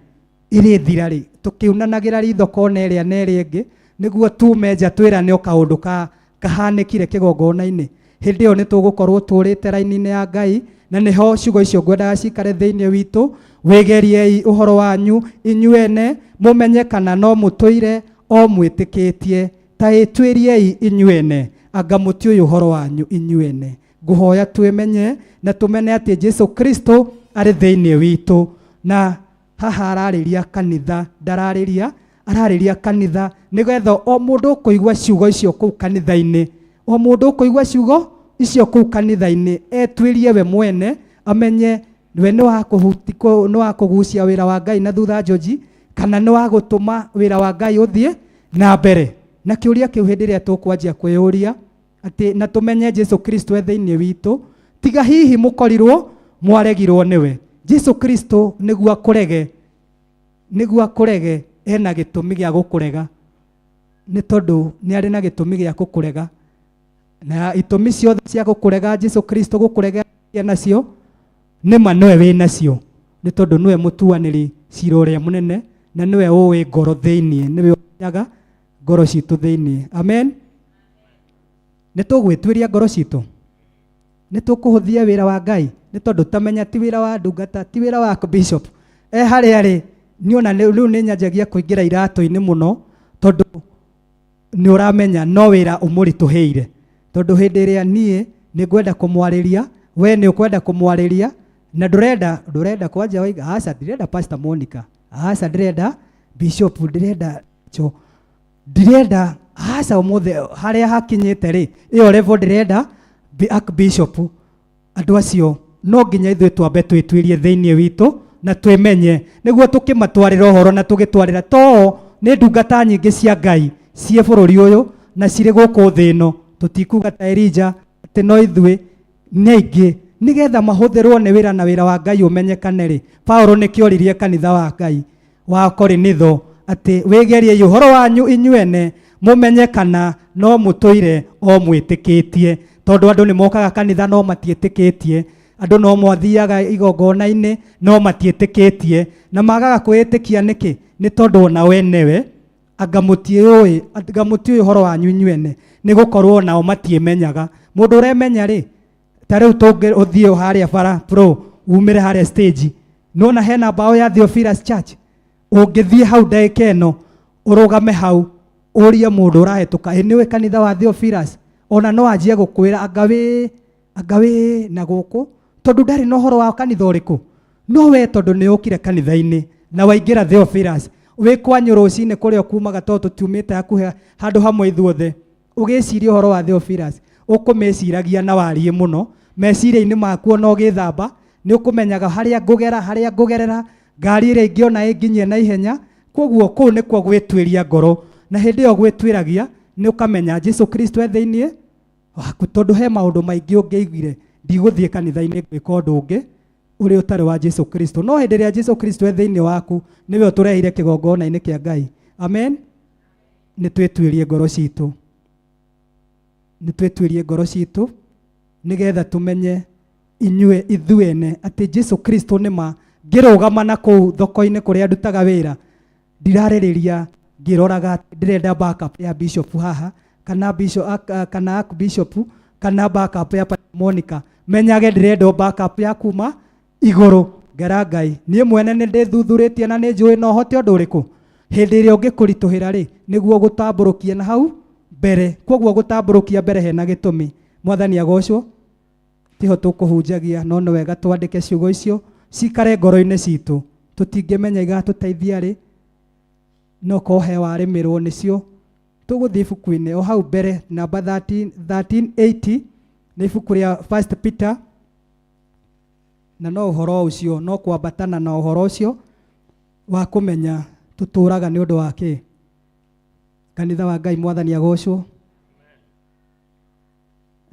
ĩrĩthira rĩ, tũkiunanagĩra ritho kona ĩrĩa na ĩrĩa ĩngĩ, nĩguo tume nja twĩrane o kaũndũ ka kahanĩkire kĩgongona-inĩ. Hĩndĩ ĩyo nĩ tũgũkorwo tũrĩte raini-inĩ ya Ngai, na nĩho ciugo icio ngwendaga cikare thĩinĩ witũ. Wĩgeriei ũhoro wanyu inyuĩ ene, mũmenye kana no mũtũire o mwĩtĩkĩtie. Ta ĩtuĩriei inyuĩ ene, anga mũtiũĩ ũhoro wanyu inyuĩ ene. Ngũhoya twĩmenye na tũmene atĩ Jesu Kristo arĩ thĩinĩ witũ. Na haha ararĩria kanitha, ndararĩria, ararĩria kanitha, nĩgetha o mũndũ ũkũigua ciugo icio kũu kanitha-inĩ, o mũndũ ũkũigua ciugo icio kũu kanitha-inĩ, etuĩrie we mwene, amenye we nĩ wa nĩ wa kũgucia wĩra wa Ngai na thutha njoji, kana nĩ wa gũtũma wĩra wa Ngai ũthiĩ na mbere. Na kĩũria kĩu hĩndĩ ĩrĩa tũkwanjia kwĩyũria atĩ na tũmenye Jesu Kristo e thĩinĩ witũ, tiga hihi mũkorirwo mwaregirwo nĩwe. Jesu Kristo nĩguo akũrege, nĩguo akũrege, ena gĩtũmi gĩa gũkũrega, nĩ tondũ nĩ arĩ na gĩtũmi gĩa gũkũrega. Na itũmi ciothe cia gũkũrega Jesu Kristo gũkũrega nacio nĩ ma nĩwe wĩ nacio, nĩ tondũ nĩwe mũtuanĩri cira ũrĩa mũnene, na nĩwe ũĩ ngoro thĩinĩ, nĩwe ũmenyaga ngoro citũ thĩinĩ. Amen. Nĩ tũgwĩtuĩria ngoro citũ, nĩ tũkũhũthia wĩra wa Ngai, nĩ tondũ tamenya ti wĩra wa ndungata, ti wĩra wa bishop e harĩa arĩ. Niĩ ona rĩu nĩ nyanjagia kũingĩra iratũ-inĩ mũno, tondũ nĩ ũramenya no wĩra ũmũritũhĩire. Tondũ hĩndĩ ĩrĩa niĩ nĩ ngwenda kũmwarĩria, we nĩ ũkwenda kũmwarĩria, na ndũrenda kwanja waiga aca ndirenda Pastor Monica, aca ndĩrenda bishop, ndĩrenda cho, ndirenda aca ũmũthĩ harĩa hakinyĩte rĩ, ĩyo level ndĩrenda archbishop. Andũ acio no nginya ithuĩ twambe twĩtuĩrie thĩinĩ witũ na twĩmenye, nĩguo tũkĩmatwarĩra ũhoro na tũgĩtwarĩra to nĩ ndungata nyingĩ cia Ngai ciĩ bũrũri ũyũ na cirĩ gũkũ thĩ ĩno. Tũtikuga ta Elijah atĩ no ithuĩ, nĩ aingĩ, nĩgetha mahũthĩrwo nĩ wĩra na wĩra wa Ngai ũmenyekane rĩ. Paũlũ nĩkĩoririe kanitha wa Ngai wa Korinitho atĩ wĩgeriei ũhoro wanyu inyuĩ ene, mũmenye kana no mũtũire o mwĩtĩkĩtie. Tondũ andũ nĩ mokaga kanitha no matiĩtĩkĩtie, andũ no mathiaga igongona-inĩ no matiĩtĩkĩtie, na magaga kwĩĩtĩkia nĩkĩ? Nĩ tondũ ona wenyewe anga mũtiũĩ, anga mũtiũĩ ũhoro wanyu inyuĩ ene, nĩ gũkorwo nao matiĩmenyaga. Mũndũ ũremenya rĩ, ta rĩu tũngĩ ũthiĩ harĩa bara pro umĩre harĩa stage, nĩwona hena mbaũ ya Theophilus Church, ũngĩthiĩ hau ndagĩka ĩno ũrũgame hau ũrie mũndũ ũrahĩtũka, ĩ nĩũĩ kanitha wa Theophilus, ona no anjie gũkwĩra anga wĩ anga wĩ na gũkũ, tondũ ndarĩ na ũhoro wa kanitha ũrĩkũ. No we tondũ nĩ ũkire kanitha-inĩ na waingĩra Theophilus, wĩ kwanyu rũcinĩ kũrĩa ũkumaga, tondũ tũtiumĩte hakuhĩ handũ hamwe ithuothe, ũgĩciria ũhoro wa Theophilus, ũkũmĩciragia na wariĩ mũno meciria-inĩ maku. Ona ũgĩthamba nĩ ũkũmenyaga harĩa ngũgera, harĩa ngũgerera, ngari ĩrĩa ingĩona ĩnginyie na ihenya. Koguo kũu nĩkuo gwĩtuĩria ngoro, na hĩndĩ ĩyo gwĩtuĩragia nĩ ũkamenya Jesu Kristo e thĩiniĩ waku, tondũ he maũndũ maingĩ ũngĩaiguire ndigũthiĩ kanitha-inĩ gwĩka ũndũ ũngĩ ũrĩa ũtarĩ wa Jesu Kristo. No hĩndĩ ĩrĩa Jesu Kristo e thĩiniĩ waku, nĩwe ũtũreheire kĩgongona-inĩ kĩa Ngai. Amen. Nĩ twĩtuĩrie ngoro citũ, nĩ twĩtuĩrie ngoro citũ nĩgetha tũmenye inyuĩ ithuene atĩ Jesu Kristo nĩ ma. Ngĩrũgama na kũu thoko-inĩ kũrĩa ndutaga wĩra, ndirarĩrĩria ngĩroraga atĩ ndĩrenda backup ya bishop haha kana bishop, kana archbishop kana backup ya Pastor Monica. Menyage ndĩrenda o backup ya kuma igũrũ. Ngera Ngai, niĩ mwene nĩ ndĩthuthurĩtie na nĩ njũĩ no hote ũndũ ũrĩkũ. Hĩndĩ ĩrĩa ũngĩkũritũhĩra rĩ, nĩguo gũtambũrũkia na hau mbere. Koguo gũtambũrũkia mbere hena gĩtũmi. Mwathani agocwo. Tiho tũkũhunjagia, no nĩ wega twandĩke ciugo icio cikare ngoro-inĩ citũ. Tũtingĩmenya igatũteithia rĩ, no korwo he warĩmĩrwo nĩcio. Tũgũthiĩ ibuku-inĩ o hau mbere namba 13, 1380, nĩ ibuku rĩa First Peter, na no ũhoro ũcio, no kwambatana na ũhoro ũcio wa kũmenya tũtũraga nĩ ũndũ wa kĩ. Kanitha wa Ngai, Mwathani agocwo.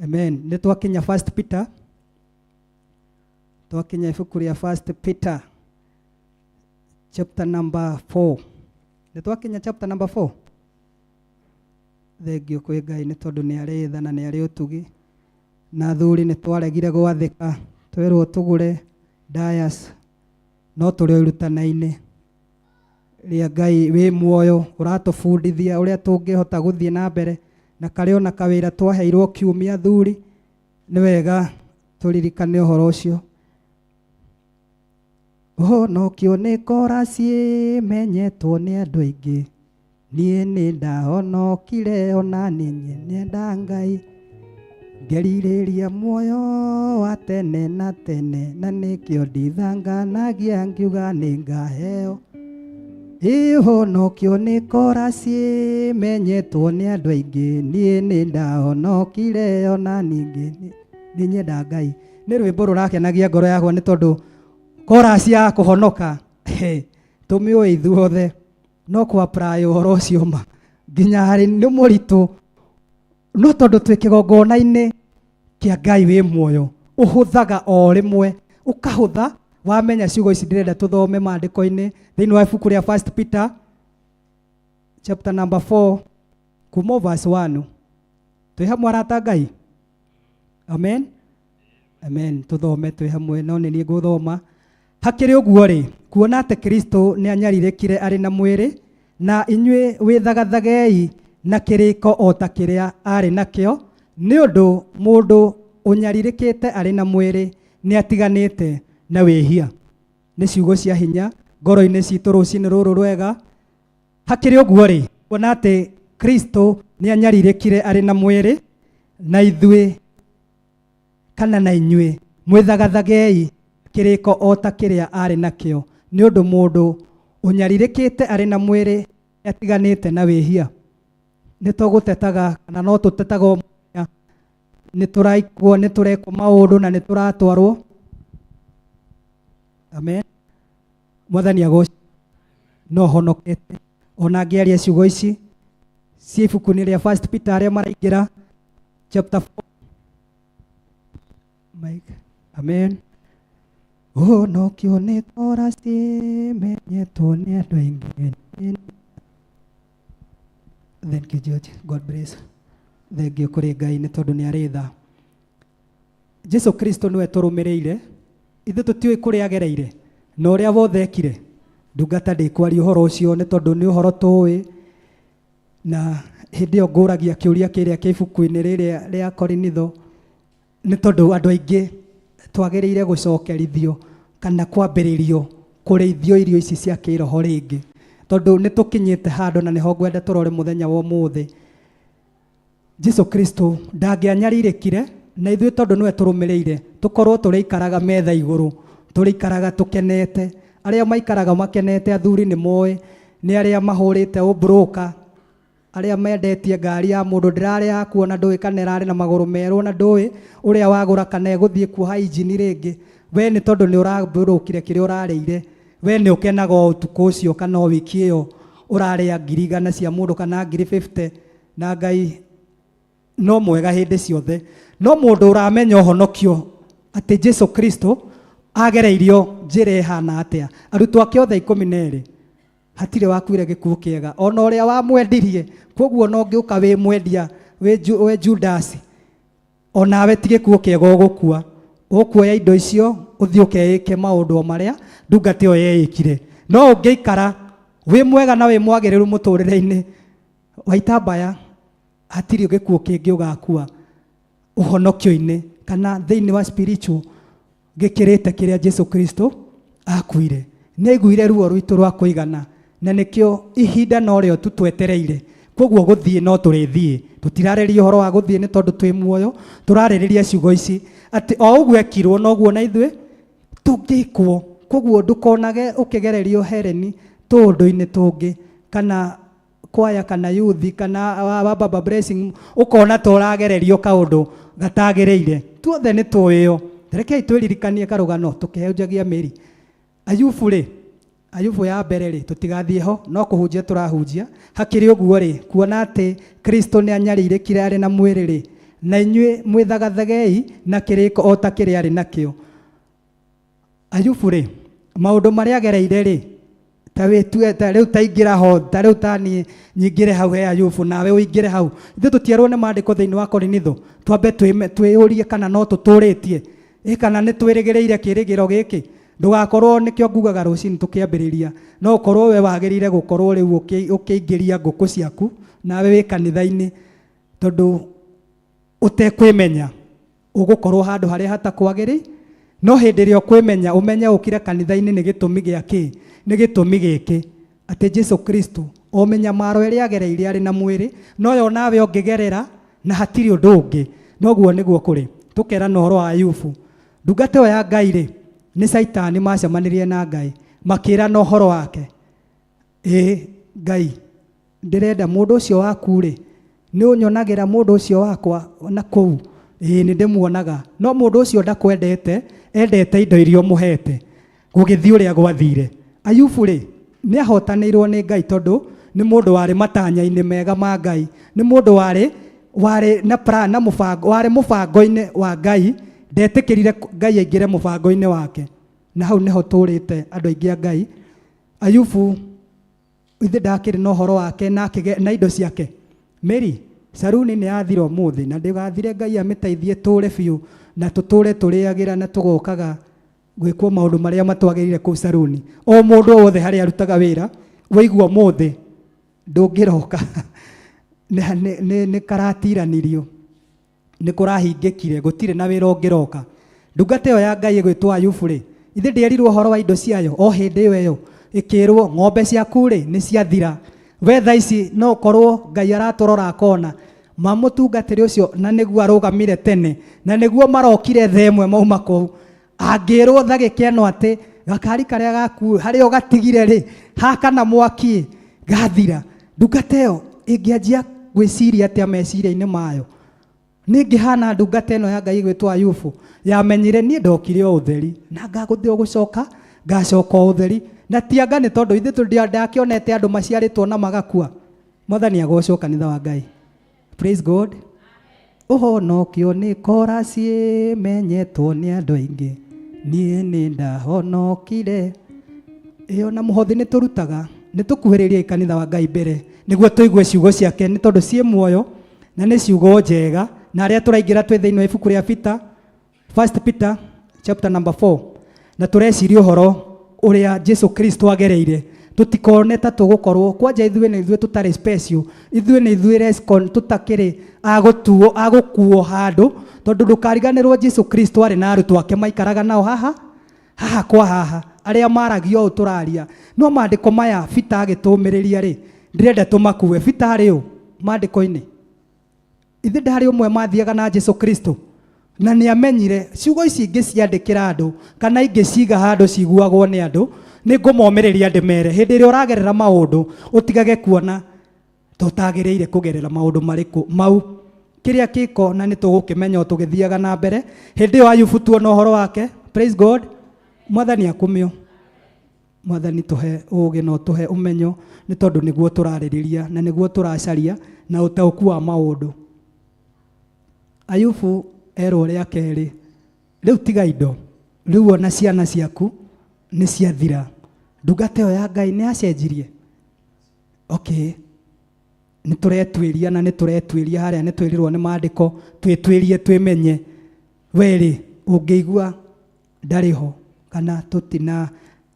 Amen. Nĩ twakinya First Peter, twakinya ibuku rĩa First Peter chapter number 4. Nĩ twakinya chapter number 4. Thengio kwĩ Ngai nĩ tondũ nĩ arĩ tha na nĩ arĩ ũtugi. Na athuri nĩ twaregire gwathĩka, twerwo tũgũre dayas, no tũrĩ o irutana-inĩ rĩa Ngai wĩ muoyo ũratũbundithia ũrĩa tũngĩhota gũthiĩ na mbere na karĩ ona kawĩra twaheirwo kiumia. Athuri, nĩ wega tũririkane ũhoro ũcio. Ũhonokio nĩ korasi ĩmenyetwo nĩ andũ aingĩ, niĩ nĩ ndahonokire ona niĩ nyenda Ngai, ngerirĩria muoyo wa tene na tene, na nĩkĩo ndithanganagia ngiuga nĩ ngaheo. Ũhonokio nĩ korasi ĩmenyetwo nĩ andũ aingĩ, niĩ nĩ ndahonokire ona ningĩ nĩ nyenda Ngai. Nĩ rwĩmbo rũrakenagia ngoro yakwa nĩ tondũ korasi ya kũhonoka tũmĩũĩ ithuothe, no kũ apply ũhoro ũcio ma nginya harĩ nĩ mũritũ, no tondũ twĩ kĩgongona-inĩ kĩa Ngai wĩ muoyo, ũhũthaga o rĩmwe, ũkahũtha wamenya ciugo ici ndĩrenda tũthome maandĩko-inĩ thĩinĩ wa ibuku rĩa First Peter chapter number 4 kuma verse 1. Twĩ hamwe, arata Ngai? Amen, amen. Tũthome twĩ hamwe, no nĩ niĩ ngũthoma. Hakĩrĩ ũguo rĩ, kuona atĩ Kristo nĩ anyarirĩkire arĩ na mwĩrĩ, na inyuĩ wĩthagathagei na kĩrĩko o ta kĩrĩa arĩ nakĩo, nĩ ũndũ mũndũ ũnyarirĩkĩte arĩ na mwĩrĩ nĩ atiganĩte na wĩhia. Nĩ ciugo cia hinya ngoro-inĩ citũ rũcinĩ rũrũ rwega. Hakĩrĩ ũguo rĩ, kuona atĩ Kristo nĩ anyarirĩkire arĩ na mwĩrĩ, na ithuĩ kana na inyuĩ mwĩthagathagei kĩrĩko o ta kĩrĩa arĩ nakĩo, nĩ ũndũ mũndũ ũnyarirĩkĩte arĩ na mwĩrĩ nĩ atiganĩte na wĩhia. Nĩ tũgũtetaga kana no tũtetaga o mũthenya, nĩ tũraikwo, nĩ tũrekwo maũndũ na nĩ tũratwarwo. Amen. Mwathani agocwo. No honokete ona ngĩaria ciugo ici ciĩ ibuku-inĩ rĩa First Peter arĩa maraingĩra chapter 4. Mike. Amen. Ũhonokio nĩ korasi ĩmenyetwo nĩ andũ aingĩ. Thank you, George. God bless. Thank you kũrĩ Ngai nĩ tondũ nĩ arĩ tha. Jesu Kristo nĩwe tũrũmĩrĩire, ithuĩ tũtiũĩ kũrĩa agereire na ũrĩa wothe ekire. Ndungata ndĩkwaria ũhoro ũcio nĩ tondũ nĩ ũhoro tũĩ, na hĩndĩ ĩyo ngũragia kĩũria kĩrĩa kĩ ibuku-inĩ rĩrĩa rĩa Korinitho. Nĩ tondũ andũ aingĩ twagĩrĩire gũcokerithio kana kwambĩrĩrio kũrĩithio irio ici cia kĩroho rĩngĩ, tondũ nĩ tũkinyĩte handũ na nĩho ngwenda tũrore mũthenya wa ũmũthĩ. Jesu Kristo ndangĩanyarirĩkire na ithuĩ tondũ nĩwe tũrũmĩrĩire tũkorwo tũrĩikaraga metha igũrũ, tũrĩikaraga tũkenete. Arĩa maikaraga makenete athuri nĩ moĩ, nĩ arĩa mahũrĩte ũmburũka, arĩa mendetie ngari ya mũndũ ndĩrarĩ yaku ona ndũĩ kana ĩrarĩ na magũrũ merũ, ona ndũĩ ũrĩa wagũra kana ĩgũthiĩ kuoha injini rĩngĩ. We nĩ tondũ nĩ ũrambũrũkire kĩrĩa ũrarĩire, we nĩ ũkenaga o ũtukũ ũcio kana o wiki ĩyo ũrarĩa ngiri igana cia mũndũ kana ngiri 50, na Ngai no mwega hĩndĩ ciothe. No mũndũ ũramenya ũhonokio atĩ Jesu Kristo agereirio njĩra ĩhana atĩa, arutwo ake othe 12 hatirĩ wakuire gĩkuũ kĩega, ona ũrĩa wamwendirie. Koguo ona ũngĩũka wĩ mwendia wĩ Judasi, onawe ti gĩkuũ kĩega ũgũkua. Ũkuoya indo icio ũthiĩ ũkeĩke maũndũ o marĩa ndungata ĩyo yeĩkire. No ũngĩikara wĩ mwega na wĩ mwagĩrĩru mũtũrĩre-inĩ waitambaya, hatirĩ gĩkuũ kĩngĩ ũgakua ũhonokio-inĩ kana thĩinĩ wa spiritual gĩkĩrĩte kĩrĩa Jesu Kristo akuire. Nĩ aiguire ruo rwitũ rwa kũigana, na nĩkĩo ihinda no rĩo tu twetereire. Koguo gũthiĩ no tũrĩthiĩ, tũtirarĩria ũhoro wa gũthiĩ nĩ tondũ twĩ muoyo, tũrarĩrĩria ciugo ici atĩ o ũguo ekirwo noguo na ithuĩ tũngĩkwo. Koguo ndũkonage ũkĩgererio hereni tũũndũ-inĩ tũngĩ kana kwaya kana yuthi kana wa Baba Blessing, ũkona ta ũragererio kaũndũ gatagĩrĩire. Tuothe nĩ tũĩyo. Rekei twĩririkanie karũgano tũkĩhunjagia mĩri. Ayubu rĩ, Ayubu ya mbere rĩ, tũtigathiĩ ho, no kũhunjia tũrahunjia. Hakĩrĩ ũguo rĩ, kuona atĩ Kristo nĩ anyarirĩkire arĩ na mwĩrĩ rĩ, na inyuĩ mwĩthagathagei na kĩrĩko o ta kĩrĩa arĩ nakĩo. Ayubu rĩ, maũndũ marĩa agereire rĩ, ta wĩtue ta rĩu ta ingĩra ho, ta rĩu ta niĩ nyingĩre hau he Ayubu nawe ũingĩre hau. Ithuĩ tũtierwo nĩ maandĩko thĩinĩ wa Korinitho, twambe twĩyũrie kana no tũtũrĩtie, ĩ kana nĩ twĩrĩgĩrĩire kĩrĩgĩro gĩkĩ. Ndũgakorwo nĩkĩo ngugaga rũcinĩ tũkĩambĩrĩria, no ũkorwo we wagĩrĩire gũkorwo rĩu ũkĩingĩria ngũkũ ciaku nawe wĩ kanitha-inĩ, tondũ ũtekwĩmenya ũgũkorwo handũ harĩa hatakwagĩrĩ. No hĩndĩ ĩrĩa ũkwĩmenya, ũmenye ũkire kanitha-inĩ nĩ gĩtũmi gĩa kĩ? Nĩ gĩtũmi gĩkĩ, atĩ Jesu Kristo o mĩnyamaro ĩrĩa agereire arĩ na mwĩrĩ noyo nawe ũngĩgerera, na hatirĩ ũndũ ũngĩ. Noguo nĩguo kũrĩ. Tũkerana ũhoro wa Ayubu, ndungata ĩyo ya Ngai rĩ, nĩ Caitani macemanirie na Ngai makĩrana ũhoro wake. Ĩ Ngai, ndĩrenda mũndũ ũcio waku rĩ, nĩ ũnyonagĩra mũndũ ũcio wakwa na kũu? Ĩĩ nĩ ndĩmuonaga, no mũndũ ũcio ndakwendete, endete indo iria ũmũhete. Gũgĩthiĩ ũrĩa gwathire. Ayubu rĩ, nĩ ahotanĩirwo nĩ Ngai tondũ nĩ mũndũ warĩ matanya-inĩ mega ma Ngai, nĩ mũndũ warĩ warĩ na plan, na mũbango, warĩ mũbango-inĩ wa Ngai, ndetĩkĩrire Ngai aingĩre mũbango-inĩ wake. Na hau nĩho tũrĩte andũ aingĩ a Ngai. Ayubu ithe ndakĩrĩ na ũhoro wake na na indo ciake. Mary, saruni nĩ yathira ũmũthĩ na ndĩgathire, Ngai amĩteithie tũre biũ na tũtũre tũrĩagĩra na tũgokaga gwĩkwo maũndũ marĩa matwagĩrĩire kũu saruni. O mũndũ o wothe harĩa arutaga wĩra, waigua ũmũthĩ ndũngĩroka, nĩ karatiranirio, nĩ kũrahingĩkire, gũtirĩ na wĩra ũngĩroka. Ndungata ĩyo ya Ngai ĩgwĩtwo Ayubu rĩ, ithe ndĩerirwo ũhoro wa indo ciayo o hĩndĩ ĩyo ĩyo, ĩkĩrwo ng'ombe ciaku rĩ nĩ ciathira. We thaa ici no ũkorwo Ngai aratũrora akona mamũtungatĩre ũcio na nĩguo arũgamire tene na nĩguo marokire thaa ĩmwe mauma kũu. Angĩrwo ndagĩka ĩno atĩ gakari karĩa gaku harĩa ũgatigire rĩ hakana mwaki gathira, ndungata ĩyo ĩngĩanjia gwĩciria atĩa meciria-inĩ mayo? Nĩ ngĩhana ndungata ĩno ya Ngai ĩgwĩtwo Ayubu, yamenyire niĩ ndokire o ũtheri na ngagũthĩ o gũcoka ngacoka o ũtheri. Na tianga nĩ tondũ ithuĩ ndakĩonete andũ maciarĩtwo na magakua. Mwathani agocwo kanitha wa Ngai. Praise God. Ũhonokio nĩ korasi ĩmenyetwo nĩ andũ aingĩ, niĩ nĩ ndahonokire. Ĩyo na mũhothi nĩ tũrutaga, nĩ tũkuhĩrĩrie kanitha wa Ngai mbere nĩguo tũigue ciugo ciake, nĩ tondũ ciĩ muoyo na nĩ ciugo njega. Na arĩa tũraingĩra twĩ thĩinĩ wa ibuku rĩa Peter, First Peter chapter number 4, na tũreciria ũhoro ũrĩa Jesu Kristo agereire. Tũtikone ta tũgũkorwo kwanja ithuĩ nĩ ithuĩ tũtarĩ special, ithuĩ nĩ ithuĩ rescon tũtakĩrĩ agũtuo agũkuo handũ, tondũ ndũkariganĩrwo Jesu Kristo arĩ na arutwo ake maikaraga nao haha haha kwa haha arĩa maragia ũũ tũraria. No maandĩko maya Peter agĩtũmĩrĩria rĩ, ndĩrenda tũmakue. Peter arĩ ũ maandĩko-inĩ? Ithe ndarĩ ũmwe mathiaga na Jesu Kristo, na nĩ amenyire ciugo ici ingĩciandĩkĩra andũ kana ingĩciga handũ ciguagwo nĩ andũ, nĩ ngũmomĩrĩria ndĩmere hĩndĩ ĩrĩa ũragerera maũndũ ũtigage kuona tũtagĩrĩire kũgerera maũndũ marĩkũ mau kĩrĩa kĩko, na nĩ tũgũkĩmenya o tũgĩthiaga na mbere. Hĩndĩ ĩyo Ayubu tuona ũhoro wake. Praise God. Mwathani akumio. Mwathani tũhe ũũgĩ na ũtũhe ũmenyo, nĩ tondũ nĩguo tũrarĩrĩria na nĩguo tũracaria na ũtaũku wa maũndũ. Ayubu erwo rĩa kerĩ, rĩu tiga indo, rĩu ona ciana ciaku nĩ ciathira. Ndungata ĩyo ya Ngai nĩ yacenjirie. Okay, nĩ tũretuĩria na nĩ tũretuĩria harĩa nĩ twĩrirwo nĩ maandĩko twĩtuĩrie twĩmenye. Werĩ ũngĩigua ndarĩ ho kana tũtina,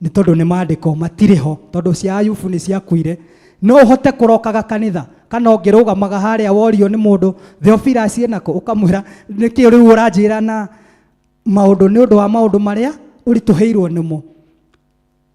nĩ tondũ nĩ maandĩko matirĩ ho, tondũ cia Ayubu nĩ ciakuire. No ũhote kũrokaga kanitha kana ũngĩrũgamaga harĩa worio nĩ mũndũ Theophilus enako, ũkamwĩra nĩkĩ rĩu ũranjĩra na maũndũ nĩ ũndũ wa maũndũ marĩa ũritũhĩirwo nĩmo.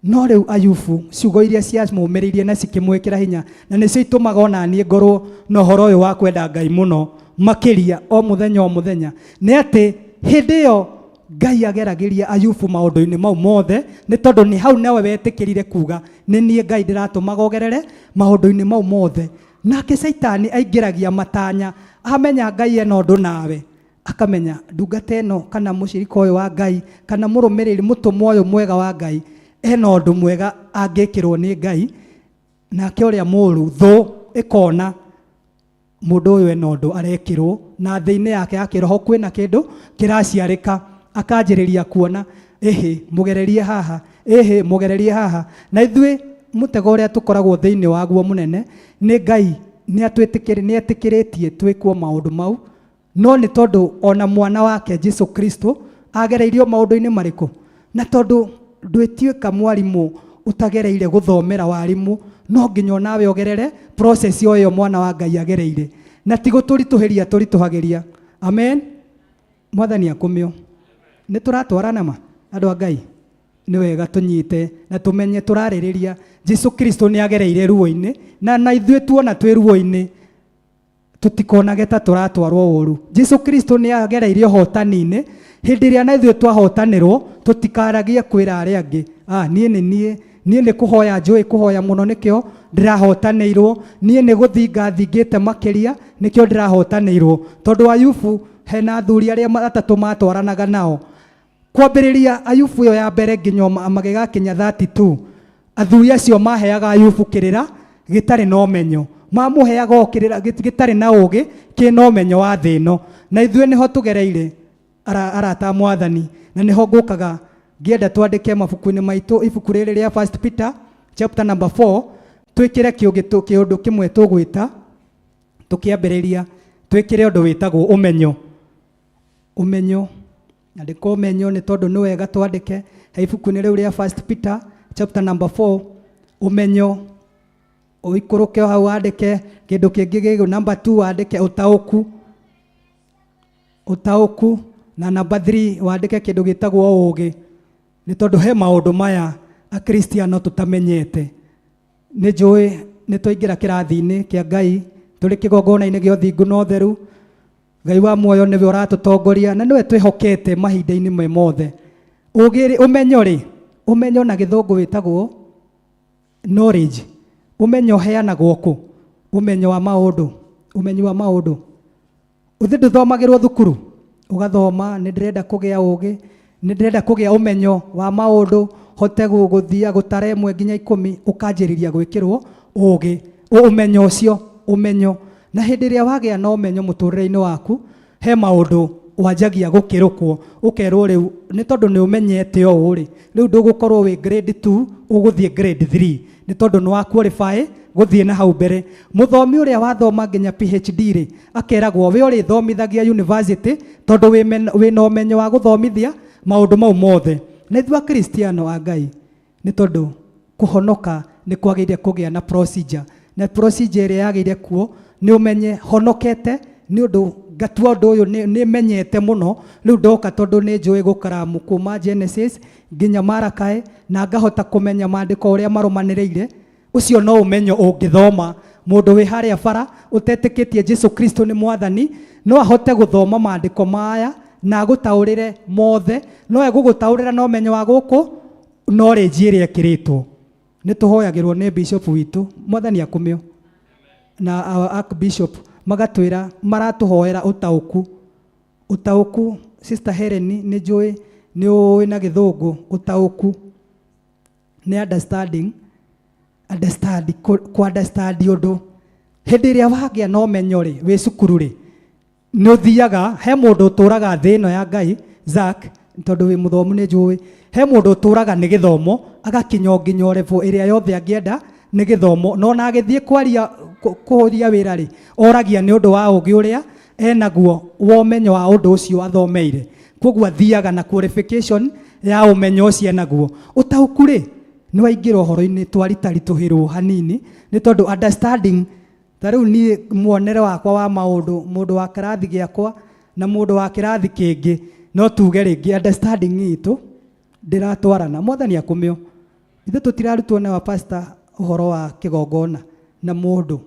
No rĩu Ayubu ciugo iria ciamũmĩrĩirie na cikĩmwĩkĩra hinya, na nĩcio itũmaga ona niĩ ngorwo na ũhoro ũyũ wa kwenda Ngai mũno makĩria o mũthenya o mũthenya, nĩ atĩ hĩndĩ ĩyo Ngai ageragĩria Ayubu maũndũ-inĩ mau mothe, nĩ tondũ nĩ hau nawe wetĩkĩrire kuga nĩ niĩ Ngai ndĩratũmaga ũgerere maũndũ-inĩ mau mothe. Nake Caitani aingĩragia matanya, amenya Ngai ena ũndũ nawe, akamenya ndungata ĩno kana mũcirika ũyũ wa Ngai kana mũrũmĩrĩri mũtũmwo ũyũ mwega wa Ngai ena ũndũ mwega angĩkĩrwo nĩ Ngai. Nake ũrĩa mũũru thũ ĩkona mũndũ ũyũ ena ũndũ arekĩrwo, na thĩ-inĩ yake ya kĩroho kwĩna kĩndũ kĩraciarĩka, akanjĩrĩria kuona ĩhĩ mũgererie haha, ĩhĩ mũgererie haha. Na ithuĩ mũtego ũrĩa tũkoragwo thĩinĩ waguo mũnene nĩ Ngai nĩ etĩkĩrĩtie twĩkwo maũndũ mau, no nĩ tondũ ona mwana wake Jesu Kristo agereirio maũndũ-inĩ marĩkũ, na tondũ ndwĩtuĩka mwarimũ ũtagereire gũthomera warimũ, no nginya onawe ũgerere process o ĩyo mwana wa Ngai agereire, na ti gũtũritũhĩria tũritũhagĩria. Amen. Mwathani akumio. Nĩ tũratwarana ma andũ a Ngai? Nĩ wega tũnyite na tũmenye tũrarĩrĩria Jesu Kristo nĩ agereire ruo-inĩ, na ithuĩ tuona twĩ ruo-inĩ tũtikonage ta tũratwarwo ũru. Jesu Kristo nĩ agereirie ũhotani-inĩ, hĩndĩ ĩrĩa na ithuĩ twahotanĩrwo tũtikaragie kwĩra arĩa angĩ, ah, niĩ nĩ niĩ, niĩ nĩ kũhoya njũĩ kũhoya mũno nĩkĩo ndĩrahotanĩirwo, niĩ nĩ gũthinga thingĩte makĩria nĩkĩo ndĩrahotanĩirwo. Tondũ Ayubu hena athuri arĩa atatũ matwaranaga nao kwambĩrĩria Ayubu ĩyo ya mbere nginya magĩgakinya 32, athuri acio maheaga Ayubu kĩrĩra gĩtarĩ na ũmenyo, mamũheaga o kĩrĩra gĩtarĩ na ũũgĩ kĩna ũmenyo wa thĩ ĩno. Na ithuĩ nĩho tũgereire arata Mwathani, na nĩho ngũkaga ngĩenda twandĩke mabuku-inĩ maitũ ibuku rĩrĩ rĩa First Peter chapter number 4, twĩkĩre kĩũndũ kĩmwe tũgwĩta tũkĩambĩrĩria, twĩkĩre ũndũ wĩtagwo ũmenyo. Ũmenyo, andĩka ũmenyo nĩ tondũ nĩ wega twandĩke he ibuku-inĩ rĩu rĩa First Peter chapter number 4, ũmenyo ũikũrũke hau wandĩke kĩndũ kĩngĩ gĩgũ number 2 wandĩke ũtaũku, ũtaũku, na number 3 wandĩke kĩndũ gĩtagwo ũũgĩ, nĩ tondũ he maũndũ maya Akristiano tũtamenyete. Nĩ njũĩ nĩ twaingĩra kĩrathi-inĩ kĩa Ngai tũrĩ kĩgongona-inĩ gĩa ũthingu na ũtheru. Ngai wa muoyo nĩwe ũratũtongoria na nĩwe twĩhokete mahinda-inĩ me mothe. Ũũgĩ rĩ, ũmenyo rĩ, ũmenyo na gĩthũngũ wĩtagwo knowledge. Ũmenyo ũheanagwo kũ? Ũmenyo wa maũndũ, ũmenyi wa maũndũ. Ũthĩ ndũthomagĩrwo thukuru, ũgathoma nĩ ndĩrenda kũgĩa ũũgĩ, nĩ ndĩrenda kũgĩa ũmenyo wa maũndũ, hote gũthia gũtara 1 nginya 10, ũkanjĩrĩria gwĩkĩrwo ũũgĩ, ũmenyo ũcio, ũmenyo. Na hĩndĩ ĩrĩa wagĩa na ũmenyo mũtũrĩre-inĩ waku, he maũndũ wanjagia gũkĩrũkwo, ũkerwo rĩu nĩ tondũ nĩ ũmenyete ũũ rĩ, rĩu ndũgũkorwo wĩ grade 2, ũgũthiĩ grade 3, nĩ tondũ nĩ wa qualify gũthiĩ na hau mbere. Mũthomi ũrĩa wathoma nginya PhD rĩ, akeragwo we ũrĩthomithagia university tondũ wĩna ũmenyo wa gũthomithia maũndũ mau mothe. Na ithuĩ Akristiano a Ngai, nĩ tondũ kũhonoka Nĩ kwagĩrĩire kũgĩa na procedure, na procedure ĩrĩa yagĩrĩire kuo nĩ ũmenye honokete nĩ ũndũ ngatua ũndũ ũyũ nĩ menyete mũno. Rĩu ndoka tondũ nĩ njũĩ gũkaramu kuma Genesis nginya Marakaĩ, na ngahota kũmenya maandĩko ũrĩa marũmanĩrĩire. Ũcio no ũmenyo ũngĩthoma. Mũndũ wĩ harĩa bara ũtetĩkĩtie Jesu Kristo nĩ mwathani no ahote gũthoma maandĩko maya na agũtaũrĩre mothe, no egũgũtaũrĩra na ũmenyo wa gũkũ knowledge ĩrĩa ĩkĩrĩtwo. Nĩ tũhoyagĩrwo nĩ bishop witũ, mwathani akumio, na our archbishop, magatwĩra maratũhoera ũtaũku. Ũtaũku, Sister Helen, nĩ njũĩ nĩ ũĩ na gĩthũngũ ũtaũku nĩ understanding. Understand, ku understand ũndũ. Hĩndĩ ĩrĩa wagĩa na ũmenyo rĩ, wĩ cukuru rĩ, nĩ ũthiaga he mũndũ ũtũraga thĩ ĩno ya Ngai. Zack, tondũ wĩ mũthomu, nĩ njũĩ he mũndũ ũtũraga nĩ gĩthomo, agakinya o nginya o level ĩrĩa yothe angĩenda nĩ gĩthomo, no ona agĩthiĩ kwaria kũria wĩra rĩ, oragia nĩ ũndũ wa ũgĩ ũrĩa enaguo wa ũmenyo wa ũndũ ũcio athomeire. Koguo athiaga na qualification ya ũmenyo ũcio enaguo. Ũtaũku rĩ, nĩ waingĩra ũhoro-inĩ twaritaritũhĩrwo hanini, nĩ tondũ understanding, ta rĩu niĩ muonere wakwa wa maũndũ, mũndũ wa kĩrathi gĩakwa na mũndũ wa kĩrathi kĩngĩ, no tuge rĩngĩ understanding itũ ndĩratwarana. Mwathani akumio. Ithuĩ tũtirarutwo nĩ wa pastor ũhoro wa kĩgongona na mũndũ,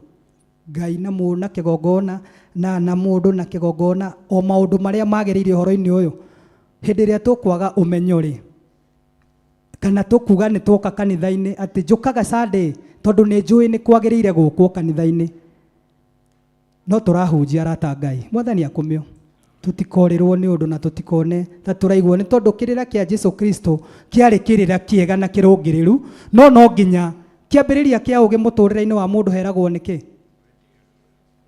Ngai na mũndũ na kĩgongona na mũndũ na kĩgongona, o maũndũ marĩa magĩrĩire ũhoro-inĩ ũyũ. Hĩndĩ ĩrĩa tũkwaga ũmenyo rĩ, kana tũkuga nĩ twoka kanitha-inĩ atĩ njũkaga Sunday tondũ nĩ njũĩ nĩ kwagĩrĩire gũkwo kanitha-inĩ, no tũrahunjia arata Ngai. Mwathani akumio. Tũtikorĩrwo nĩ ũndũ na tũtikone ta tũraigwo, nĩ tondũ kĩrĩra kĩa Jesu Kristo kĩarĩ kĩrĩra kĩega na kĩrũngĩrĩru. No nginya kĩambĩrĩria kĩa ũgĩ mũtũrĩre-inĩ wa mũndũ heragwo nĩkĩ?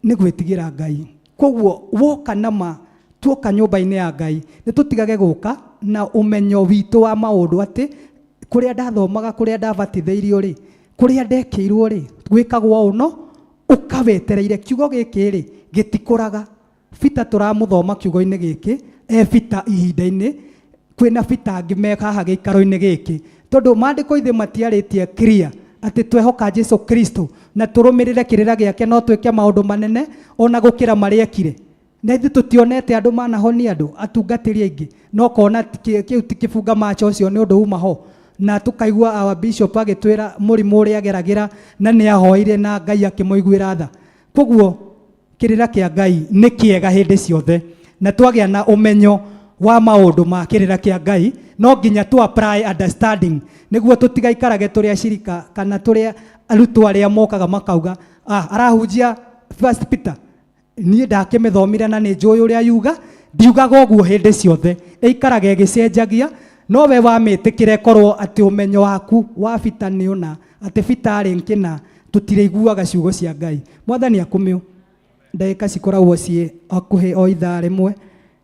Nĩ gwĩtigĩra Ngai. Koguo woka na ma tuoka nyũmba-inĩ ya Ngai, nĩ tũtigage gũka na ũmenyo witũ wa maũndũ, atĩ kũrĩa ndathomaga, kũrĩa ndabatithĩirio rĩ, kũrĩa ndekĩirwo rĩ, gwĩkagwo ũũ. No ũkawetereire kiugo gĩkĩ rĩ, gĩtikũraga. Bita tũramũthoma kiugo-inĩ gĩkĩ e Bita ihinda-inĩ kwĩna Bita angĩ me haha gĩikaro-inĩ gĩkĩ, tondũ maandĩko ithuĩ matiarĩtie clear atĩ twehoka Jesu Kristo na tũrũmĩrĩre kĩrĩra gĩake no twĩke maũndũ manene ona gũkĩra marĩa ekire. Na ithuĩ tũtionete andũ manahonia andũ, atungatĩri aingĩ, no kona kĩu ti kĩbunga macho, ũcio nĩ ũndũ uma ho. Na tũkaigua our bishop agĩtwĩra mũrimũ ũrĩa ageragĩra, na nĩ ahoire na Ngai akĩmũiguĩra tha. Koguo kĩrĩra kĩa Ngai nĩ kĩega hĩndĩ ciothe, na twagĩa na ũmenyo wa maũndũ ma kĩrĩra kĩa Ngai, no nginya tu apply understanding nĩguo tũtigaikarage tũrĩ acirika kana tũrĩ arutwo arĩa mokaga makauga, "Ah, arahunjia First Peter, niĩ ndakĩmĩthomire na nĩ njũĩ ũrĩa yuga." Ndiugaga ũguo hĩndĩ ciothe, ĩikaraga ĩgĩcenjagia. No we wamĩtĩkĩra, ĩkorwo atĩ ũmenyo waku wa bita nĩ ũna, atĩ bita arĩ nkĩna, tũtirĩiguaga ciugo cia Ngai. Mwathani akumio. Ndagĩka cikoragwo ciĩ hakuhĩ o ithaa rĩmwe,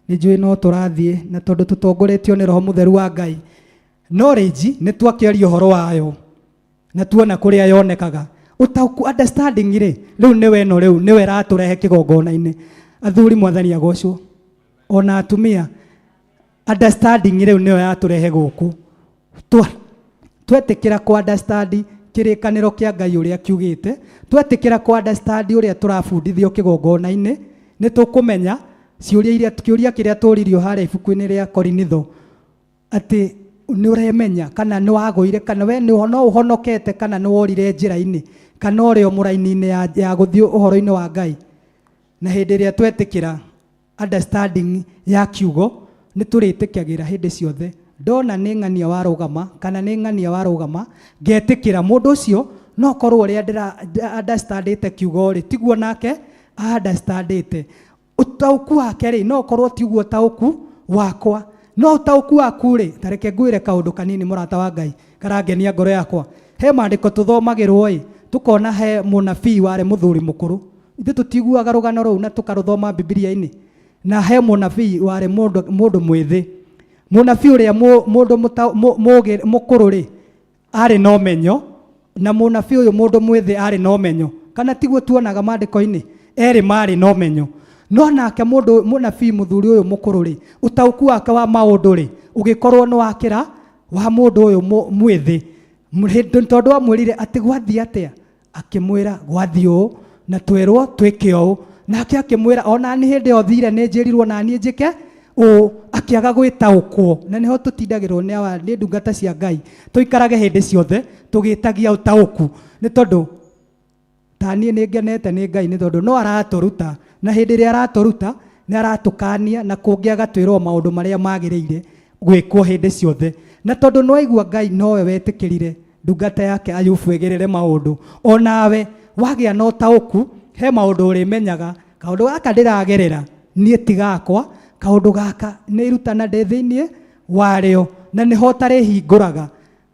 nĩ njũĩ no tũrathiĩ, na tondũ tũtongoretio nĩ Roho Mũtheru wa Ngai. Knowledge nĩ twakĩaria ũhoro wayo na tuona kũrĩa yonekaga. Ũtaũku, understanding rĩ, rĩu nĩwe ĩno, rĩu nĩwe ĩratũrehe kĩgongona-inĩ. Athuri, mwathani agocwo, ona atumia. Understanding rĩu nĩyo yatũrehe gũkũ. Twetĩkĩra ku understand kĩrĩkanĩro kĩa Ngai ũrĩa kiugĩte, twetĩkĩra ku understand ũrĩa tũrabundithio kĩgongona-inĩ, nĩ tũkũmenya ciũria iria, kĩũria kĩrĩa tũririo harĩa ibuku-inĩ rĩa Korinitho, atĩ nĩ ũremenya kana nĩ wagũire, kana we nĩ no ũhonokete, kana nĩ worire njĩra-inĩ, kana ũrĩ o mũraini-inĩ ya gũthiĩ ũhoro-inĩ wa Ngai. Na hĩndĩ ĩrĩa twetĩkĩra understanding ya kiugo, nĩ tũrĩtĩkagĩra hĩndĩ ciothe. Ndona nĩ ng'ania warũgama kana nĩ ng'ania warũgama, ngetĩkĩra mũndũ ũcio, no korwo ũrĩa ndĩra understandĩte kiugo rĩ, tiguo nake understandĩte. Ũtaũku wake rĩ, no ũkorwo tiguo ũtaũku wakwa. No ũtaũku waku rĩ, ta reke ngwĩre kaũndũ kanini, mũrata wa Ngai, karangenia ngoro yakwa. He maandĩko tũthomagĩrwo ĩ, tũkona he mũnabii warĩ mũthuri mũkũrũ. Ithuĩ tũtiguaga rũgano rũu na tũkarũthoma Bibilia-inĩ? Na he mũnabii warĩ mũndũ mwĩthĩ. Mũnabii ũrĩa mũndũ mũgĩ mũkũrũ rĩ, arĩ na ũmenyo, na mũnabii ũyũ mũndũ mwĩthĩ arĩ na ũmenyo. Kana tiguo tuonaga maandĩko-inĩ? Erĩ marĩ na ũmenyo, no nake mũndũ mũnabii mũthuri ũyũ mũkũrũ rĩ, ũtaũku wake wa maũndũ rĩ, ũgĩkorwo nĩ wakĩra wa mũndũ ũyũ mwĩthĩ. Tondũ amwĩrire atĩ gwathiĩ atĩa, akĩmwĩra gwathiĩ ũũ na twerwo twĩke ũũ, nake akĩmwĩra ona niĩ hĩndĩ ĩyo thire nĩ njĩrirwo na niĩ njĩke ũũ, akĩaga gwĩtaũkwo. Na nĩho tũtindagĩrwo nĩ awa nĩ ndungata cia Ngai tũikarage hĩndĩ ciothe tũgĩtagia ũtaũku, nĩ tondũ ta niĩ nĩ ngenete nĩ Ngai nĩ tondũ no aratũruta, na hĩndĩ ĩrĩa aratũruta nĩ aratũkania na kũngĩ agatwĩra o maũndũ marĩa magĩrĩire gwĩkwo hĩndĩ ciothe. Na tondũ nĩ waigua Ngai nowe wetĩkĩrire ndungata yake Ayubu ĩgerere maũndũ, onawe wagĩa na ũtaũku he maũndũ ũrĩmenyaga, kaũndũ gaka ndĩragerera niĩ ti gakwa, kaũndũ gaka nĩ irutana ndĩ thĩinĩ warĩo, na nĩho ũtarĩhingũraga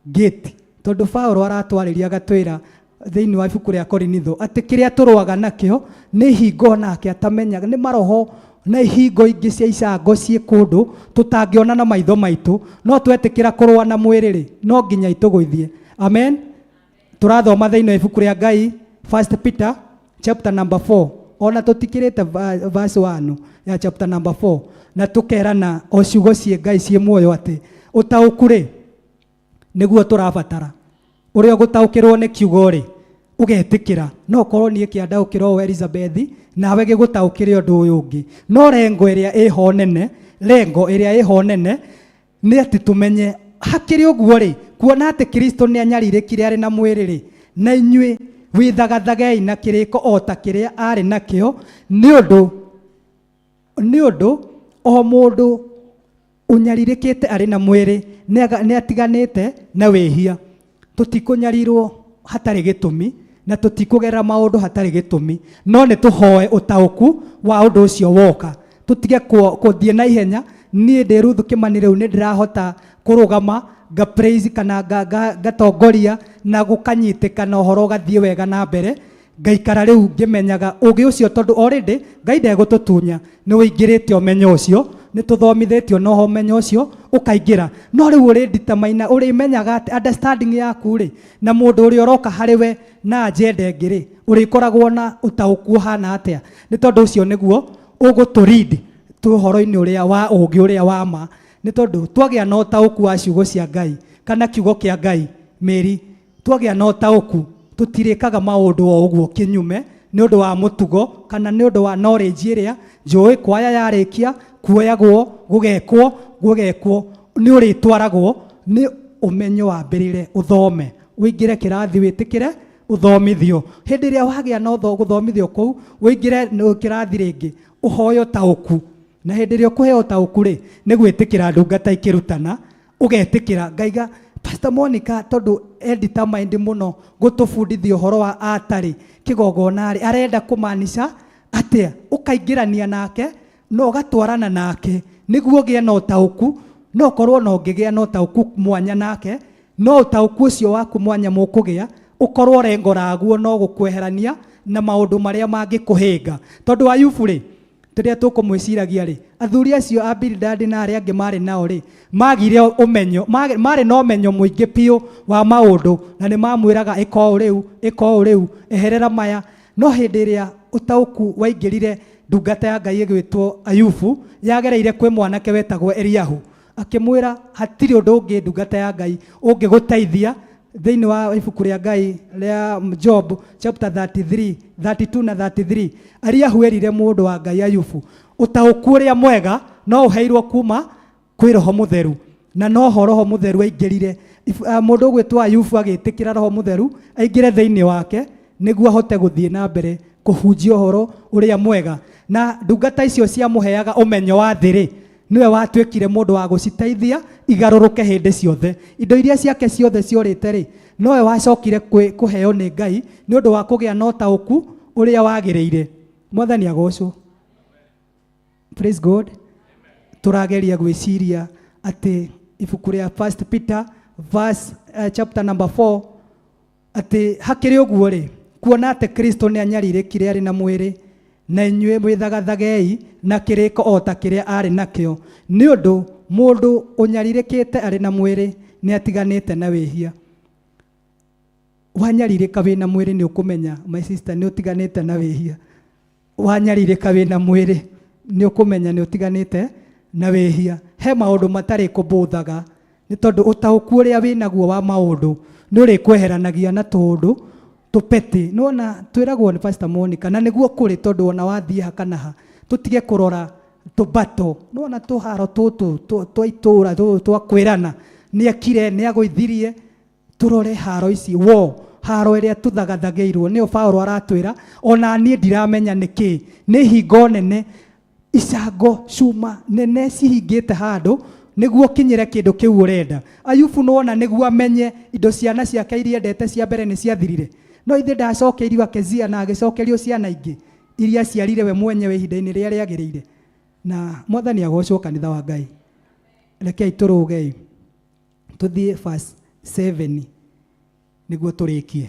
gate. Tondũ Paulo aratwarĩria agatwĩra thĩinĩ wa ibuku rĩa Korinitho atĩ kĩrĩa tũrũaga nakĩo nĩ ihingo nake atamenyaga, nĩ maroho na ihingo ingĩ cia icango ciĩ kũndũ tũtangĩona na maitho maitũ, no twetĩkĩra kũrũa na mwĩrĩ rĩ, no nginya itũgũithie. Amen. Tũrathoma thĩinĩ wa ibuku rĩa Ngai First Peter chapter number 4, ona tũtikĩrĩte verse 1 ya chapter number 4, na tũkerana o ciugo ciĩ Ngai ciĩ muoyo atĩ ũtaũku rĩ nĩguo tũrabatara. Ũrĩa ũgũtaũkĩrwo nĩ kiugo rĩ ũgetĩkĩra, no korwo niĩ kĩandaũkĩra ũũ Elizabeth, nawe gĩgũtaũkĩre ũndũ ũyũ ũngĩ, no rengo ĩrĩa ĩho nene, rengo ĩrĩa ĩho nene nĩ atĩ tũmenye hakĩrĩ ũguo rĩ, kuona atĩ Kristo nĩ anyarirĩkire arĩ na mwĩrĩ rĩ, na inyuĩ wĩthagathagei na kĩrĩko o ta kĩrĩa arĩ nakĩo, nĩ ũndũ o mũndũ ũnyarirĩkĩte arĩ na mwĩrĩ nĩ atiganĩte na wĩhia. Tũtikũnyarirwo hatarĩ gĩtũmi na tũtikũgerera maũndũ hatarĩ gĩtũmi, no nĩ tũhoe ũtaũku wa ũndũ ũcio woka, tũtige kũthiĩ na ihenya. Niĩ ndĩ Ruth Kĩmani rĩu nĩ ndĩrahota kũrũgama nga praise kana ngatongoria na gũkanyitĩka na ũhoro ũgathiĩ wega na mbere, ngaikara rĩu ngĩmenyaga ũgĩ ũcio, tondũ already Ngai ndegũtũtunya, nĩ ũingĩrĩte ũmenyo ũcio, nĩ tũthomithĩtio na ũmenyo ũcio ũkaingĩra, no rĩu ũrĩ determine, ũrĩmenyaga atĩ understanding yaku rĩ na mũndũ ũrĩa ũroka harĩ we na agenda ĩngĩ rĩ, ũrĩkoragwo na ũtaũku ũhana atĩa, nĩ tondũ ũcio nĩguo ũgũtũ lead ũhoro-inĩ ũrĩa wa ũũgĩ ũrĩa wa ma. Nĩ tondũ twagĩa na ũtaũku wa ciugo cia Ngai kana kiugo kĩa Ngai mĩri, twagĩa na ũtaũku tũtirĩkaga maũndũ o ũguo kĩnyume nĩ ũndũ wa mũtugo kana nĩ ũndũ wa knowledge ĩrĩa njũĩ kwaya yarĩkia kuoyagwo gũgekwo gũgekwo, nĩ ũrĩtwaragwo nĩ ũmenyo wambĩrĩre ũthome, ũingĩre kĩrathi wĩtĩkĩre ũthomithio. Hĩndĩ ĩrĩa wagĩa na gũthomithio kũu, ũingĩre kĩrathi rĩngĩ ũhoe ũtaũku, na hĩndĩ ĩrĩa ũkũheo ũtaũku rĩ, nĩ gwĩtĩkĩra ndungata ikĩrutana, ũgetĩkĩra ngaiga Pastor Monica tondũ e determined mũno gũtũbundithia ũhoro wa atarĩ kĩgongona rĩ, arenda kũmaanisha atĩa, ũkaingĩrania nake na ũgatwarana nake nĩguo ũgĩe na ũtaũku. No ũkorwo na ũngĩgĩa na ũtaũku mwanya nake, no ũtaũku ũcio waku mwanya mũkũgĩa ũkorwo rengo raguo no gũkweherania na maũndũ marĩa mangĩkũhĩnga. Tondũ Ayubu rĩ, tũrĩa tũkũmwĩciragia rĩ, athuri acio a Bilidadi na arĩa angĩ marĩ nao rĩ, magire ũmenyo, marĩ na ũmenyo mũingĩ biũ wa maũndũ, na nĩ mamwĩraga ĩka ũũ rĩu, ĩka ũũ rĩu, eherera maya. No hĩndĩ ĩrĩa ũtaũku waingĩrire ndungata ya Ngai ĩgwĩtwo Ayubu, yagereire kwĩ mwanake wetagwo Eliahu, akĩmwĩra hatirĩ ũndũ ũngĩ ndungata ya Ngai ũngĩgũteithia. Thĩinĩ wa ibuku rĩa Ngai rĩa Job chapter 33, 32 na 33, Eliahu erire mũndũ wa Ngai Ayubu ũtaũku ũrĩa mwega no ũheirwo kuma kwĩ Roho Mũtheru, na noho Roho Mũtheru aingĩrire. Mũndũ ũgwĩtwo Ayubu agĩtĩkĩra Roho Mũtheru aingĩre thĩinĩ wake nĩguo ahote gũthiĩ na mbere kũhunjia ũhoro ũrĩa mwega. Na ndungata icio ciamũheaga ũmenyo wa thĩ rĩ, nĩwe watuĩkire mũndũ wa gũciteithia igarũrũke hĩndĩ ciothe. Indo iria ciake ciothe ciorĩte rĩ, nowe wacokire kũheo nĩ Ngai nĩ ũndũ wa kũgĩa na ũtaũku ũrĩa wagĩrĩire. Mwathani agocwo. Praise God. Tũrageria gwĩciria atĩ ibuku rĩa First Peter verse, chapter number 4, atĩ hakĩrĩ ũguo rĩ, kuona atĩ Kristo nĩ anyarirĩkire arĩ na mwĩrĩ, na inyuĩ mwĩthagathagei na kĩrĩko o ta kĩrĩa arĩ nakĩo, nĩ ũndũ mũndũ ũnyarirĩkĩte arĩ na mwĩrĩ nĩ atiganĩte na wĩhia. Wanyarirĩka wĩna mwĩrĩ nĩ ũkũmenya, my sister, nĩ ũtiganĩte na wĩhia. Wanyarirĩka wĩna mwĩrĩ nĩ ũkũmenya nĩ ũtiganĩte na wĩhia. He maũndũ matarĩ kũbũthaga nĩ tondũ ũtaũku ũrĩa wĩnaguo wa maũndũ Nĩ ũrĩkweheranagia na tũũndũ tũpetĩ. Nĩwona twĩragwo nĩ Pastor Monica, na nĩguo kũrĩ, tondũ ona wathiĩ ha kana ha, tũtige kũrora tũbato. Nĩwona tũharo tũtũ twa itũra tũtũ twa kwĩrana nĩekire, nĩagũithirie, tũrore haro ici wo haro ĩrĩa tũthagathagĩirwo nĩyo Paulo aratwĩra. Ona niĩ ndiramenya nĩkĩ, nĩ hingo nene, icango cuma nene cihingĩte handũ nĩguo ũkinyĩre kĩndũ kĩu ũrenda. Ayubu nĩwona nĩguo amenye indo ciana ciake iria endete cia mbere nĩ ciathirire, no ithe ndacokeirio Akezia na agĩcokerio ciana ingĩ iria aciarire we mwenyewe ihinda-inĩ rĩrĩa rĩagĩrĩire. Na Mwathani agocwo. Kanitha wa Ngai, rekei tũrũgei tũthiĩ verse 7 nĩguo tũrĩkie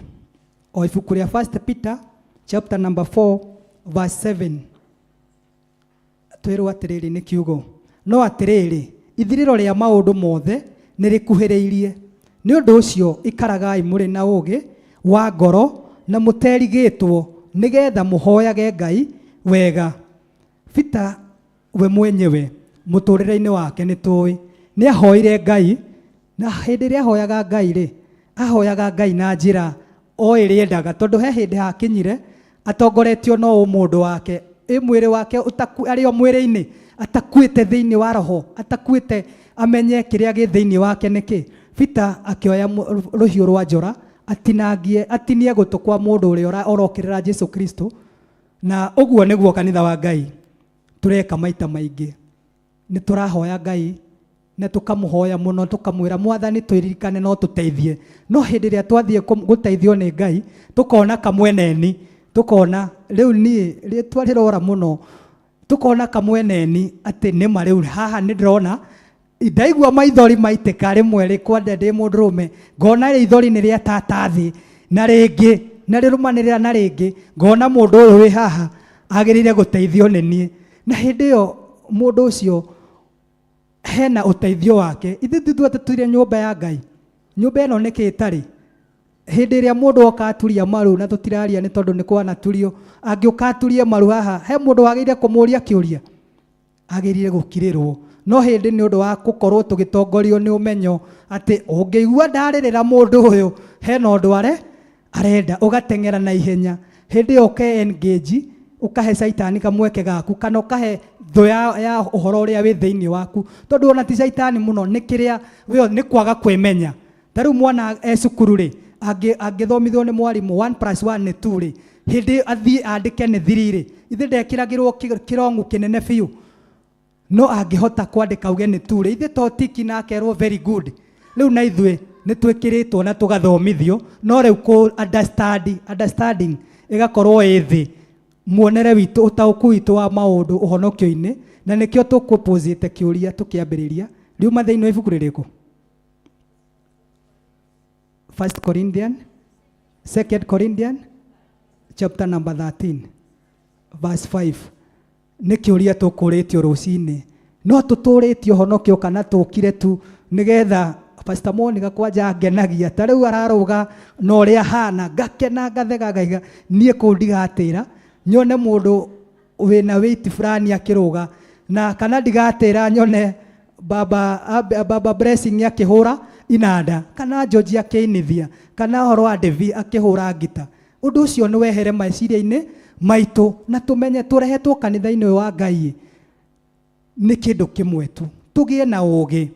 o ibuku rĩa First Peter chapter number 4 verse 7. Twĩrwo atĩrĩrĩ nĩ kiugo, no atĩrĩrĩ, ithirĩro rĩa maũndũ mothe nĩ rĩkuhĩrĩirie. Nĩ ũndũ ũcio ikaragai mũrĩ na ũũgĩ wa ngoro na mũterigĩtwo, nĩgetha mũhoyage Ngai wega. Peter we mwenyewe mũtũrĩre-inĩ wake nĩ tũĩ nĩ ahoire Ngai, na hĩndĩ ĩrĩa ahoyaga Ngai rĩ, ahoyaga Ngai na njĩra o ĩrĩa endaga, tondũ he hĩndĩ hakinyire atongoretio no ũmũndũ wake, ĩ mwĩrĩ wake arĩ o mwĩrĩ-inĩ, atakuĩte thĩinĩ wa roho, atakuĩte amenye kĩrĩa gĩ thĩinĩ wake nĩkĩ. Peter akĩoya rũhiũ rwa njora atinangie, atinie gũtũ kwa mũndũ ũrĩa orokĩrĩra Jesu Kristo. Na ũguo nĩguo kanitha wa Ngai tũreka maita maingĩ. Nĩ tũrahoya Ngai na tũkamũhoya mũno, tũkamwĩra Mwathani twĩririkane no tũteithie, no hĩndĩ ĩrĩa twathiĩ gũteithio nĩ Ngai tũkona kamweneni, tũkona rĩu niĩ rĩtwa rĩrora mũno, tũkona kamweneni atĩ nĩma rĩu haha nĩ ndĩrona ndaigua maithori maitĩka rĩmwe rĩ kwanja ndĩ mũndũrũme, ngona ithori nĩ rĩatata thĩ na rĩngĩ na rĩrũmanĩrĩra na rĩngĩ, ngona mũndũ ũyũ wĩ haha agĩrĩire gũteithio nĩ niĩ, na hĩndĩ ĩyo mũndũ ũcio hena ũteithio wake. Ithuĩ tithuĩ tũtũire nyũmba ya Ngai, nyũmba ĩno nĩkĩ ĩtarĩ hĩndĩ ĩrĩa mũndũ oka aturia maru, na tũtiraria nĩ tondũ nĩ kwanaturio, angĩũka aturie maru haha, he mũndũ wagĩrĩire kũmũria kĩũria? Agĩrĩire gũkirĩrwo. No hĩndĩ nĩ ũndũ wa gũkorwo tũgĩtongorio nĩ ũmenyo atĩ ũngĩigua ndarĩrĩra mũndũ ũyũ hena ũndũ arenda, ũgateng'era na ihenya. Hĩndĩ ĩyo ũke engage, ũkahe caitani kamweke gaku, kana ũkahe thũ ya ũhoro ũrĩa wĩ thĩinĩ waku, tondũ ona ti caitani mũno, nĩ kĩrĩa nĩ kwaga kwĩmenya. Ta rĩu mwana e cukuru rĩ, angĩthomithio nĩ mwarimũ 1 plus 1 nĩ 2 rĩ, hĩndĩ athiĩ andĩke nĩ 3 rĩ, ithe ndekĩragĩrwo kĩrongu kĩnene biũ, no angĩhota kwandĩka auge nĩ 2 rĩ, ithe to tiki na akerwo very good. Rĩu na ithuĩ nĩ twĩkĩrĩtwo na tũgathomithio, no rĩu kũ understanding ĩgakorwo ĩ thĩ, muonere witũ, ũtaũku witũ wa maũndũ ũhonokio-inĩ. Na nĩkĩo tũkũpũzĩte kĩũria tũkĩambĩrĩria riuma thĩinĩ wa ibuku rĩrĩkũ? First Corinthian, Second Corinthian chapter number 13 verse 5. Nĩ kĩũria tũkũrĩtio rũcinĩ, no tũtũrĩtie ũhonokio kana tũkire tu nĩgetha Pastor Monica kwanja ngenagia ta rĩu ararũga na ũrĩa ahana, ngakena, ngatheka, ngaiga niĩ kũu ndigatĩra nyone mũndũ wĩna weight fulani akĩrũga, na kana ndigatĩra nyone baba Blessing akĩhũra inanda, kana George akĩinithia, kana ũhoro wa Devi akĩhũra ngita. Ũndũ ũcio nĩ wehere meciria-inĩ maitũ, na tũmenye tũrehetwo kanitha-inĩ ũyũ wa Ngai nĩ kĩndũ kĩmwe tu, tũgĩe na ũũgĩ,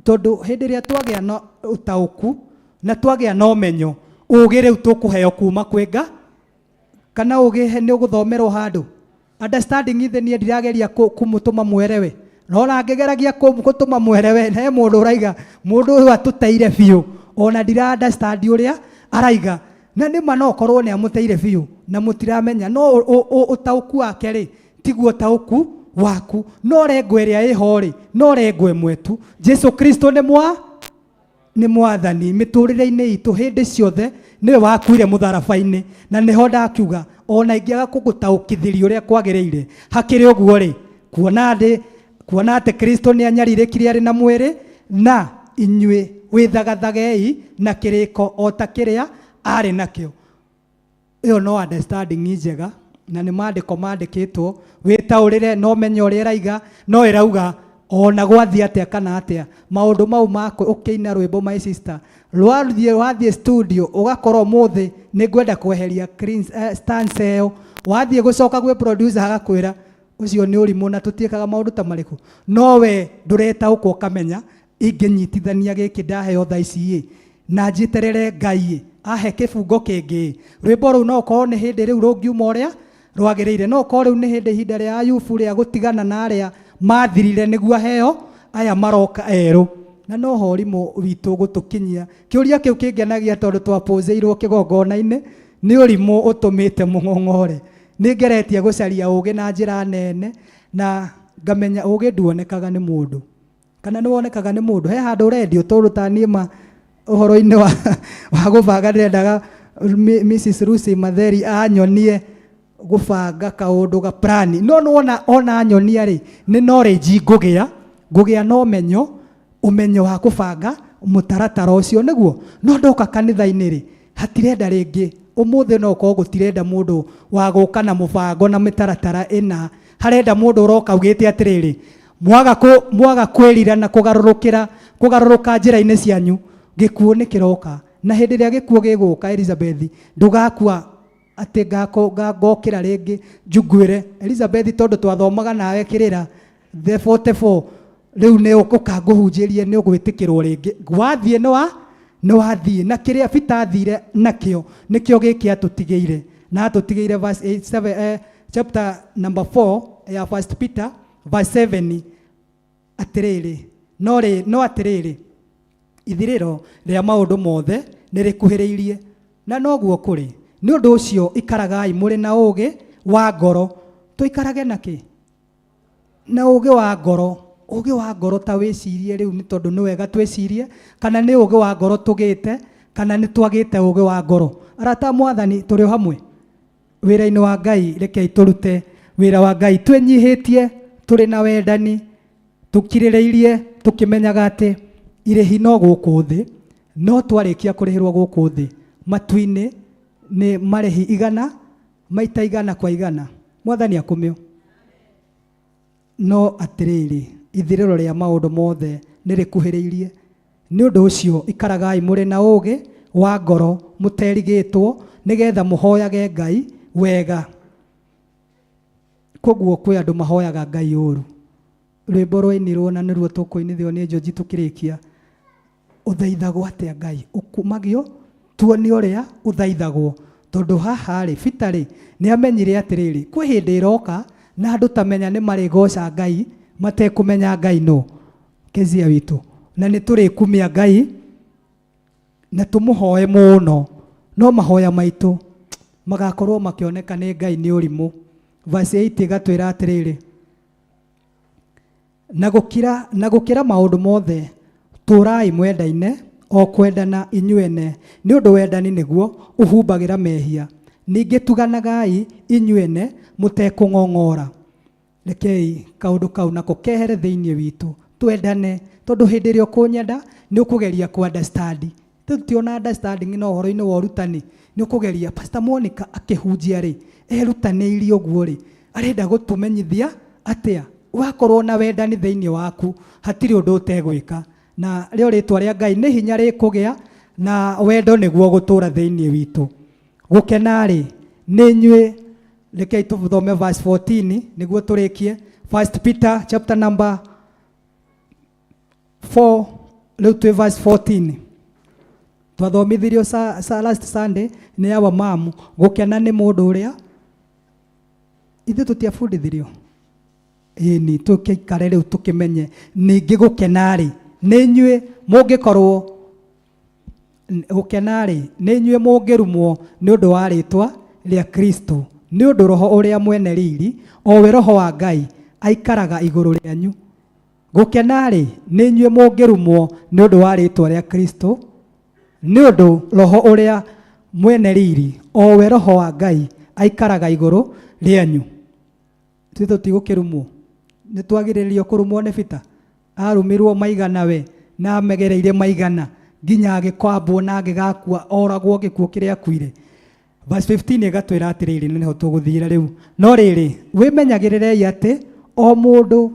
tondũ hĩndĩ ĩrĩa twagĩa na ũtaũku na twagĩa na ũmenyo, ũũgĩ rĩu tũkũheo kuma kwĩ Ngai, kana ũũgĩ nĩ ũgũthomerwo handũ. Understanding ithe niĩ ndirageria kũmũtũma mwerewe, no ona ngĩgeragia gũtũma mwerewe, he mũndũ ũraiga mũndũ ũyũ atũteire biũ, ona ndira understand ũrĩa araiga. Na nĩma no korwo nĩ amũteire biũ na mũtiramenya, no ũtaũku wake rĩ tiguo ũtaũku waku. No rengo ĩrĩa ĩho rĩ, no rengo ĩmwe tu, Jesu Kristo nĩ mwathani mĩtũrĩre-inĩ itũ hĩndĩ ciothe, nĩwe wakuire mũtharaba-inĩ. Na nĩho ndakiuga ona ingĩaga kũgũtaũkithĩria ũrĩa kwagĩrĩire, hakĩrĩ ũguo rĩ, kuona atĩ Kristo nĩ anyarirĩkire arĩ na mwĩrĩ, na inyuĩ wĩthagathagei na kĩrĩko o ta kĩrĩa arĩ nakĩo. Ĩyo no understanding njega, na nĩ maandĩko mandĩkĩtwo wĩtaũrĩre no menye ũrĩa ĩraiga, no ĩrauga ona gwathiĩ atĩa kana atĩa maũndũ mau ma ũkĩina rwĩmbo, my sister, Rwathiĩ wathiĩ studio ũgakora ũmũthĩ nĩ ngwenda kweheria clean, stance ĩyo. Wathiĩ gũcoka gwĩ producer agakwĩra ũcio nĩ ũrimũ na tũtiĩkaga maũndũ ta marĩkũ. No we ndũretaũkwo ũkamenya ingĩnyitithania gĩkĩ ndaheo thaa ici ĩ na njeterere Ngai ĩ ahe kĩbungo kĩngĩ ĩ rwĩmbo rũu no ũkorwo nĩ hĩndĩ rĩu rũngiuma ũrĩa rwagĩrĩire, no ũkorwo rĩu nĩ hĩndĩ ihinda rĩa Ayubu rĩa gũtigana na arĩa mathirire nĩguo aheo aya maroka erũ. Na no ho ũrimũ witũ gũtũkinyia. Kĩũria kĩu kĩngenagia tondũ twapũzĩirwo kĩgongona-inĩ nĩ ũrimũ ũtũmĩte mũng'ong'ore. Nĩ ngeretie gũcaria ũgĩ na njĩra nene na ngamenya ũgĩ nduonekaga nĩ mũndũ. Kana nĩ wonekaga nĩ mũndũ? He handũ ũrendio tondũ ta niĩ ma ũhoro-inĩ wa gũbanga ndĩrendaga Mrs. Lucy Matheri anyonie gũbanga kaũndũ ga plan. No nĩwona ona anyonia rĩ, nĩ knowledge ngũgĩa, ngũgĩa na ũmenyo, ũmenyo wa kũbanga mũtaratara ũcio nĩguo. No ndoka kanitha-inĩ rĩ, hatirenda rĩngĩ, ũmũthĩ no ũkorwo gũtirenda mũndũ wa gũka na mũbango na mĩtaratara ĩna, harenda mũndũ ũroka augĩte atĩrĩrĩ, mwaga kwĩrira na kũgarũrũkĩra, kũgarũrũka njĩra-inĩ cianyu, gĩkuũ nĩ kĩroka. Na hĩndĩ ĩrĩa gĩkuũ gĩgũka Elizabeth, ndũgakua atĩ ngokĩra rĩngĩ njugwĩre Elizabeth, tondũ twathomaga nawe kĩrĩra the 44 rĩu nĩ ũkangũhunjĩrie nĩ ũgwĩtĩkĩrwo rĩngĩ. Wathiĩ nĩ wathiĩ na kĩrĩa Peter athire nakĩo nĩkĩo gĩkĩ atũtigĩire, na atũtigĩire verse 8, 7, chapter number 4 ya First Peter verse 7 atĩrĩrĩ, no rĩ, no atĩrĩrĩ, ithirĩro rĩa maũndũ mothe nĩ rĩkuhĩrĩirie, na noguo kũrĩ. Nĩ ũndũ ũcio ikaragai mũrĩ na ũũgĩ wa ngoro. Tũikarage na kĩ? Na ũũgĩ wa ngoro. Ũũgĩ wa ngoro ta wĩcirie rĩu nĩ tondũ nĩ wega twĩcirie, kana nĩ ũũgĩ wa ngoro tũgĩte, kana nĩ twagĩte ũũgĩ wa ngoro. Arata a Mwathani, tũrĩ o hamwe wĩra-inĩ wa Ngai. Rekei tũrute wĩra wa Ngai twĩnyihĩtie, tũrĩ na wendani, tũkirĩrĩirie, tũkĩmenyaga atĩ irĩhi no gũkũ thĩ, no twarĩkia kũrĩhĩrwo gũkũ thĩ matu-inĩ nĩ marĩhi igana maita igana kwa igana. Mwathani akũmio. No atĩrĩrĩ, ithirĩro rĩa maũndũ mothe nĩ rĩkuhĩrĩirie. Nĩ ũndũ ũcio ikaragai mũrĩ na ũũgĩ wa ngoro mũterigĩtwo, nĩgetha mũhoyage Ngai wega. Koguo kwĩ andũ mahoyaga Ngai ũru. Rwĩmbo rwainirwo na nĩruo tũkũinithio nĩ Njoji tũkĩrĩkia. Ũthaithagwo atĩa Ngai? Ũkumagio tuone ũrĩa ũthaithagwo. Tondũ haha rĩ, Peter rĩ, nĩ amenyire atĩrĩrĩ, kwĩ hĩndĩ ĩroka na andũ tamenya nĩ marĩgoca Ngai matekũmenya Ngai nũ. Kezia witũ. Na nĩ tũrĩkumia Ngai na tũmũhoe mũno, no mahoya maitũ magakorwo makĩoneka nĩ Ngai nĩ ũrimũ. Verse 8 ĩgatwĩra atĩrĩrĩ, na gũkĩra maũndũ mothe tũrai mwendaine o kwendana inyuene, nĩ ũndũ wendani nĩguo ũhumbagĩra mehia. Ningĩ tuganagai inyuene mũtekũng'ong'ora. Rekei kaũndũ kau nako kehere thĩinĩ witũ, twendane, tondũ hĩndĩ ĩrĩa ũkũnyenda nĩ ũkũgeria kũ understand. Tũtiona understanding no ũhoro-inĩ wa ũrutani, nĩ ũkũgeria. Pastor Monica akĩhunjia rĩ, erutanĩirie ũguo rĩ, arenda gũtũmenyithia atĩa? Wakorwo na wendani thĩinĩ waku, hatirĩ ũndũ ũtegwĩka. Na rĩo rĩtwa rĩa Ngai nĩ hinya rĩkũgĩa, na wendo nĩguo gũtũra thĩinĩ witũ. Gũkena rĩ, nĩ inyuĩ. Rekei tũthome verse 14 nĩguo tũrĩkie. First Peter chapter number 4, rĩu twĩ verse 14. Twathomithirio sa last Sunday nĩ our mom, gũkena nĩ mũndũ ũrĩa ithuĩ tũtiabundithirio. Ĩni tũkĩikare rĩu tũkĩmenye ningĩ gũkena rĩ nĩ inyuĩ mũngĩkorwo gũkena rĩ nĩ inyuĩ mũngĩrumwo nĩ ũndũ wa rĩtwa rĩa Kristo, nĩ ũndũ roho ũrĩa mwene riri, o we roho wa Ngai, aikaraga igũrũ rĩanyu. Gũkena rĩ nĩ inyuĩ mũngĩrumwo nĩ ũndũ wa rĩtwa rĩa Kristo, nĩ ũndũ roho ũrĩa mwene riri, o we roho wa Ngai, aikaraga igũrũ rĩanyu. Ithuĩ tũtigũkĩrumwo, nĩ twagĩrĩrio kũrumwo nĩ Peter. Arumirwo maigana we na amegereire maigana nginya agĩkwambwo na agĩgakua, oragwo gĩkuũ kĩrĩa akuire. Verse 15 ĩgatwĩra atĩrĩrĩ, na nĩho tũgũthiĩra rĩu. No rĩrĩ, wĩmenyagĩrĩrei atĩ o mũndũ,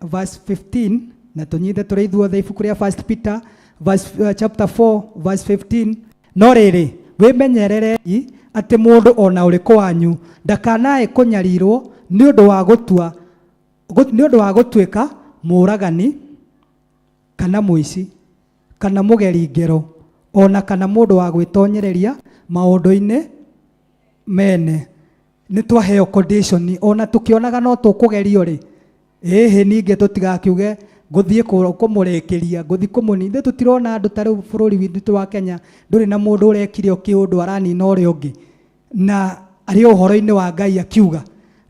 verse 15, na tũnyite tũrĩ ithuothe ibuku rĩa First Peter Verse, chapter 4 verse 15. No rĩrĩ, wĩmenyererei atĩ mũndũ o na ũrĩkũ wanyu ndakanae kũnyarirwo nĩ ũndũ wa gũtua nĩ ũndũ wa gũtuĩka mũũragani kana mũici kana mũgeri ngero ona kana mũndũ wa gwĩtonyereria maũndũ-inĩ mene. Nĩ twaheo condition, ona tũkĩonaga no tũkũgerio rĩ, ĩhĩ, ningĩ tũtigakiuge ngũthiĩ kũmũrĩkĩria, ngũthiĩ kũmũni. Ithuĩ tũtirona andũ ta rĩu bũrũri witũ wa Kenya ndũrĩ na mũndũ ũrekire o kĩũndũ aranina ũrĩa ũngĩ na arĩ o ũhoro-inĩ wa Ngai akiuga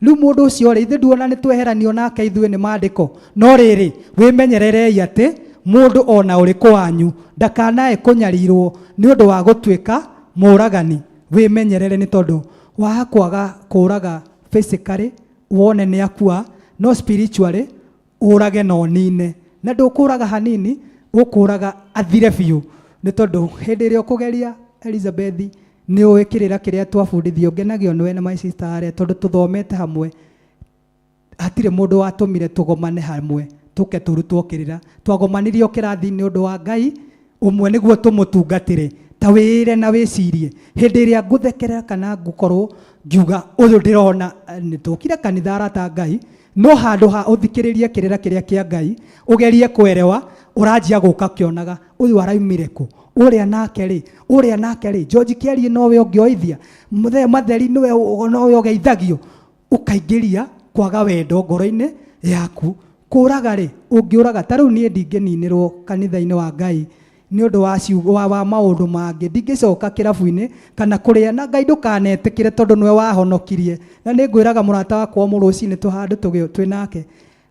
rĩu mũndũ ũcio rĩ, ithuĩ nduona nĩ tweheranio nake ithuĩ nĩ maandĩko. No rĩrĩ, wĩmenyererei atĩ mũndũ ona ũrĩkũ wanyu ndakanae kũnyarirwo nĩ ũndũ wa gũtuĩka mũũragani. Wĩmenyerere, nĩ tondũ wa kwaga kũũraga physically wone nĩ akua, no spiritually ũrage na ũnine, na ndũkũraga hanini, ũkũraga athire biũ. Nĩ tondũ hĩndĩ ĩrĩa ũkũgeria Elizabeth, nĩ ũĩ kĩrĩra kĩrĩa twabundithio, ngenagio nĩwe na my sister arĩa tondũ tũthomete hamwe, hatirĩ mũndũ watũmire tũgomane hamwe tũke tũrutwo kĩrĩra. Twagomanirio kĩrathi-inĩ ũndũ wa Ngai ũmwe nĩguo tũmũtungatĩre. Ta wĩĩre na wĩcirie, hĩndĩ ĩrĩa ngũthekerera kana ngũkorwo ngiuga ũyũ ndĩrona nĩ tũkire kanitha arata Ngai, no handũ ha ũthikĩrĩrie kĩrĩra kĩrĩa kĩa Ngai ũgerie kwerewa, ũranjia gũka kĩonaga ũyũ araumire kũ, ũrĩa nake rĩ, ũrĩa nake rĩ, George Kĩarie nowe ũngĩoithia, Mũthee Matheri nĩwe nowe ũgeithagio, ũkaingĩria kwaga wendo ngoro-inĩ yaku. Kũraga rĩ, ũngĩũraga ta rĩu niĩ ndingĩninĩrwo kanitha-inĩ wa Ngai nĩ ũndũ wa ciugo wa maũndũ mangĩ, ndingĩcoka kĩrabu-inĩ kana kũrĩa na Ngai ndũkanetĩkĩre, tondũ nĩwe wahonokirie. Na nĩ ngwĩraga mũrata wakwa o rũcinĩ tũ handũ twĩ nake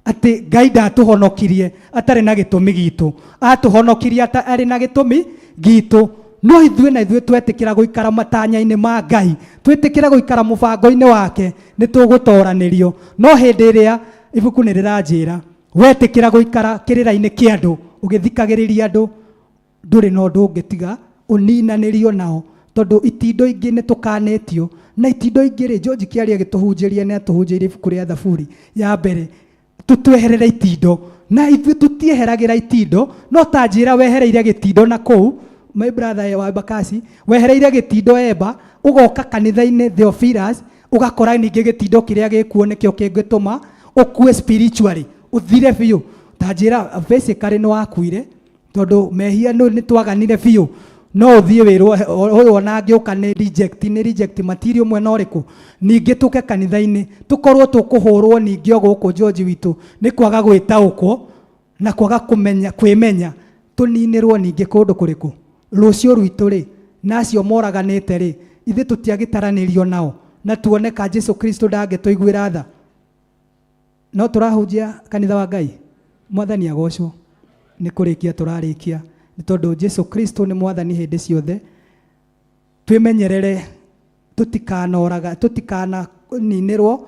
atĩ Ngai ndatũhonokirie atarĩ na gĩtũmi gitũ, atũhonokirie arĩ na gĩtũmi gitũ. No ithuĩ na ithuĩ twetĩkĩra gũikara matanya-inĩ ma Ngai, twĩtĩkĩra gũikara mũbango-inĩ wake, nĩ tũgũtoranĩrio. No hĩndĩ ĩrĩa ibuku nĩ rĩranjĩra wetĩkĩra gũikara kĩrĩra-inĩ kĩa andũ, ũgĩthikagĩrĩria andũ, ndũrĩ na ũndũ ũngĩtiga ũninanĩrio nao, tondũ itindo ingĩ nĩ tũkanĩtio. Na itindo ingĩ rĩ, George Kĩarie agĩtũhunjĩria nĩ atũhunjĩirie ibuku rĩa Thaburi ya mbere, tũtweherere itindo, na ithuĩ tũtieheragĩra itindo. No ta njĩra wehereire gĩtindo na kũu, my brother wa Bakasi, wehereire gĩtindo emba, ũgoka kanitha-inĩ Theophilus, ũgakora ningĩ gĩtindo kĩrĩa gĩkuo nĩkĩo kĩngĩtũma ũkue spiritually, ũthire biũ. Ta njĩra basically nĩ wakuire, tondũ mehia nĩ twaganire biũ. No ũthiĩ wĩrwo ũyũ ona angĩũka nĩ reject, nĩ reject material mwena ũrĩkũ. Ningĩ tũke kanitha-inĩ tũkorwo tũkũhũrwo ningĩ o gũkũ George witũ nĩ kwaga gwĩtaũkwo na kwaga kũmenya kwĩmenya, tũninĩrwo ningĩ kũndũ kũrĩkũ rũciũ rwitũ rĩ, na acio moraganĩte rĩ, ithuĩ tũtiagĩtaranĩrio nao na tuone ka Jesu Kristo ndangĩtũiguĩra tha. No tũrahunjia kanitha wa Ngai, Mwathani agocwo. Nĩ kũrĩkia tũrarĩkia, nĩ tondũ Jesu Kristo nĩ Mwathani hĩndĩ ciothe. Twĩmenyerere tũtikanoraga, tũtikananinĩrwo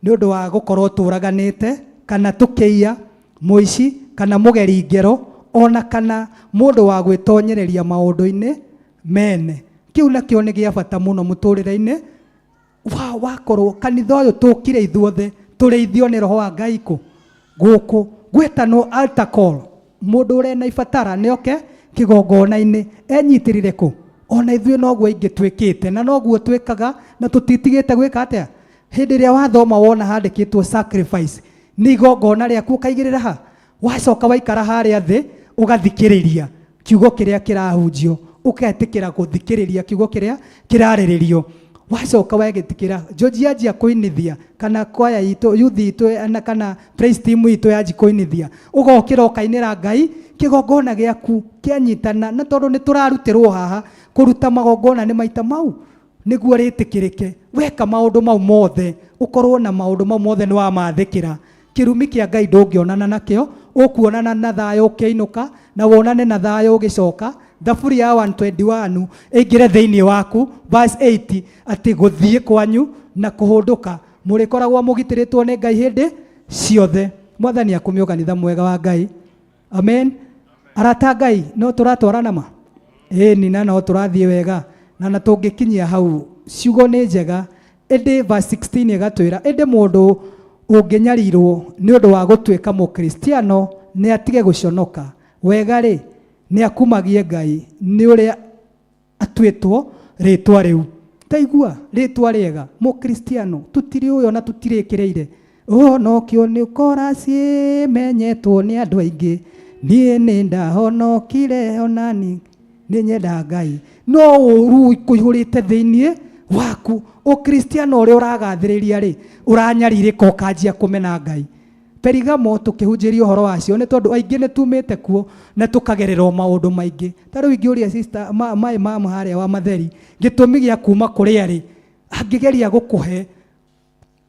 nĩ ũndũ wa gũkorwo tũraganĩte kana tũkĩiya, mũici kana mũgeri ngero, ona kana mũndũ wa gwĩtonyereria maũndũ-inĩ mene. Kĩu nakĩo nĩ gĩa bata mũno mũtũrĩre-inĩ wa wakorwo kanitha ũyũ tũkire ithuothe tũrĩithio nĩ roho wa Ngai kũ gũkũ gwĩtanwo altar call. Mũndũ ũrĩ na ibatara nĩ oke kĩgongona-inĩ enyitĩrĩre kũ. Ona ithuĩ noguo aingĩ twĩkĩte na noguo twĩkaga na tũtitigĩte gwĩka atĩa. Hĩndĩ ĩrĩa wathoma wona handĩkĩtwo sacrifice, nĩ igongona rĩaku ũkaigĩrĩra ha, wacoka waikara harĩa thĩ ũgathikĩrĩria kiugo kĩrĩa kĩrahunjio, ũgetĩkĩra gũthikĩrĩria kiugo kĩrĩa kĩrarĩrĩrio. Wacoka wegĩtĩkĩra, George anjia kũinithia kana kwaya itũ, youth itũ na kana praise team itũ yanji kũinithia, ũgokĩra ũkainĩra Ngai kĩgongona gĩaku kĩanyitana. Na tondũ nĩ tũrarutĩrwo haha kũruta magongona nĩ maita mau nĩguo rĩtĩkĩrĩke, weka maũndũ mau mothe, ũkorwo na maũndũ mau mothe nĩ wamathĩkĩra, kĩrumi kĩa Ngai ndũngĩonana nakĩo, ũkuonana na thayũ ũkĩinũka na wonane na thayũ ũgĩcoka. Thaburi ya 121 ĩingĩre thĩinĩ waku, verse 8, atĩ gũthiĩ kwanyu na kũhũndũka mũrĩkoragwo mũgitĩrĩtwo nĩ Ngai hĩndĩ ciothe. Mwathani akumio, kanitha mwega wa Ngai. Amen. Arata Ngai, no tũratwarana ma ĩni na no tũrathiĩ wega na tũngĩkinyia hau ciugo nĩ njega. Ĩndĩ verse 16 ĩgatwĩra, ĩndĩ mũndũ ũngĩnyarirwo nĩ ũndũ wa gũtuĩka mũkristiano nĩ atige gũconoka. Wega rĩ, Nĩ akumagie Ngai nĩ ũrĩa atuĩtwo rĩtwa rĩu. Taigua rĩtwa rĩega mũkristiano, tũtirĩ ũyũ na tũtirĩkĩrĩire ũhonokio nĩ ũkora ciĩmenyetwo nĩ andũ aingĩ. Niĩ nĩ ndahonokire onani nĩ nyenda Ngai, no ũru kũihũrĩte thĩiniĩ waku. Ũkristiano ũrĩa ũragathĩrĩria rĩ, ũranyarirĩka ũkanjia kũmena Ngai. Perigamo tũkĩhunjĩria ũhoro wacio nĩ tondũ aingĩ nĩ tumĩte kuo na tũkagerera o maũndũ maingĩ. Ta rĩu ingĩũria sister maĩ mama harĩa wa matheri gĩtũmi gĩa kuma kũrĩa rĩ, angĩgeria gũkũhe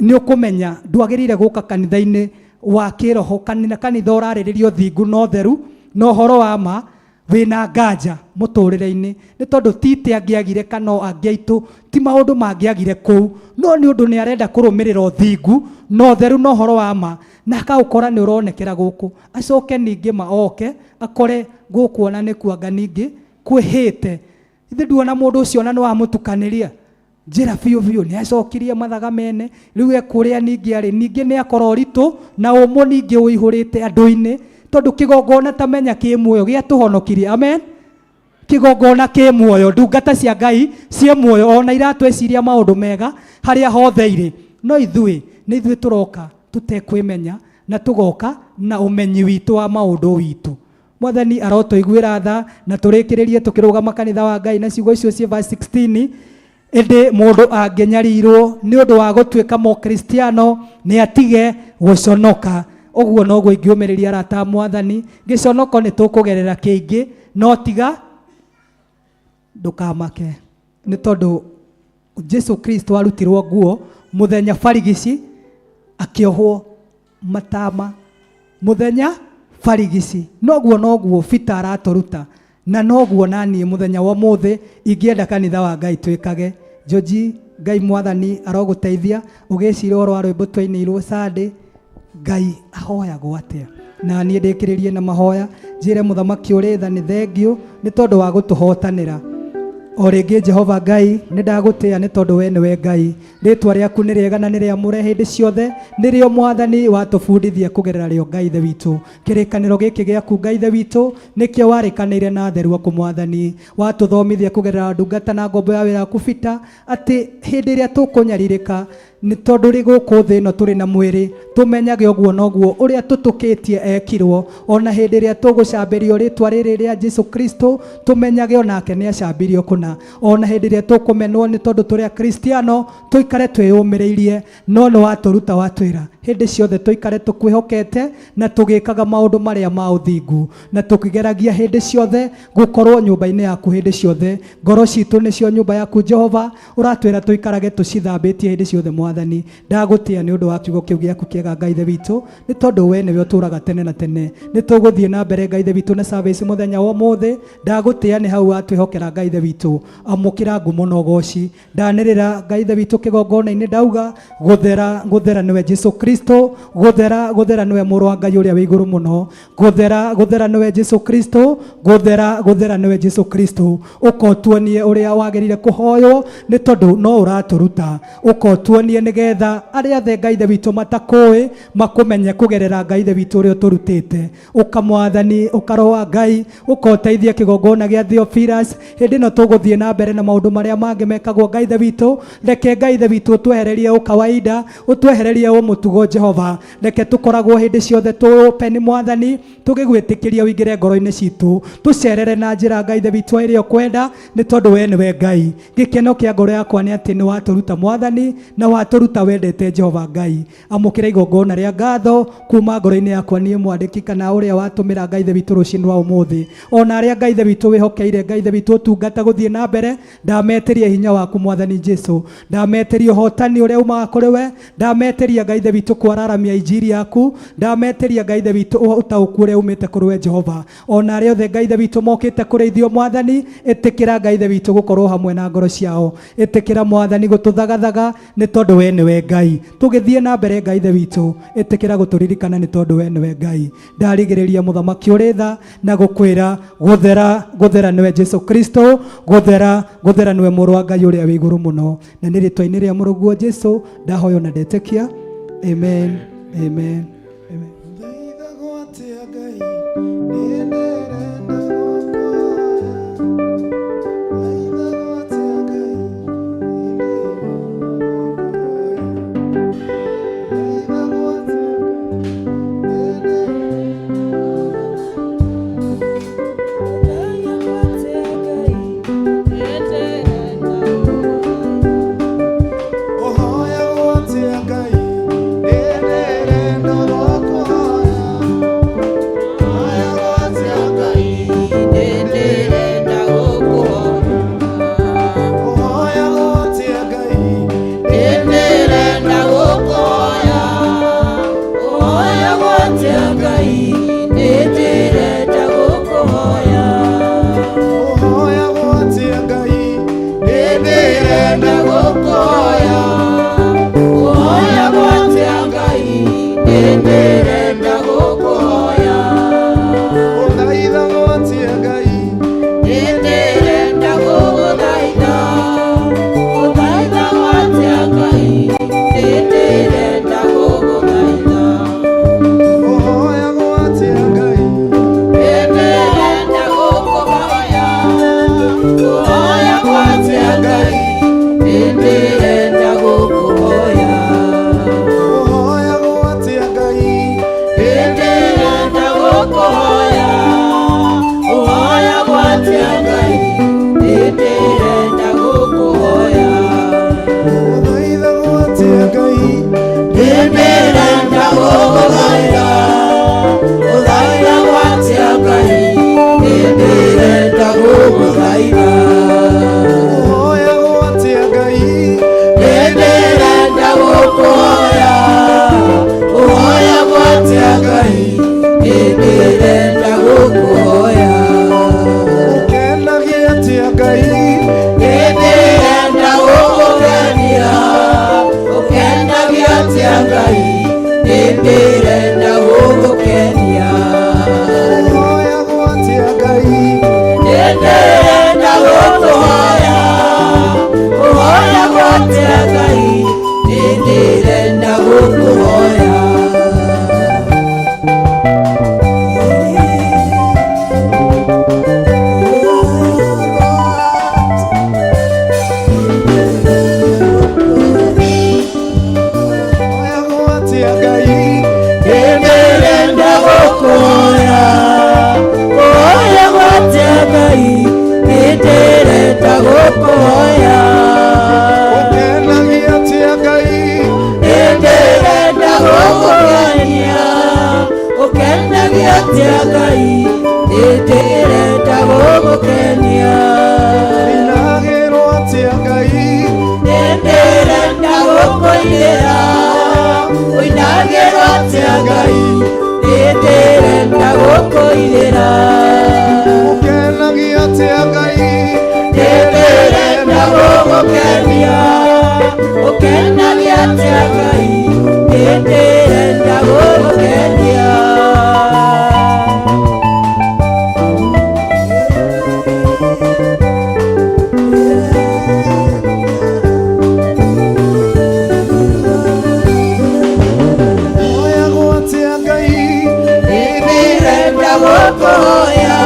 nĩ ũkũmenya ndwagĩrĩire gũka kanitha-inĩ wa kĩroho, kanitha ũrarĩrĩria ũthingu na ũtheru na ũhoro wa ma wĩna nganja mũtũrĩre-inĩ, nĩ tondũ ti te angĩagire kana angĩ aitũ ti maũndũ mangĩagire kũu, no nĩ ũndũ nĩ arenda kũrũmĩrĩra ũthingu na ũtheru na ũhoro wa ma, na akaũkora nĩ ũronekera gũkũ. Acoke ningĩ ma oke akore gũkũ ona nĩ kuanga ningĩ kwĩhĩte. Ithe nduona mũndũ ũcio ona nĩ wamũtukanĩria njĩra biũ biũ, nĩ acokirie mathaga mene rĩu ekũrĩa ningĩ arĩ ningĩ nĩ akora ũritũ na ũmũ ningĩ ũihũrĩte andũ-inĩ, tondũ kĩgongona ta menya kĩ muoyo gĩatũhonokirie. Amen. Kĩgongona kĩ muoyo, ndungata cia Ngai ciĩ muoyo, ona iratwĩciria maũndũ mega harĩa hothe irĩ, no ithuĩ nĩ ithuĩ tũroka tũtekwĩmenya na tũgoka na ũmenyi witũ wa maũndũ witũ. Mwathani arotũiguĩra tha na tũrĩkĩrĩrie tũkĩrũgama kanitha wa Ngai na ciugo icio ciĩ verse 16. Ĩndĩ mũndũ angĩnyarirwo nĩ ũndũ wa gũtuĩka mũkristiano nĩ atige gũconoka. Ũguo noguo ingĩũmĩrĩria arata a Mwathani, gĩconoko nĩ tũkũgerera kĩingĩ, no tiga ndũkamake, nĩ tondũ Jesu Kristo arutirwo nguo mũthenya barigici, akĩohwo matama mũthenya barigici. Noguo noguo Peter aratũruta, na noguo naniĩ mũthenya wa ũmũthĩ ingĩenda kanitha wa Ngai twĩkage. Njoji, Ngai Mwathani arogũteithia ũgĩcira ũhoro wa rwĩmbo twainĩirwo Sunday. Ngai ahoyagwo atĩa? Na niĩ ndĩkĩrĩrie na mahoya, njĩre mũthamaki ũrĩ tha nĩ thengiũ nĩ tondũ wa gũtũhotanĩra. O rĩngĩ Jehova Ngai, nĩ ndagũtĩĩa nĩ tondũ we nĩwe Ngai. Rĩtwa rĩaku nĩ rĩega na nĩ rĩamũre hĩndĩ ciothe, nĩrĩo Mwathani watũbundithia kũgerera rĩo Ngai Ithe witũ. Kĩrĩkanĩro gĩkĩ gĩaku Ngai Ithe witũ nĩkĩo warĩkanĩire na atheru aku Mwathani. Watũthomithia kũgerera ndungata na ngombo ya wĩra waku Peter, atĩ hĩndĩ ĩrĩa tũkũnyarirĩka nĩ tondũ rĩ gũkũ thĩ ĩno tũrĩ na mwĩrĩ, tũmenyage ũguo noguo ũrĩa tũtũkĩtie ekirwo. Ona hĩndĩ ĩrĩa tũgũcambĩrio rĩtwa rĩrĩ rĩa Jesu Kristo, tũmenyage onake nĩ acambirio kũna. Ona hĩndĩ ĩrĩa tũkũmenwo nĩ tondũ tũrĩ akristiano, tũikare twĩyũmĩrĩirie, no nĩ watũruta watwĩra hĩndĩ ciothe tũikare tũkwĩhokete na tũgĩkaga maũndũ marĩa ma ũthingu, na tũkĩgeragia hĩndĩ ciothe gũkorwo nyũmba-inĩ yaku hĩndĩ ciothe. Ngoro citũ nĩcio nyũmba yaku Jehova, ũratwĩra tũikarage tũcithambĩtie hĩndĩ ciothe Mwathani. Ndagũtĩa nĩ ũndũ wa kiugo kĩu gĩaku kĩega Ngai Ithe witũ, nĩ tondũ we nĩwe ũtũraga tene na tene. Nĩ tũgũthiĩ na mbere Ngai Ithe witũ na service mũthenya wa ũmũthĩ. Ndagũtĩa nĩ hau watwĩhokera Ngai Ithe witũ. Amũkĩra ngumo na ũgoci. Ndanĩrĩra Ngai Ithe witũ kĩgongona-inĩ ndauga gũthera gũthera nĩwe Jesu Kristo, gũthera gũthera nĩwe mũrũ wa Ngai ũrĩa wĩ igũrũ mũno, gũthera gũthera nĩwe Jesu Kristo, gũthera gũthera nĩwe Jesu Kristo. Ũka ũtuonie ũrĩa wagĩrĩire kũhoywo, nĩ tondũ no ũratũruta. Ũka ũtuonie nĩgetha arĩa othe Ngai Ithe witũ matakũĩ makũmenye kũgerera Ngai Ithe witũ ũrĩa ũtũrutĩte. Ũka Mwathani, ũka Roho wa Ngai, ũka ũteithie kĩgongona gĩa Theophilus hĩndĩ ĩno tũgũthiĩ na mbere na maũndũ marĩa mangĩ mekagwo Ngai Ithe witũ. Reke Ngai Ithe witũ ũtwehererie ũkawaida, ũtwehererie ũmũtugo Jehova. Reke tũkoragwo hĩndĩ ciothe tũũpe nĩ Mwathani, tũgĩgwĩtĩkĩria ũingĩre ngoro-inĩ citũ, tũcerere na njĩra Ngai Ithe witũ ĩrĩa ũkwenda, nĩ tondũ we nĩwe Ngai. Gĩkeno kĩa ngoro yakwa nĩ atĩ nĩ watũruta Mwathani, na watũruta wendete Jehova Ngai. Amũkĩra igongona rĩa ngatho kuma ngoro-inĩ yakwa niĩ mwandĩki kana ũrĩa watũmĩra Ngai Ithe witũ rũcinĩ rwa ũmũthĩ. Ona arĩa Ngai Ithe witũ wĩhokeire Ngai Ithe witũ ũtungata gũthiĩ na mbere, ndametĩria hinya waku Mwathani Jesu, ndametĩria ũhotani ũrĩa umaga kũrĩ we, ndametĩria Ngai Ithe witũ kwararamia injiri yaku, ndametĩria Ngai Ithe witũ ũtaũku ũrĩa umĩte kũrĩ we Jehova. Ona arĩa othe Ngai Ithe witũ mokĩte kũrĩithio Mwathani, ĩtĩkĩra Ngai Ithe witũ gũkorwo hamwe na ngoro ciao. Ĩtĩkĩra Mwathani gũtũthagathaga, nĩ tondũ we nĩwe Ngai. Tũgĩthiĩ na mbere Ngai Ithe witũ, ĩtĩkĩra gũtũririkana nĩ tondũ we nĩwe Ngai. Ndarigĩrĩria mũthamaki ũrĩ tha na gũkwĩra gũthera gũthera nĩwe Jesu Kristo, gũthera gũthera nĩwe mũrũ wa Ngai ũrĩa wĩ igũrũ mũno. Na nĩ rĩtwa-inĩ rĩa mũrũguo Jesu ndahoya na ndetĩkia. Amen. Amen. Amen. Thaithagwo atĩa Ngai, niĩ ndĩrenda gũkũmenya. gũgũkenia ũkenagia atĩa Ngai nĩndĩrenda gũgũkenia. Hoyagwo atĩa Ngai? Nĩndĩrenda gũkũhoya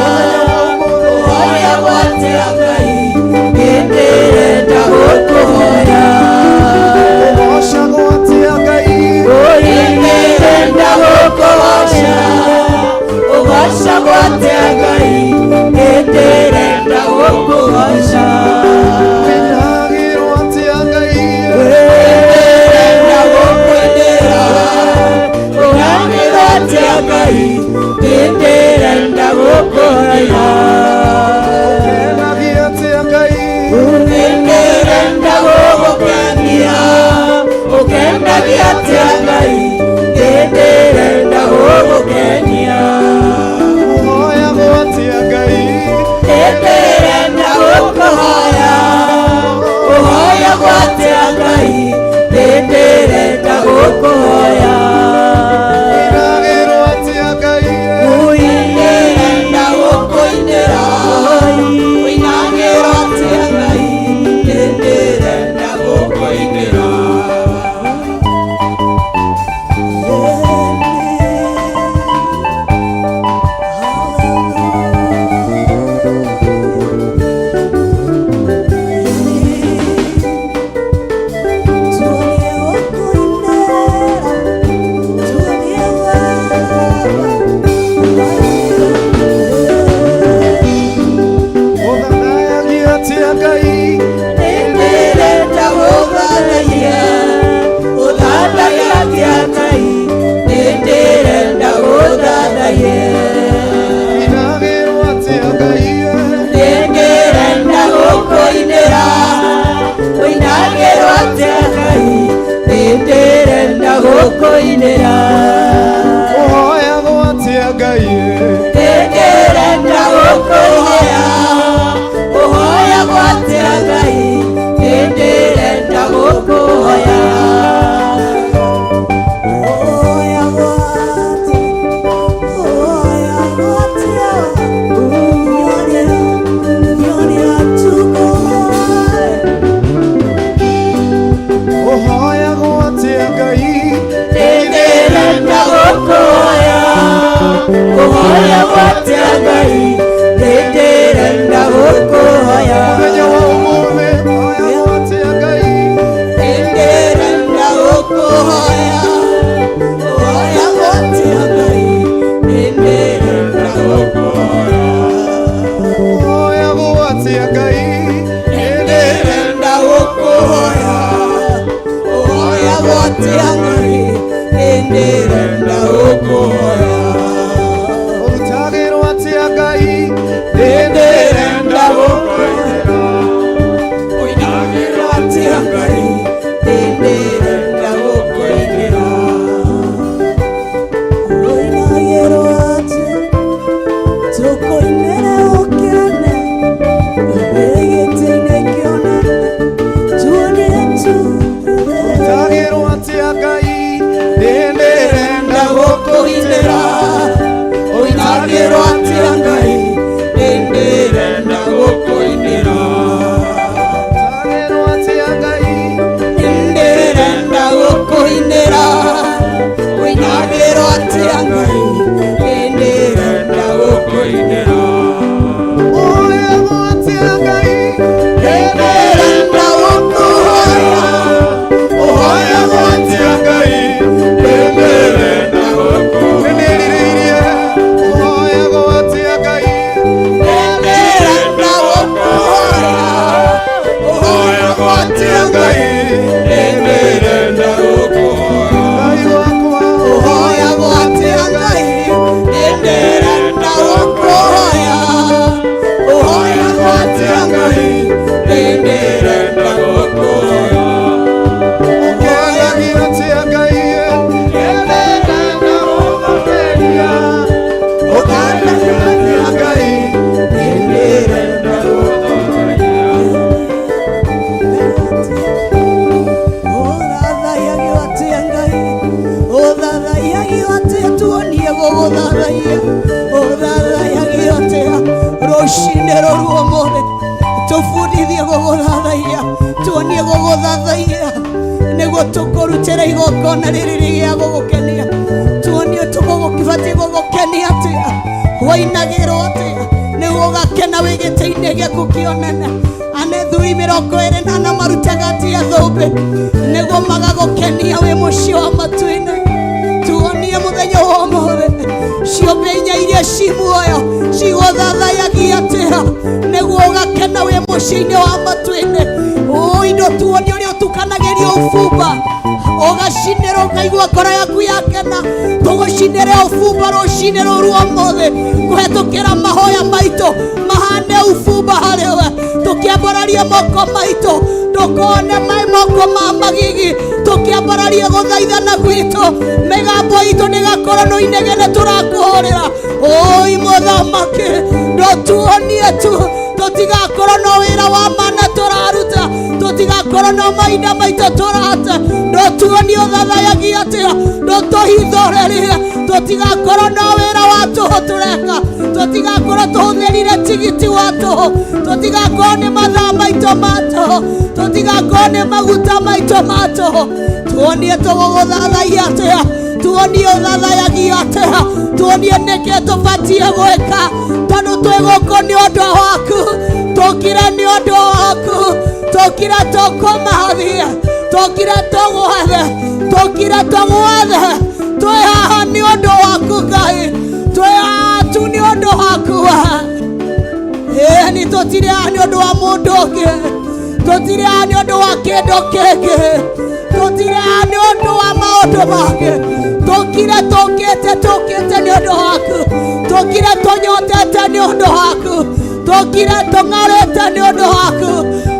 ũhoyagwo atĩa Ngai nĩndĩrenda gũkũhoya. Ũgocagwo atĩa Ngai? Nĩndĩrenda gũkũgoca ũgocagwo atĩa Ngai nĩndĩrenda gũkũgoca. Menyagĩrwo atĩa Ngai? Nĩndĩrenda gũkwendera ũganĩrwo atĩa Ngai nĩndĩrenda gũkũhoya. Ũkenagia atĩa Ngai? Nĩndĩrenda gũgũkenia ũkenagia atĩa Ngai nĩndĩrenda gũgũkenia. Ũhoyagwo atĩa Ngai? Nĩndĩrenda gũkũhoya ũhoyagwo atĩa Ngai nĩndĩrenda gũkũhoya. Inagĩrwo atĩa Ngai? Nĩndĩrenda gũkũinĩra ũinagĩrwo atĩa Ngai nĩndĩrenda gũkũinĩra. Ũthathayagia atĩa Ngai? Nĩndĩrenda gũthathaiya ũthathaiya atĩa Ngai nĩndĩrenda gũthathaiya. Inagĩrwo atĩa Ngai? Nĩndĩrenda gũkũinĩra ũinagĩrwo atĩa Ngai nĩndĩrenda gũkũinĩra. Ũhoyagwo atĩa Ngai? Nĩndĩrenda gũkũhoya ũhoyagwo atĩa Ngai nĩndĩrenda gũkũhoya. Ũhoyagwo atĩa Ngai? Nĩndĩrenda gũkũhoya ũhoyagwo atĩa Ngai nĩndĩrenda gũkũhoya. Mũthenya wa ũmũthĩ ũhoyagwo atĩa Ngai? Nĩndĩrenda gũkũhoya ũhoyagwo atĩa Ngai nĩndĩrenda gũkũhoya. Ũhoyagwo atĩa Ngai? Nĩndĩrenda gũkũhoya ũhoyagwo atĩa Ngai nĩndĩrenda gũkũhoya. Ũrutagĩrwo atĩa Ngai? Nĩndĩrenda gũkũinĩra ũinagĩrwo atĩa Ngai nĩndĩrenda gũkũinĩra. Ũrutagĩrwo atĩa Ngai? Tũbundithie gũgũthathaiya, tuonie gũgũthathaiya nĩguo tũkũrutĩra igongona rĩrĩ rĩa gũgũkenia. Tuonie tũgũgũbatiĩ gũgũkenia atĩa, wainagĩrwo atĩa nĩguo ũgakena wĩ gĩtĩ-inĩ gĩaku kĩa ũnene. Anethuri 24 marutaga atĩa thũmbĩ nĩguo magagũkenia wĩ mũciĩ wa matu-inĩ. Tuonie mũthenya wa ũmũthĩ ciũmbe inya iria ci muoyo cigũthathayagia atĩa nĩguo ũgakena wĩ mũciĩ-inĩ wa matu-inĩ. Ũ indo tuonie ũrĩa ũtukanagĩrio ũbumba ũgacinĩra ũkaigua ngoro yaku yakena. Tũgũcinĩre ũbumba rũcinĩ rũru ũmũthĩ kũhetũkĩra mahoya maitũ mahane ũbumba harĩ we. Tũkĩambararia moko maitũ ndũkone mai moko ma magigi, tũkĩambararia gũthaithana gwitũ mĩgambo itũ ndĩgakorwo no inegene tũrakũhũrĩra. Oi mũthamaki, ndũtuonie tu tũtigakorwo no wĩra wa mana tũraruta, tũtigakorwo no mahinda maitũ tũrate. Ndũtuonie ũthathayagia atĩa, ndũtũhithũrĩrie tũtigakorwo no wĩra wa tũhũ tũreka, tũtigakorwo tũhũthĩrire tigiti wa tũhũ, tũtigakorwo nĩ mathaa maitũ ma tũhũ, tũtigakorwo nĩ maguta maitũ ma tũhũ. Tuonie tũgũgũthathaiya atĩa, tuonie ũthathayagia atĩa, tuonie nĩkĩ tũbatiĩ gwĩka tondũ twĩ gũkũ nĩ ũndũ waku, tũkire nĩ ũndũ waku, tũkire tũkũmathie, tũkire tũgwethe, tũkire tũgwethe. Twĩ haha nĩ ũndũ waku Ngai, twĩ haha tu nĩ ũndũ waku. Ĩni tũtirĩ haha nĩ ũndũ wa mũndũ ũngĩ, tũtirĩ haha nĩ ũndũ wa kĩndũ kĩngĩ, tũtirĩ haha nĩ ũndũ wa maũndũ mangĩ. Tũkire tũkĩte tũkĩte nĩ ũndũ waku, tũkire tũnyotete nĩ ũndũ waku, tũkire tũng'arĩte nĩ ũndũ waku,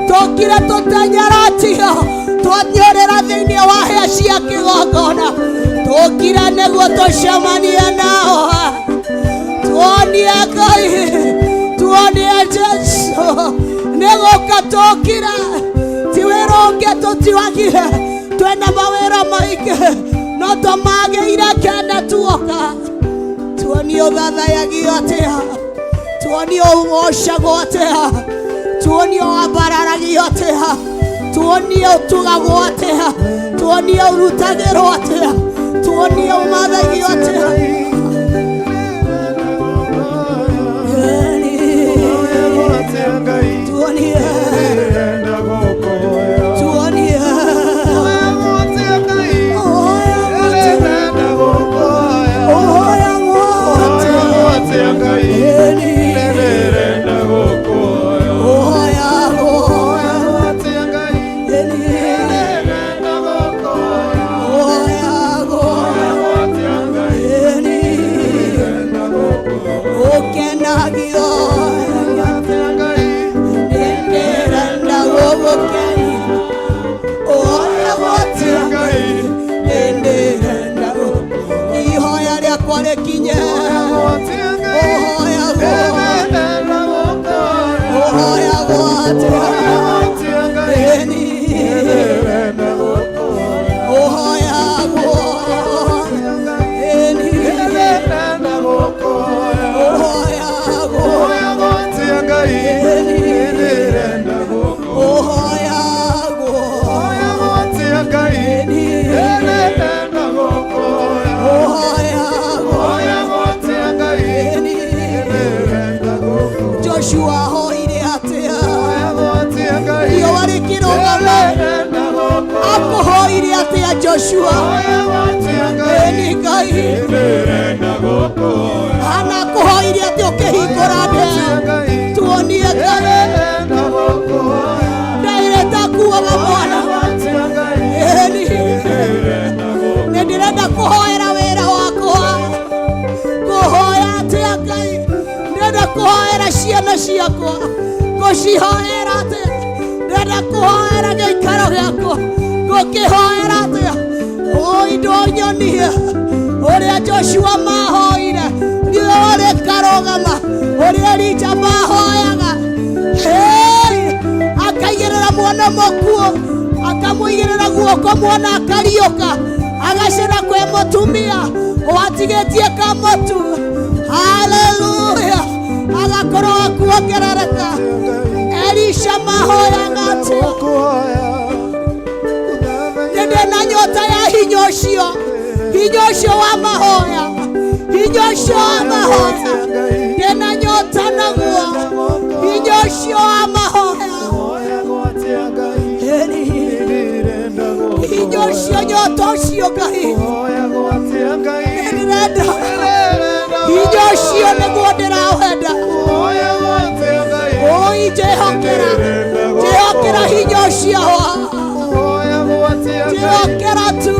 tũkire tũtenyerotio twathiũrĩra thĩinĩ wa hĩa cia kĩgongona, tũkire nĩguo tũcemanie nao. Tuonie Ngai, tuonie Jesu nĩ gũka tũkire, ti wĩra ũngĩ tũtiwagire, twĩna mawĩra maingĩ no tũmagĩire kenda tuoka. Tuonie ũthathayagio atĩa, tuonie ũgocagwo atĩa, tuonie wambararagio atĩa, tuonie ũtugagwo atĩa, tuonie ũrutagĩrwo atĩa, tuonie ũmathagio atĩa. Tuonie, tuonie, ũkenagio nĩndĩrenda gũgũkenia. Oya gwatia Ngai, nĩndĩrenda ihoya rĩakwa rĩkinye. Oya oya gwatia ĩni oya ĩni oya Joshua hoire atĩa riũa rĩkĩrũgama akũhoire atĩa Joshua ĩni Ngai hana akũhoire atĩa ũkĩhingũra nda tuonie Ngai ndairĩte akuaga mwana ĩni nĩ ndĩrenda kũhoera wĩra wakwa kũhoya atĩa Ngai ndĩrenda kũhoera ciana ciakwa ngũcihoera atĩa ndĩrenda kũhoera gĩikaro gĩakwa ngũkĩhoera atĩa ũi ndũnyonie ũrĩa Joshua mahoire riũa rĩkarũgama ũrĩa Elija mahoyaga. Hey! Akaigĩrĩra mwana mũkuũ akamũigĩrĩra guoko mwana akariũka agacĩra kwĩ mũtumia watigĩtie kamũtu. Haleluya! Agakorwo akuongerereka. Elisha mahoyaga atĩa? Nĩ ndĩna nyota ya hinya ũcio, hinya ũcio wa mahoya, hinya ũcio wa mahoya. Ndĩna nyota naguo, hinya ũcio wa mahoya. Hinya ũcio, nyota ũcio, Ngai, ndĩrenda hinya ũcio, nĩguo ndĩrawenda. Oi, njĩhokera, njĩhokera hinya ũcio wa, njĩhokera tu.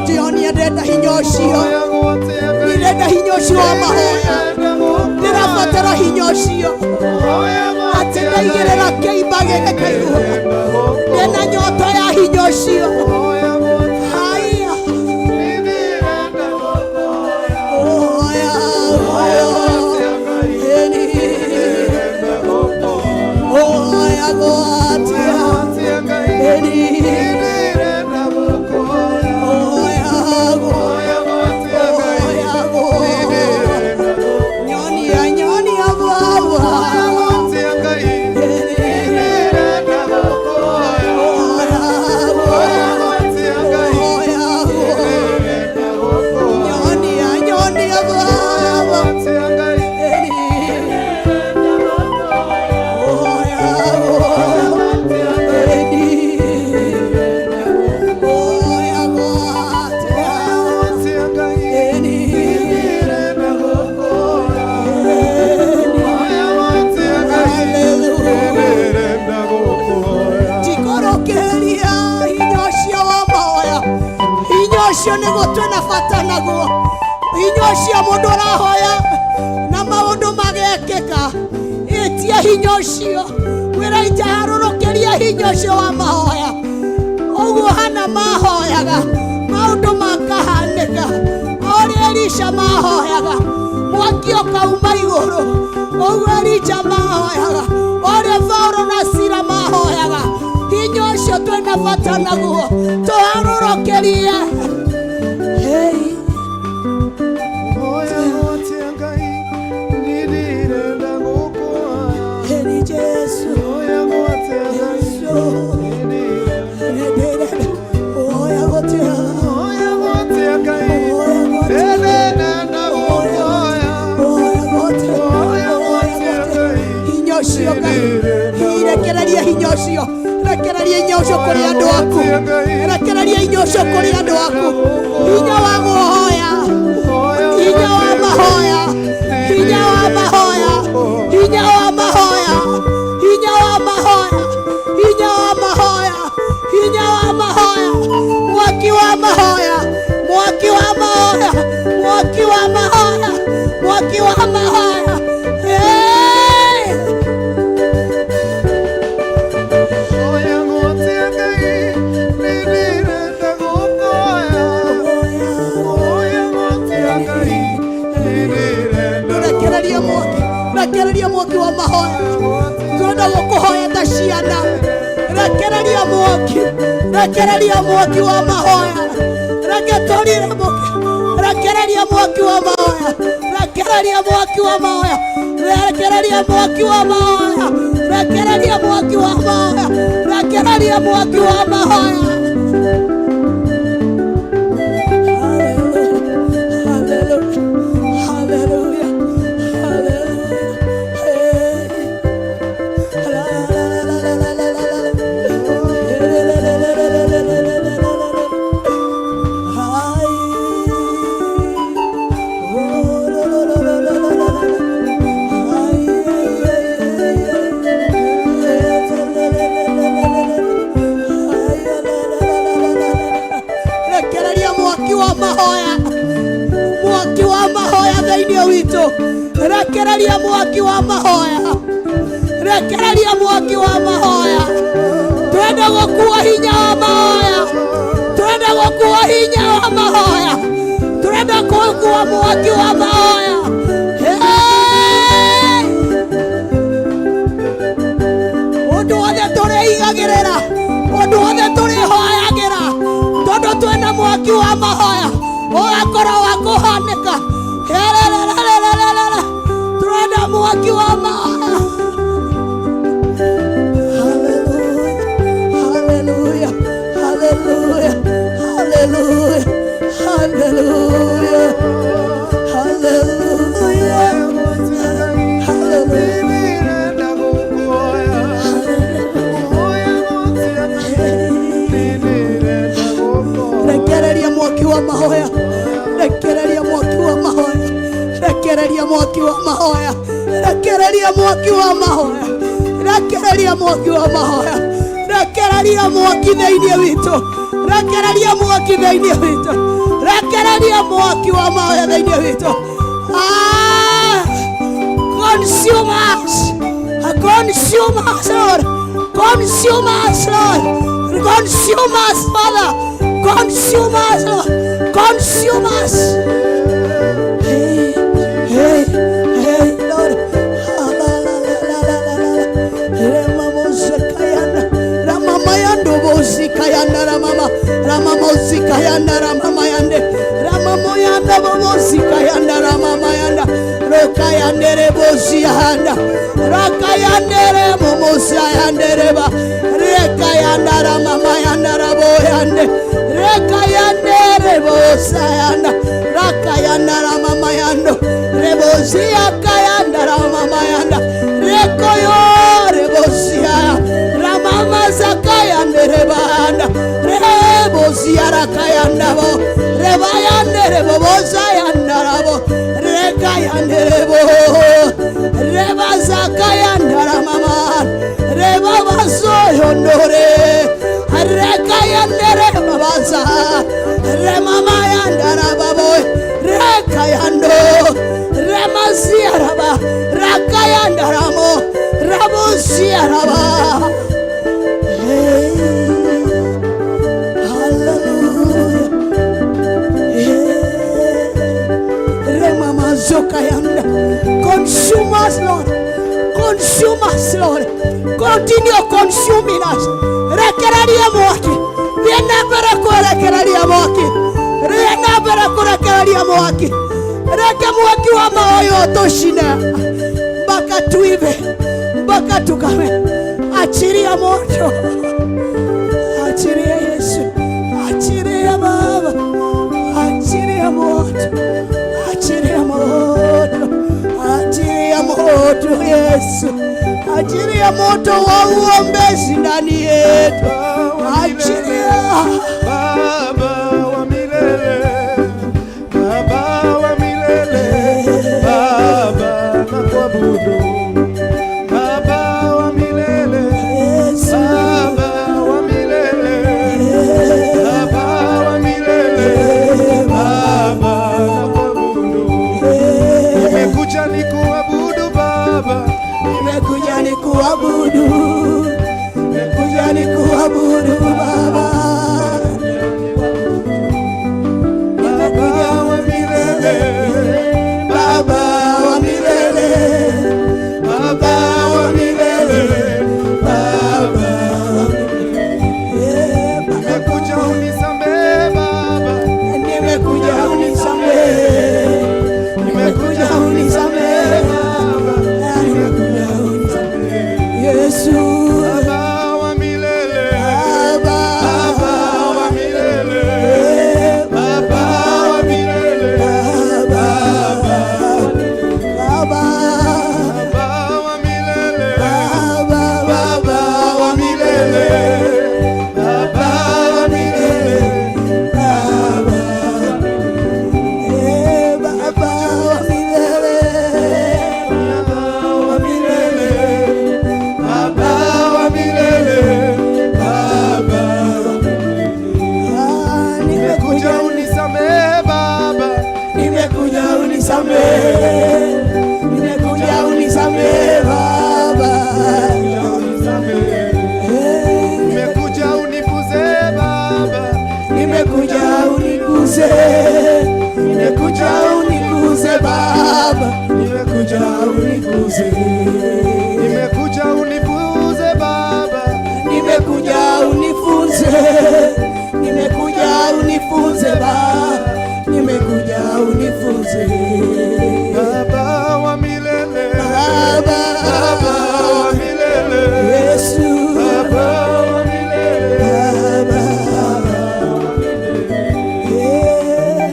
Njionia, ndĩrenda hinya ũcio, ndĩrenda hinya ũcio wa mahoya, ndĩrabatara hinya ũcio atĩ ndaigĩrĩra kĩimba gĩgĩkaigua. Ndĩna nyota ya hinya ũcio. Haya. Oya, oya, eni. Oya, gwatia. Eni. Oya, oya, nyonia, nyonia baba. Eni. Oya, oya, nyonia, nyonia baba. Eni. Oya, eni. Oya, gwatia. Eni. Hallelujah. Njikũrũkĩria hinya ũcio wa mahoya, hinya ũcio nĩguo twĩna bata naguo, hinya ũcio mũndũ ũrahoya na maũndũ magekĩka. Ĩtia hinya ũcio, wĩra injaharũrũkĩria hinya ũcio wa mahoya. Ũguo Hana mahoyaga, maũndũ makahanĩka. Ũrĩa Elisha mahoyaga, mwaki ũkauma igũrũ. Ũguo Elija mahoyaga, ũrĩa Paulo na Sila mahoyaga, hinya ũcio twĩna bata naguo, tũharũrũkĩrie. Hey. Heri Jesu, Jesu. Oya gotia, oya gotia, oya gotia, oya gotia. Hinya ũcio Ngai, rekereria hinya ũcio, rekereria hinya ũcio kũrĩ andũ aku, rekereria hinya ũcio kũrĩ andũ aku. Hinya wa kũhoya, hinya wa mahoya, hinya wa mahoya, hinya wa mahoya, hinya wa mahoya, hinya wa mahoya, hinya wa mahoya, mwaki wa mahoya, mwaki wa mahoya, mwaki wa mahoya, mwaki wa mahoya. Hey! Rekereria mwaki, rekereria mwaki wa mahoya. Twenda gũkũhoya ta ciana. Rekereria mwaki, rekereria mwaki wa mahoya. Reke tũrire mwaki, rekereria mwaki wa mahoya, rekereria mwaki wa mahoya, rekereria mwaki wa mahoya, rekereria mwaki wa mahoya, rekereria mwaki wa mahoya. Hallelujah, hallelujah, hallelujah. Hey. La, la, la, la, la, la, la, la. La, la, la, la, la, la, la, la, la, la, la. Ay. Oh, la, la, la, la, la, la, la, la. Ay, ay, ay, ay, ay. La, la, la, la, la, la, la. Ay, la, la, la, la, la, la, la. Rekereria mwaki wa mahoya, mwaki wa mahoya thĩinĩ witũ. Rekereria mwaki wa mahoya, rekereria mwaki wa mahoya. Twenda gũkua hinya wa mahoya, twenda gũkua hinya wa mahoya, twenda gũkua mwaki wa mahoya. Hey! Ũndũ wothe tũrĩigagĩrĩra, ũndũ wothe tũrĩhoyagĩra, tondũ twĩna mwaki wa mahoya. Ũgakorwo wa kũhanĩka. Herererererere. Tũrenda mwaki wa mahoya. Hallelujah, hallelujah, hallelujah, hallelujah, hallelujah, hallelujah. Nĩndĩrenda gũkũhoya, kũhoya gũtia Ngai. Nĩndĩrenda gũkũhoya. Rekereria mwaki wa mahoya, rekereria mwaki wa mahoya, rekereria mwaki wa mahoya, rekereria mwaki wa mahoya, rekereria mwaki wa mahoya, rekereria mwaki thĩinĩ witũ, rekereria mwaki thĩinĩ witũ, rekereria mwaki wa mahoya thĩinĩ witũ. Ah! Consume us, consume us, Lord, consume us, Lord, consume us, Father, consume us, Lord, consume us. Hey, hey, hey, Lord. Ah, la, la, la, la, la, la, la. Remamozekayanda, ramamayando bozikayanda, ramama, ramamozikayanda, ramamayande, ramamoyanda bobozikayanda, ramamayanda, rokayandere boziyanda, rakayandere momozayandere ba, rekayanda ramamayanda raboyande, rekayandere bozayanda, rakayanda ramamayando, reboziyakayanda ramamayanda, rekoyo rebozia, ramamazakayanderebanda, reboziyarakayanabo, rebayanderebobozayandarabo, rekayanderebo, rebazakayandaramama, rebabazoyondore, rekayandere mabaza, remamayandarababo, rekayando, remaziyaraba, rakayandaramo, raboziyaraba. Hey, hallelujah. Hey, remamazokayanda. Consume us, Lord. Consume us, Lord. Continue consuming us. Rekereria mwaki. Thiĩ na mbere kũrekereria mwaki. Thiĩ na mbere kũrekereria mwaki. Reke mwaki wa mahoya ũtũcine mpaka tuive, mpaka tukame. Achiria moto, achiria Yesu, achiria Baba, achiria moto, achiria moto, achiria moto Yesu, achiria moto wa uombezi ndani yetu, achiria. Baba wa milele, Baba wa milele, Baba nakuabudu. Baba wa milele, Yesu. Baba wa milele, Baba wa milele, Baba nakuabudu. Nimekuja nikuabudu Baba, Nimekuja nikuabudu, nimekuja nikuabudu Baba, Baba wa milele, Baba wa milele, Baba wa milele, Baba. Eh, Baba. Nimekuja unisamehe Baba, Nimekuja unisamehe, nimekuja unisamehe Baba, nimekuja unisamehe Yesu. Baba wa milele, Baba, Baba wa milele, Eh, Baba wa milele, Baba, Baba, Baba wa milele, Baba, Baba wa milele, Baba wa milele. Baba, eh, Baba wa milele, Baba wa milele, Baba wa milele, Baba. Ah, Nimekuja nimekuja unisamehe Baba, nimekuja unisamehe, nimekuja unisamehe Baba, nimekuja unisamehe. Eh, Nimekuja unifuze Baba, nimekuja uniguze, nimekuja uniguze Baba, nimekuja uniguze, nimekuja unifuze Baba, nimekuja unifunze, nimekuja unifunze Baba, nimekuja Baba wa milele, Baba. Baba wa milele, Yesu. Baba wa milele. Baba. Yeah.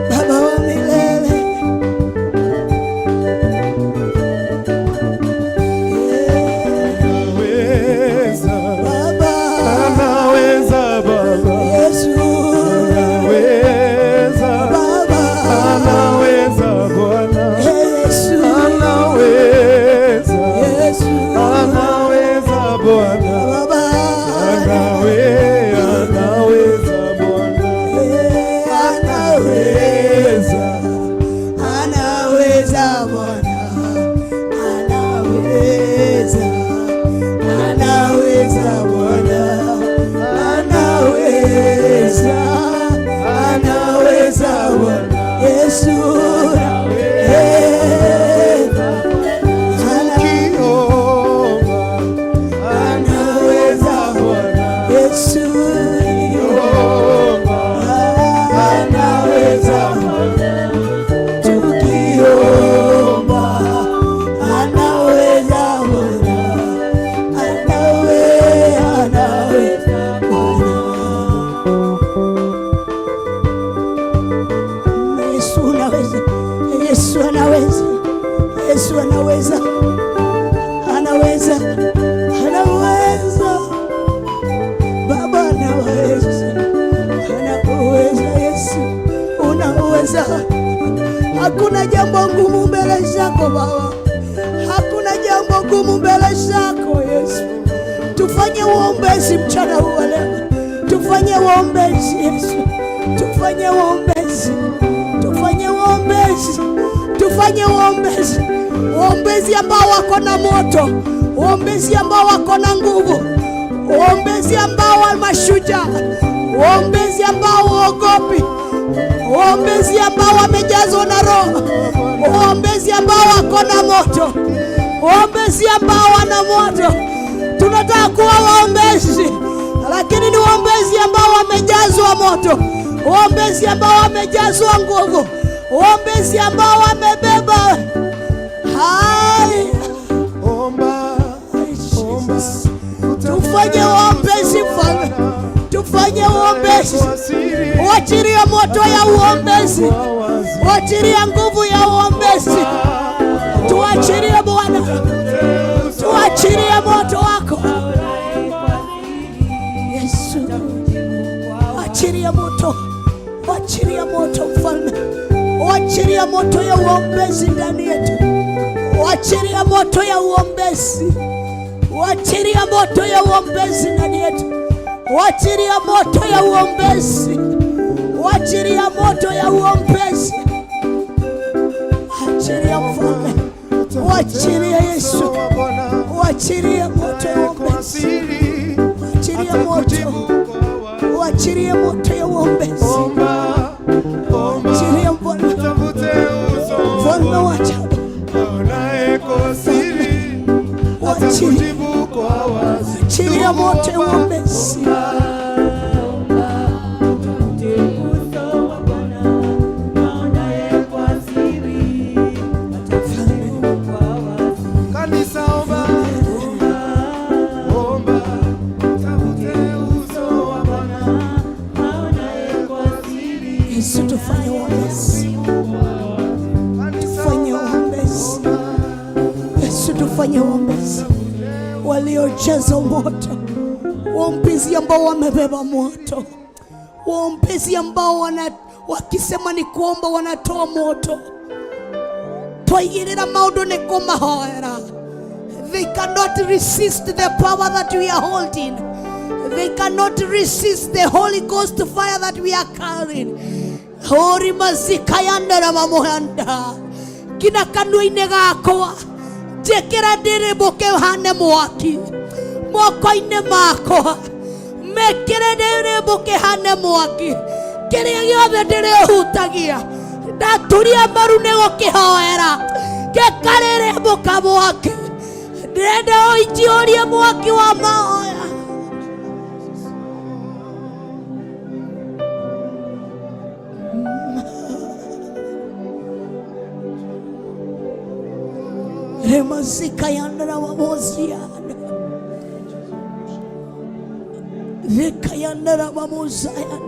Baba wa milele. Yeah. Anaweza, Baba. anaweza Baba, Yesu. anaweza, Baba. anaweza Bwana, Yesu. anaweza, Yesu. anaweza Bwana, Baba. anaweza Bwana, Anaweza, anaweza Bwana, anaweza, anaweza Bwana, anaweza, anaweza Bwana, Yesu, eh, Ukiomba, anaweza Bwana, Yesu, omba, anaweza tukiomba, anaweza Bwana, anaweza Bwana. Yesu anaweza, Yesu anaweza, Yesu anaweza, anaweza, anaweza, Baba anaweza, anaweza Yesu, unaweza. Hakuna jambo ngumu mbele zako Baba, hakuna jambo gumu mbele zako Yesu. Tufanye uombezi mchana huu wa leo, tufanye uombezi Yesu, tufanye uombezi, tufanye uombezi, tufanye uombezi, uombezi ambao wako na moto, uombezi ambao wako na nguvu, uombezi ambao wa mashujaa, uombezi ambao uogopi, uombezi ambao wamejazwa na Roho, uombezi ambao wako na moto, uombezi ambao wana moto. Tunataka kuwa waombezi, lakini ni waombezi ambao wamejazwa moto, waombezi ambao wamejazwa nguvu, waombezi ambao wamebeba hai. Omba, omba, Tufanye waombezi Mfalme, tufanye uombezi, wachirie moto ya uombezi, wachirie nguvu ya uombezi, tuachirie Bwana, tuachirie moto wako Yesu, achiria moto, achiria moto Mfalme, achiria moto ya uombezi ndani yetu, achiria moto ya uombezi, achiria moto ya uombezi ndani yetu, achiria moto ya uombezi, achiria moto ya uombezi, achiria Mfalme, achiria Yesu, achiria moto ya uombezi, achiria moto, uachirie moto ya uombezi, achiria Mfalme, Mfalme wa ajabu, achiria moto ya uombezi. Kanisa omba, omba, tafute uso wa Bwana. Yesu, tufanye uombezi, tufanye uombezi. Yesu, tufanye uombezi, waliojaza moto, waombezi ambao wamebeba moto, waombezi ambao wana, wakisema ni kuomba wanatoa moto. Twaigirira maundu ni kumahoera. They cannot resist the power that we are holding. They cannot resist the Holy Ghost fire that we are carrying. Hori mazikayanda na mamoyanda. Kina kanua-inĩ gakwa njĩkĩra ndĩrĩmbũke hane mwaki moko-inĩ makwa mekĩre ndĩrĩmbũke hane mwaki kĩrĩa gĩothe ndĩrĩhutagia ndaturia maru nĩ gũkĩhoera gĩkarĩrĩmbũka mwaki ndĩrenda ũnjihũrie mwaki wa mahoya. Remazikayandara mamoziana. Rekayandara mamozayana.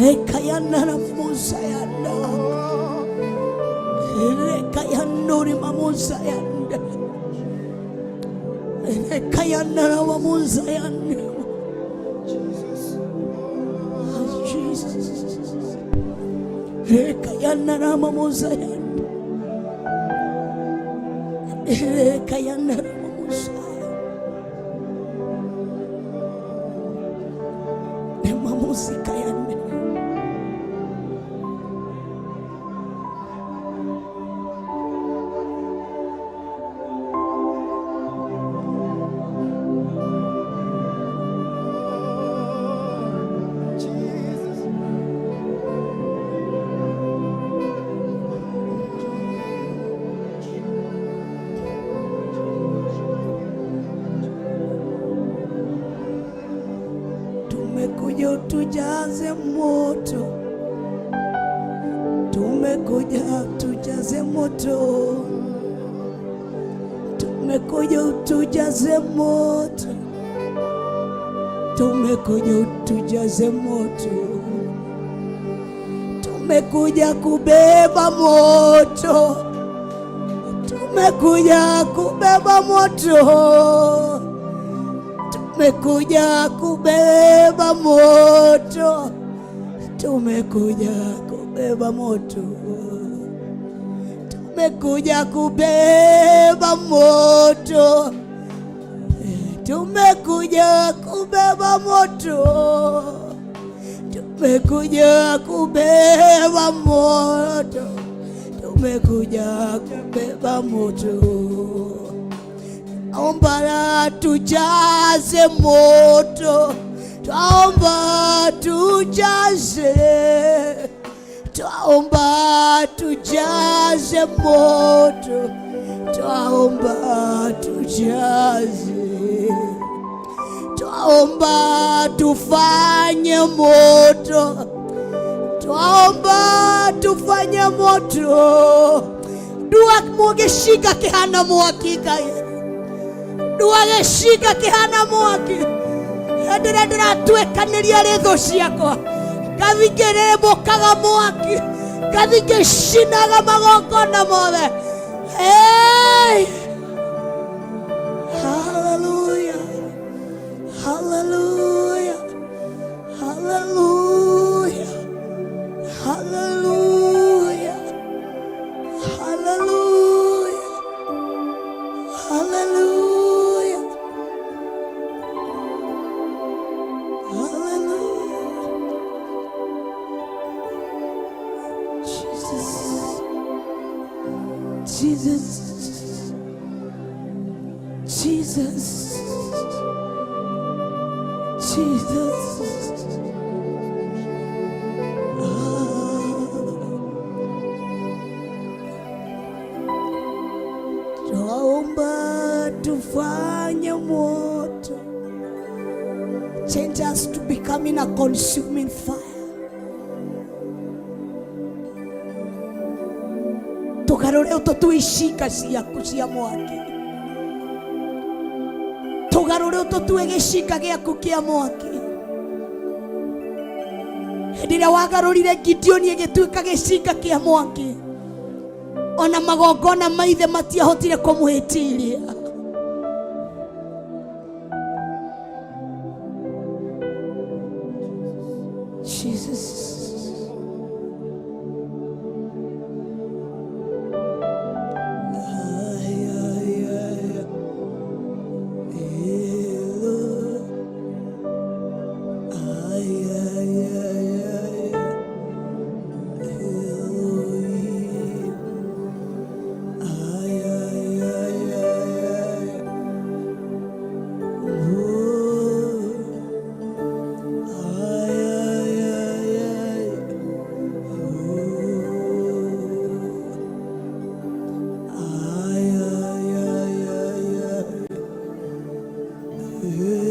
Rekayandara mamozayana. Rekayandori mamozayana. Rekayandara mamozayana. Jesus. Rekayandara mamozayana. Rekayandara mamozayana. Mamozikayana. Jesus. Tumekuja utujaze moto, tumekuja tujaze moto, tumekuja utujaze moto, tumekuja utujaze moto, tumekuja kubeba moto, tumekuja kubeba moto, tumekuja kubeba moto, tumekuja kubeba moto, tumekuja kubeba moto, tumekuja kubeba moto, tumekuja kubeba moto, tumekuja kubeba moto. Omba tujaze moto, twaomba tujaze, twaomba tujaze moto, twaomba tujaze, twaomba tufanye moto, twaomba tufanye moto. Dua mugĩcinga kĩhana mwaki Ngai, ndua gĩcinga kĩhana mwaki. Hĩndĩ ĩrĩa ndĩratuĩkanĩria rĩ thũ ciakwa, ngathi ngĩrĩmbũkaga mwaki, ngathi ngĩcinaga magongona mothe. Hey! Hallelujah. Hallelujah. Hallelujah. Hallelujah. Hallelujah. Hallelujah. Hallelujah. Jesus. Jesus. Jesus. Jesus. Ah. Twaomba tufanye moto. Change us to becoming a consuming fire. Tugarũre ũtũtue icinga ciaku cia mwaki. Tũgarũre ũtũtue gĩcinga gĩaku kĩa mwaki. Hĩndĩ ĩrĩa wagarũrire Gideoni ĩgĩtuĩka gĩcinga kĩa mwaki, ona magongona maithe matiahotire kũmwĩtiria. Jesus. Ay, ay, ay. Elo. Ay, ay, ay, ay. Elohim. Ay, ay, ay, ay, ay. Oh. Ay, ay, ay, ay. Oh. Ay, ay, ay, ay, ay. Eh.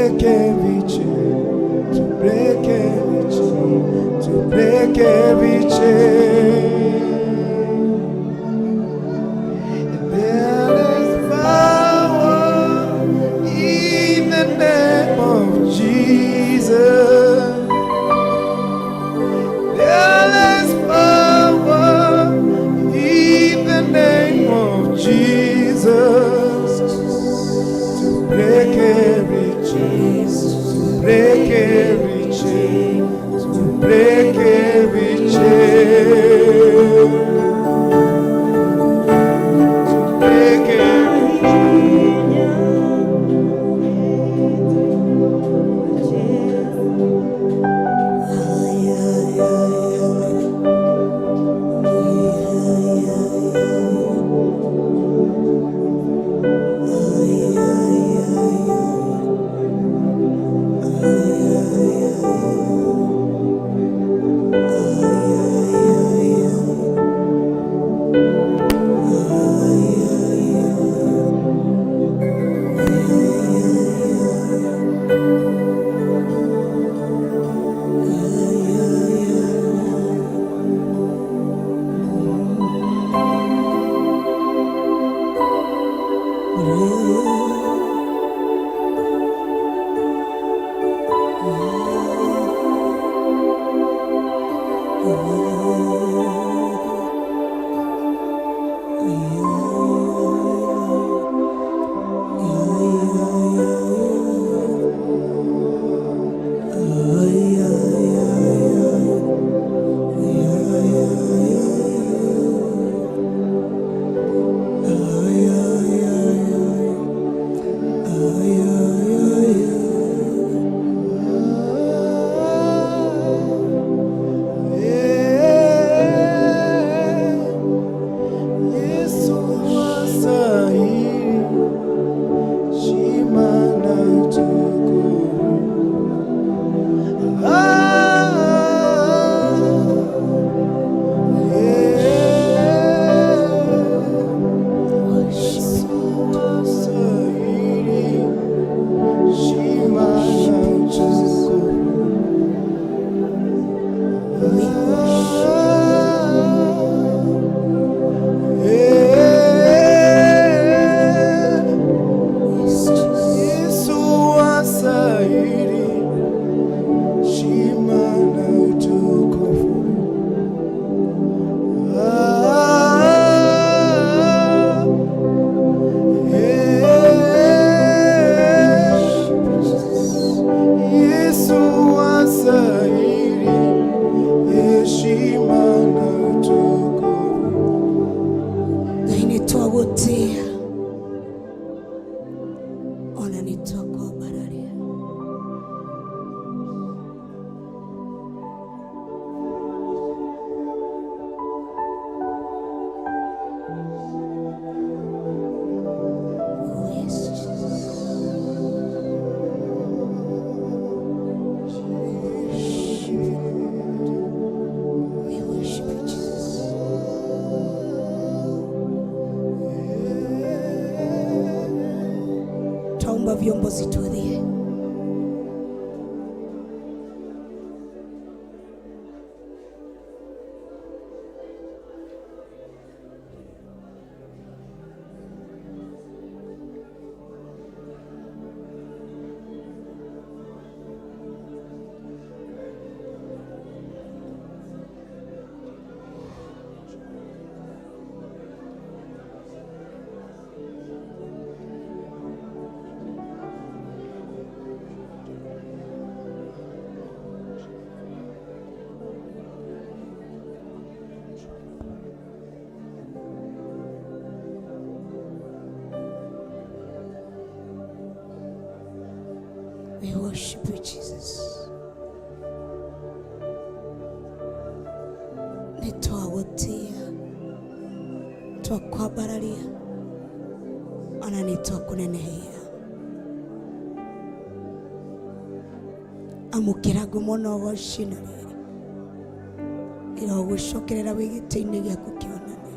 break every chain, to break every chain, to break every chain. There is power in the name of Jesus. There is power in the name of Jesus to break every chain, to break every chain, to break every chain, to break every Yesu wastahili heshima na utukufu. Ah, yeah. Yesu wastahili heshima na utukufu. Ah, yeah. Yesu wastahili heshima na utukufu. Ah, yeah. Yesu wastahili heshima na utukufu. Ngai nĩ twagũtĩa ona nĩ twakwambararia. Oh, yes, Jesus. We worship you, Jesus. Twaomba vyombo zitulie. We worship you, Jesus. Nĩ twagũtĩa, twakwambararia, ona nĩ twakũnenehia. Amũkĩra ngumo na ũgoci na riri. Irogũcokerera wĩ gĩtĩ-inĩ gĩaku kĩa ũnene.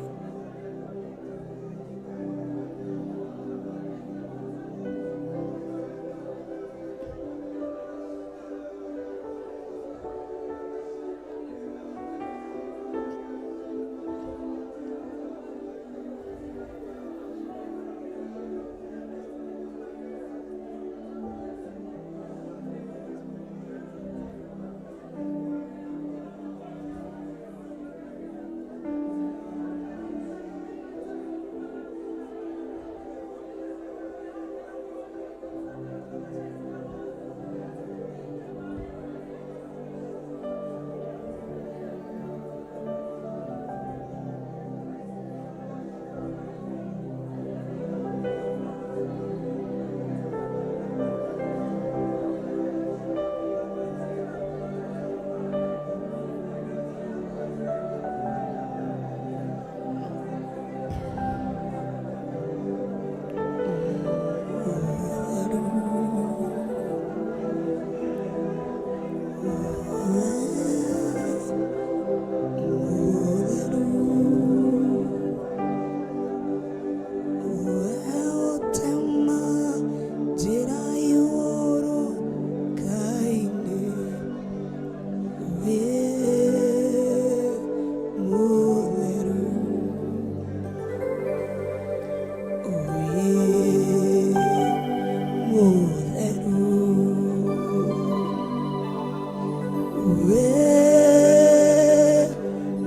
We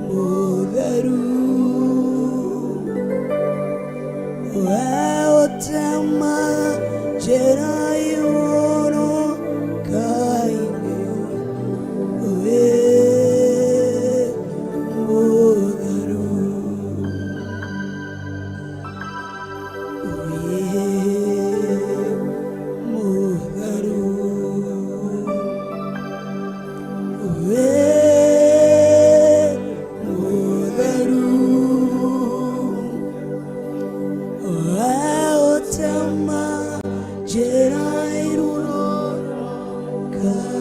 mũtheru, we ũtema njĩra igũrũ kaingĩ, we mũtheru, we mũtheru. We mũtheru, we ũtema njĩra irũrũ kaingĩ.